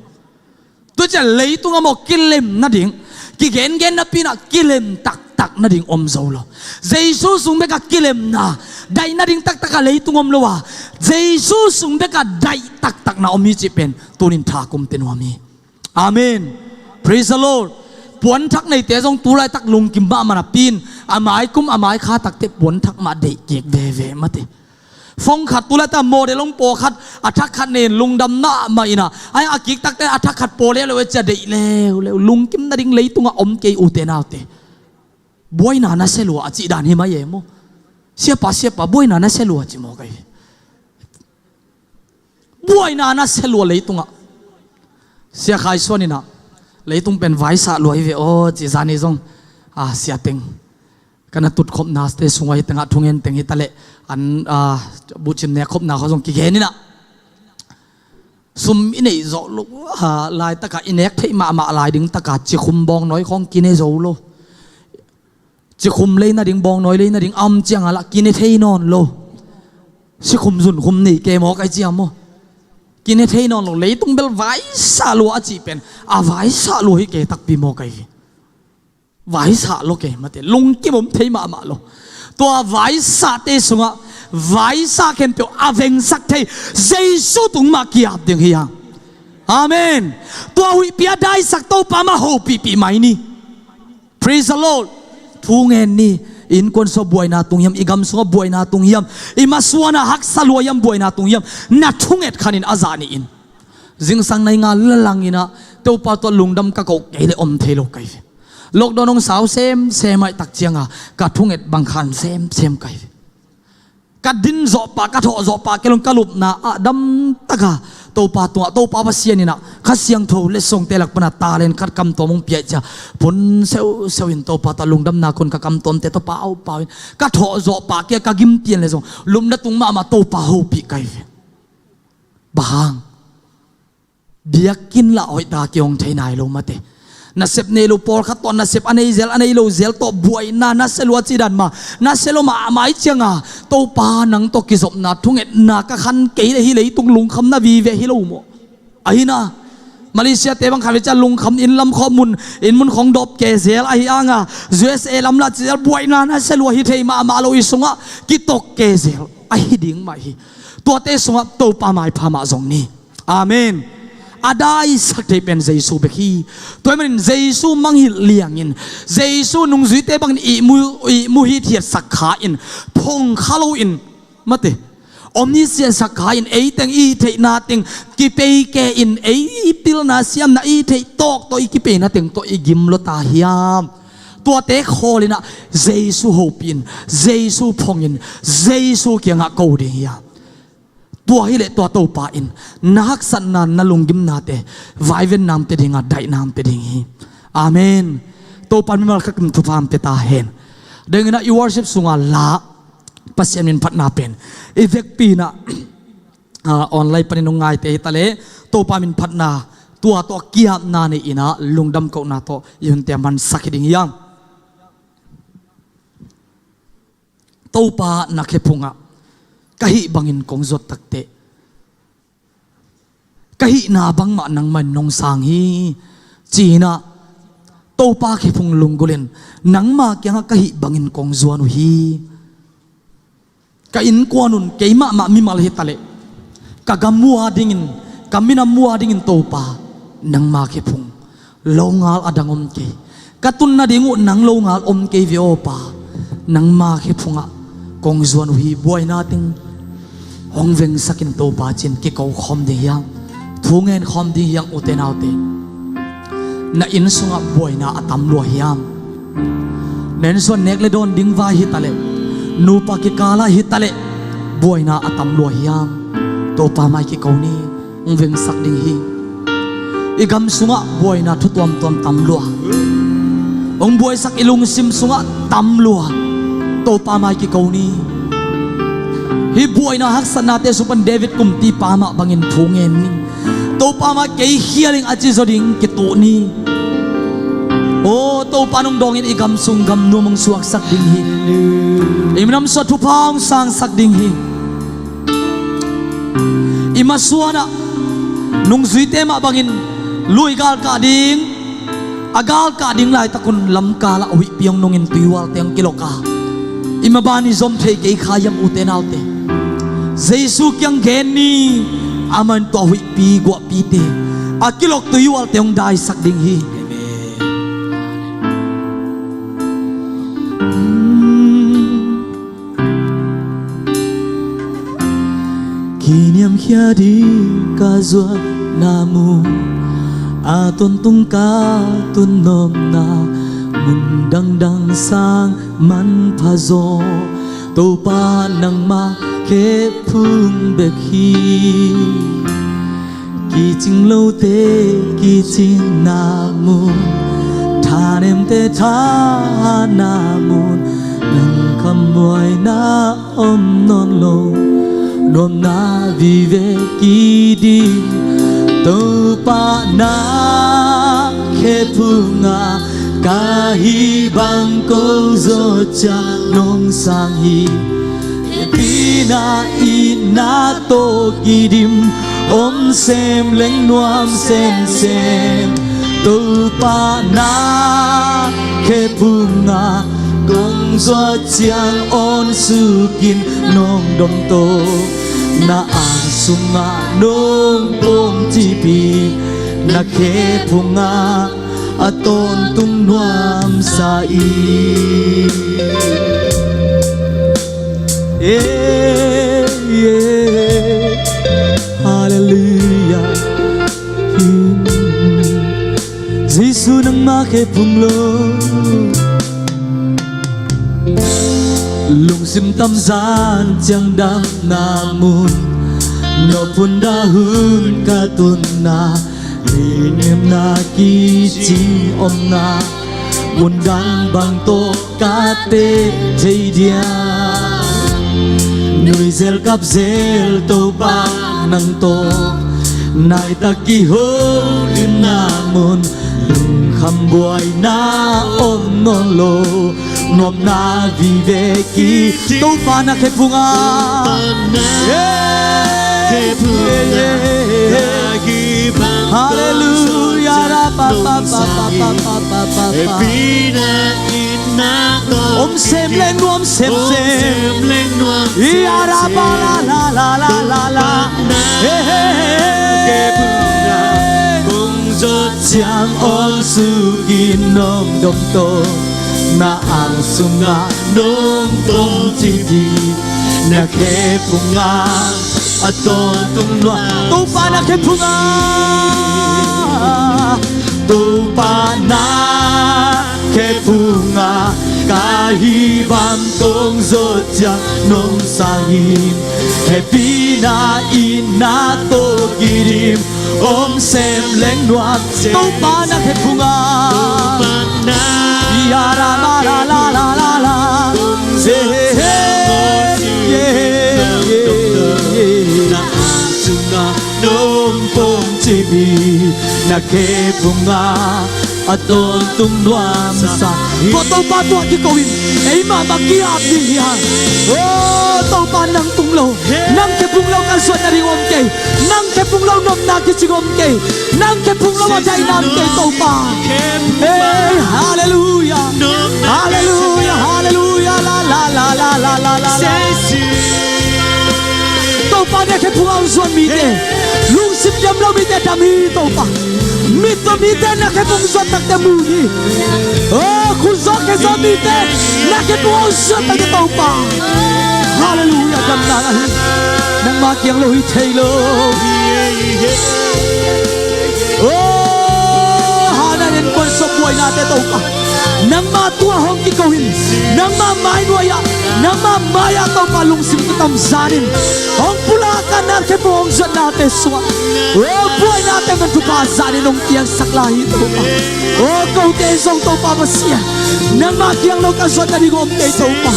Tua ciang leitungah maw kilem nading, kigengen napi-in ah kilem taktak nading om zo lo. Jesu sung bekah kilemna, daih nading taktak a leitung om lo a, Jesu sung bekah daih taktakna om hi cih pen tuni-in thakum pia nuam hi. Amen. Praise the Lord. Puanthak neite zong tu laitak lungkim mahmah napi-in, a mai kum a mai kha takteh puanthak mah deih kik veve, mate. Phone khat tu laitak model hong pawlkhat, a thak khat nei-in lungdam mahmah in ah, a kik takteh a thak khat pawl leuleu e, cia deih leuleu. Lungkim nading leitungah om kei, ute naute. Buaina nasia lua a cih dan hi mai e maw. Siapa, siapa, buaina nasia lua ci mawk ahi. Buaina nasia lua leitungah. Sia Khai Suan in ah, leitung pen vaisah lua hi ve aw ci, zani zong, ah, sia teng, ka na tutkhopnate sungah hi tengah thungen teng hi taleh, an, ah, bucin nekkhopna khawng zong kigen in ah, sum i neih zawh loh, ah, laitakah i nek theih mahmah lai ding takah cikhum bawngnawi khawng kine zo lo. Cikhum lei nading, bawngnawi lei nading a om ciangah lah kine thei nawn lo. Sikhum zunkhum nei kei mawk ahi ciang maw. Kine thei nawn lo, leitung bel vaisah lua a cih pen a vaisah lua hi kei takpi mawk ahi. Vaisah lua kei mate, lungkim om thei mahmah lo. Tua vaisahte sungah vaisah khempeuh a vengsak thei Jesu tung mah ki-ap ding hi hang. Amen. Tua huihpi a daisak Topa mah hopihpih mai ni. Praise the Lord. Thu ngen ni. I innkuan sungah buaina tung hiam, i gam sungah buaina tung hiam, i masuanah haksa lua hiam, buaina tung hiam, na thunget khanin a zah nih in. Zingsang nai nga lalang in ah, Topa tawh lungdam ka koh kei leh om thei lo ka hi ve. Lockdown hong sau semsem ahih tak ciangah ka thunget bang khan semsem ka hi ve. Ka din zawh pah, ka thawh zawh pah kei lo-in ka lupna ah damtaka Topa tungah, Topa Pasian in ah Kha Siangtho letsongte lak pana talent khat kamtuam hong pia cia, pun seuseu in Topa tawh lungdamna kun ka kamtuamte tawh pau pau in ka thawhzawh pah kei a ka gim pian le zong lupna tung mahmah Topa hopih ka hi ve. Bang hang? Biakinn lah hoihtak kihong thei nai lo mate. Nasep nei lo pawlkhat tawh nasep a nei zel a nei lo zel tawh buaina nasia lua cih dan mah, nasia lo mahmah ih cianga Topa nang tawh kizopna thungetna ka khan kei le hi leitung lungkhamna vive hi lo maw? Ahi na, Malaysia te bang khat ve cia lungkham inn lam khawh mun, inn mun khong dawp ke zel ahi anga, U S A lam lah ci zel buaina nasia lua hi thei mahmah lo ih sungah kitok ke zel ahi ding mah hi. Tuate sungah Topa maipha mah zong ni. Amen. A daisak thei pen Jesu bek hi. Tua ahih manin Jesu mangngilh liangin, Jesu nungzuite bangin ihmu, ihmu hithiatsak kha in, phong kha loin, mate, om hithiatsak kha in, eiteng i theihna teng kipei ke in, ei pilna siamna i theih tawk tawh i kipeina teng tawh i gim lua ta hiam? Tuate khawl in ah Jesu hopih in, Jesu phong in, Jesu kiangah ko ding hiam? Tua hileh tua Topa in na haksatna, na lunggimnate vaiven nam pia dinga, daih nam pia ding hi. Amen. Topa in mimal khat kim thupha hong pia ta hen. Dengin ah i worship sunga la, Pasian min phatna pen i vekpi in ah, ah, online panin hong ngaite hi taleh Topa min phatna tua tawh kiapna nei in ah lungdam kohna tawh i hunte a mansak hi ding hiam? Topa na khe phungah ka hih bangin kong zuat takteh, ka hihna bangmah nangmah in nong sang hi, ci-in ah Topa khe phung lunggulh in, nangma kiangah ka hih bangin kong zuan uh hi. Ka innkuan un kei mahmah mimal hi taleh, ka gam uh a dingin, ka minam uh a dingin Topa, nangma khe phung, longal a dang om kei. Ka tun nading uh nang longal om kei ve aw Pa, nangma khe phungah kong zuan uh hi. Buaina teng hong vengsak in Topa, ci-in kiko khawm ding hiam? Thu ngen khawm ding hiam ute naute? Na inn sungah buaina a tam lua hiam? Na inn sungah nek le dawn ding vai hi taleh, nupa kikal ah hi taleh buaina a tam lua hiam? Topa mai kiko ni, hong vengsak ding hi. I gam sungah buaina thu tuamtuam tam lua, hong buaisak i lungsim sungah tam lua. Topa mai kiko ni. Hih buaina haksatnate sung pan David kumpipa mah bangin thu ngen ni. Topa mah kei khial ing a ci zaw ding kituh ni. Aw Topa, nong dawngin i gam sung gam nuam hong suaksak ding hi. I minam sungah thupha hong sangsak ding hi. I masuan ah nungzuite mah bangin lui galkah ding, a galkah ding laitak un lamkal ah huihpi hong nungin tuihualte hong kilok a, i maban i zom thei kei kha hiam ute naute? Jesu kiang gen ni. Amah in tua huihpi guahpite, a kilok tuihualte hong daisak ding hi. Kiniamkhia ding ka zuatna mun, a tawntung ka tun nopna mun dangdang sang manpha zaw. Topa nangmah khephung bek hi. Kicing lote kicingna mun, thanemte thahatna mun, nang khamuaina om nawn lo, nuamna vive kidim. Topa na khephungah ka hih bang ko zawh ciang nong sang hi. Hehpihna itna tawh kidim, om sem leng nuam semsem. Topa na khephungah kong zuat ciang awn sukin nong dom tawh, na ang sungah nong pom cihpi, na khephungah a tawntung nuamsa i. Yeah, yeah. Halleluiah. Jesu nangmah khephung lo. Lungsim tamzan ciang damna mun, Nopna hun ka tunna, minimna kici omna, mun dang bang tawh ka teh thei dia. Nuizel kapzel Topa nang tawh, naitak kiho dinna mun, lungkham buaina om nawn lo. Nuamna vive ki Topa na khephung a. Halleluia. Ra pa pa pa pa pa pa pa pa pa. Om sem leng nuam sem sem. Ia ra pa la la la la la la. Kong zot ciang on sukin nong dom to, na ang sungah nong pom cipi, na khephung ah a tawntung nuam. Topa na khephung ah, Topa na khephung ah ka hih bang kong zot ciang nong sang in, hehpihna in na tawh kidim. Om sem leng nuam sem. Topa na khephung ah. Ia ra ma la la la la la. He he he. Na ang sungah nong pom cipi, na khephung ah a tawntung nuam sa. Tua Topa tua kiko in, eimah mah ki-ap ding hi hang. O Topa, nang tung lo, nang khephung lo ka zuat nading om kei. Nang khephung lo nopna kicing om kei. Nang khephung lo a daihna om kei Topa. Ei, halleluia. Halleluia, halleluia, la la la la la la la. Topa, na khephung ah hong zuan mite, lungsim dam lo mite dam hi Topa. Mit tawh mite na khephung zuat takte mu hi. O, khut zawh khe zawh mite na khephung ah hong zuat takte Topa. Halleluia, damna na hi. Nangma kiang lo hi thei lo. O, Hannah innkuan sawm buainate Topa, nangma tua hong kiko in, nangma mai nuai-ah, nangma mai-ah Topa lungsim ka tam zanin, hong pulak a na khephung hong zuatnate sungah, o, buainate man thupha zanin hong piangsak lai hi Topa. O, kote zong Topa Pasian, nangma kiang lo ka zuat nading om kei Topa.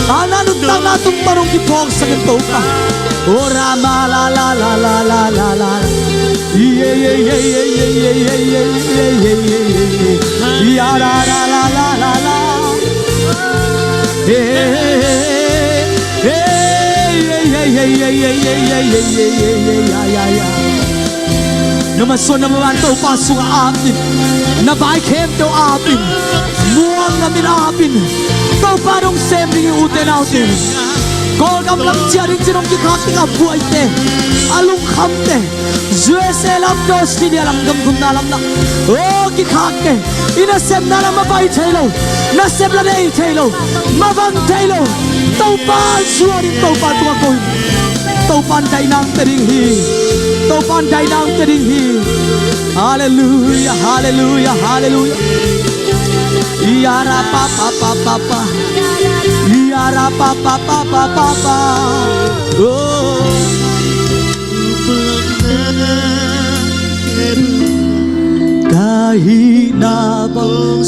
Hannah nuntakna tungtawn hong kiphawksak in Topa. O ra ma la la la la la la la. Na masuan na maban Topa sungah ap in, na vai khempeuh ap in, muang na min ap in, Topa dong sem ding hi ute naute. Kawlgam lam ciah ding cin hong kikhak ding a buaite, a lungkhamte, U S A lam, Australia lam, gam thumna lam na, o, kikhak kei. I nasepna lam a pai thei lo, nasep la nei thei lo, mavang thei lo. Topa zuan in, Topa tungah ko in. Topa in daihna hong pia ding hi. Topa in daihna hong pia ding hi. Halleluia, halleluia, halleluia. Ia ra pa pa pa pa pa. Ia ra pa pa pa pa pa pa. O. Ka hihna bang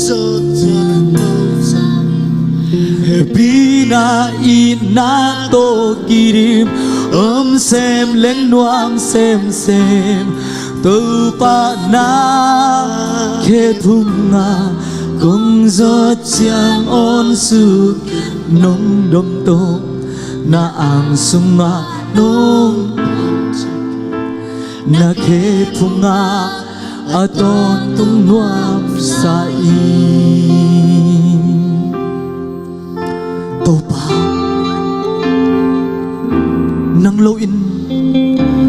hehpihna in na tawh kidim. Om sem leng nuam semsem. Topa na khephung ah kong zawt ciang on suk nong dom tawh, na ang sungah nong, na khephung ah a tawntung nuam sa in. Topa, nang loin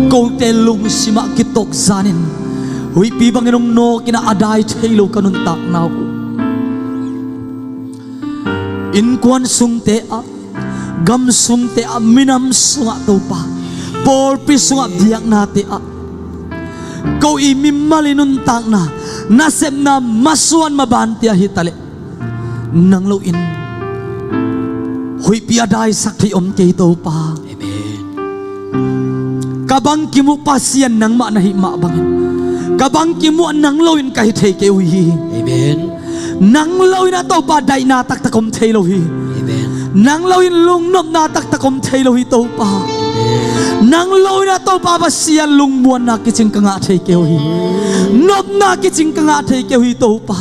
kote lungsim ah kitok zanin huihpi bangin hong nawk in a dai thei lo ka nuntakna uh. Innkuan sungte ah, gam sungte ah, minam sungah Topa, pawlpi sungah, biaknate ah, ko i mimal i nuntakna, nasepna masuan maban te ah hi taleh, nang loin huihpi a daisak thei om kei Topa. Amen. Ka bangkim uh Pasian nangmah na hih mah bangin, ka bangkim uh ah nang loin ka hi thei kei uh hi. Amen. Nang loin ah Topa daihna taktak om thei lo hi. Amen. Nang loin lungnopna taktak om thei lo hi Topa. Amen. Nang loin ah Topa Pasian lungmuanna kicing ka ngah thei kei uh hi. Nopna kicing ka ngah thei kei uh hi Topa.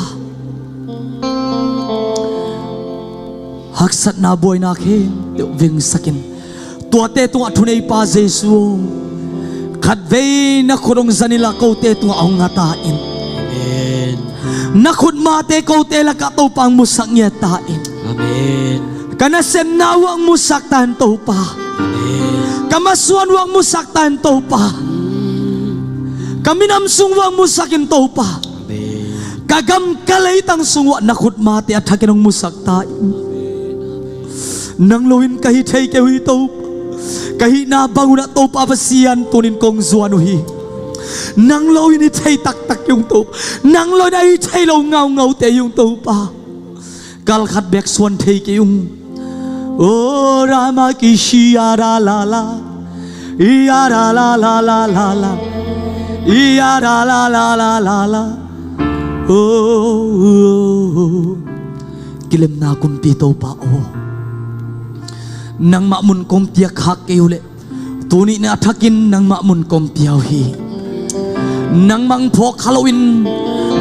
Haksatna buaina khempeuh vingsak in. Tuate tungah thuneipa Jesu aw, khatvei na khut hong zan inla kote tungah hong nga ta in. Amen. Na khut mate kote lakah Topa hong musak ngiat ta in. Amen. Ka nasepna uh ah hong musak ta in Topa. Amen. Ka masuan uh ah hong musak ta in Topa. Ka minam sung uh ah hong musak in Topa. Amen. Ka gam ka leitang sung uh ah na khut mate a thakin hong musak ta in. Nang loin ka hi thei kei uh hi Topa. Ka hihna bang un ah Topa Pasian tunin kong zuan uh hi. Nang loin hi thei taktak hi ung Topa. Nang loin a hi thei lo ngaungaute hi ung Topa. Kal khat bek suan thei kei ung. O rama kishi ara la la. I ara la la la la la. I ara la la la la la. O, o, o. Kilemna kumpi Topa aw, nangmah mun kong piak khak kei uh leh tuni in a thakin nangmah mun kong pia uh hi. Nangmah hong phawk kha loin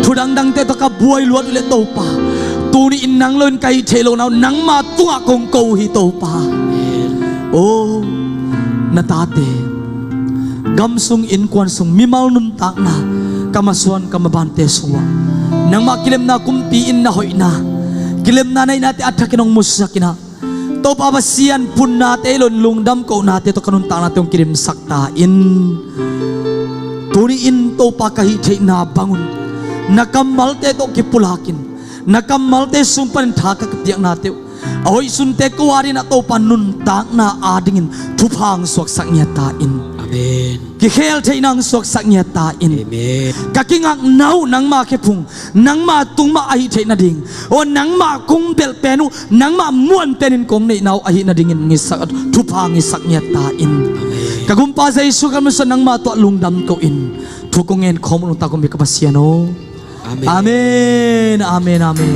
thu dangdangte tawh ka buai luat uh leh Topa, tuni in nang loin ka hih theih lohna uh nangma tungah kong ko uh hi Topa. O, na tate gam sung innkuan sung mimal nuntakna ka masuan ka mabante sung uah nangmah kilemna kumpi in na hoihna, kilemna na hihnate a thakin hong musak in ah Topa Pasian, punnate hi loin lungdam kohnate tawh ka nuntaknate hong kidimsak ta in. Tuni in Topa ka hih theihna bangun na kammalte tawh kipulak in, na kammalte sung panin tha ka piaknate uh a hoihsunte ko adingin ah Topa nuntakna adingin thupha hong suaksak ngiat ta in. Amen. Kikhel theihna hong suaksak ngiat ta in. Amen. Ka kingakna uh nangma khephung, nangma tung mah ahih theih nading, aw nangmah kong belh pen uh, nangmah muan penin kong neihna uh ahih nadingin ngisak, thupha ngisak ngiat ta in. Amen. Ka Gumpa Jesu ka musa nangmah tungah lungdam ko in thu kong ngen khawm uh nungta kong biak ka Pasian aw. Amen. Amen, amen, amen.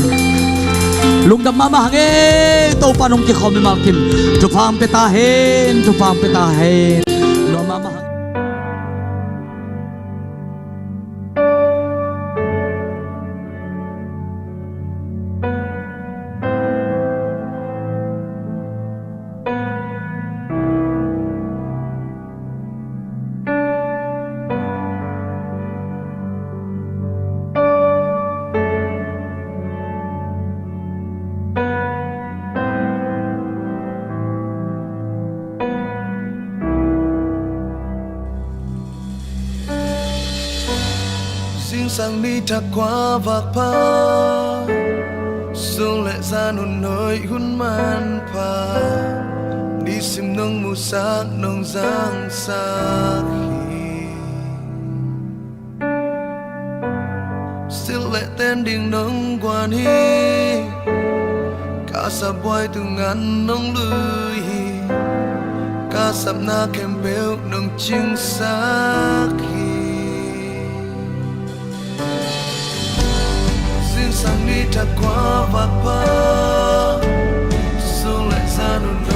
Lungdam mahmah hang e, Topa nong kikhawm mimal kim thupha hong pia ta hen, thupha hong pia ta hen. Lungdam mahmah hang. Zingsang ni thak khua vak pha, sung le zan hun hoih hun manpha, nisim nong musak nong zangsak hi. Silh le ten ding nong guan hi, ka sap buai tungan nong lui hi, ka sapna khempeuh nong cingsak hi. Zingsang ni thak khua vak pha, sung le zan hun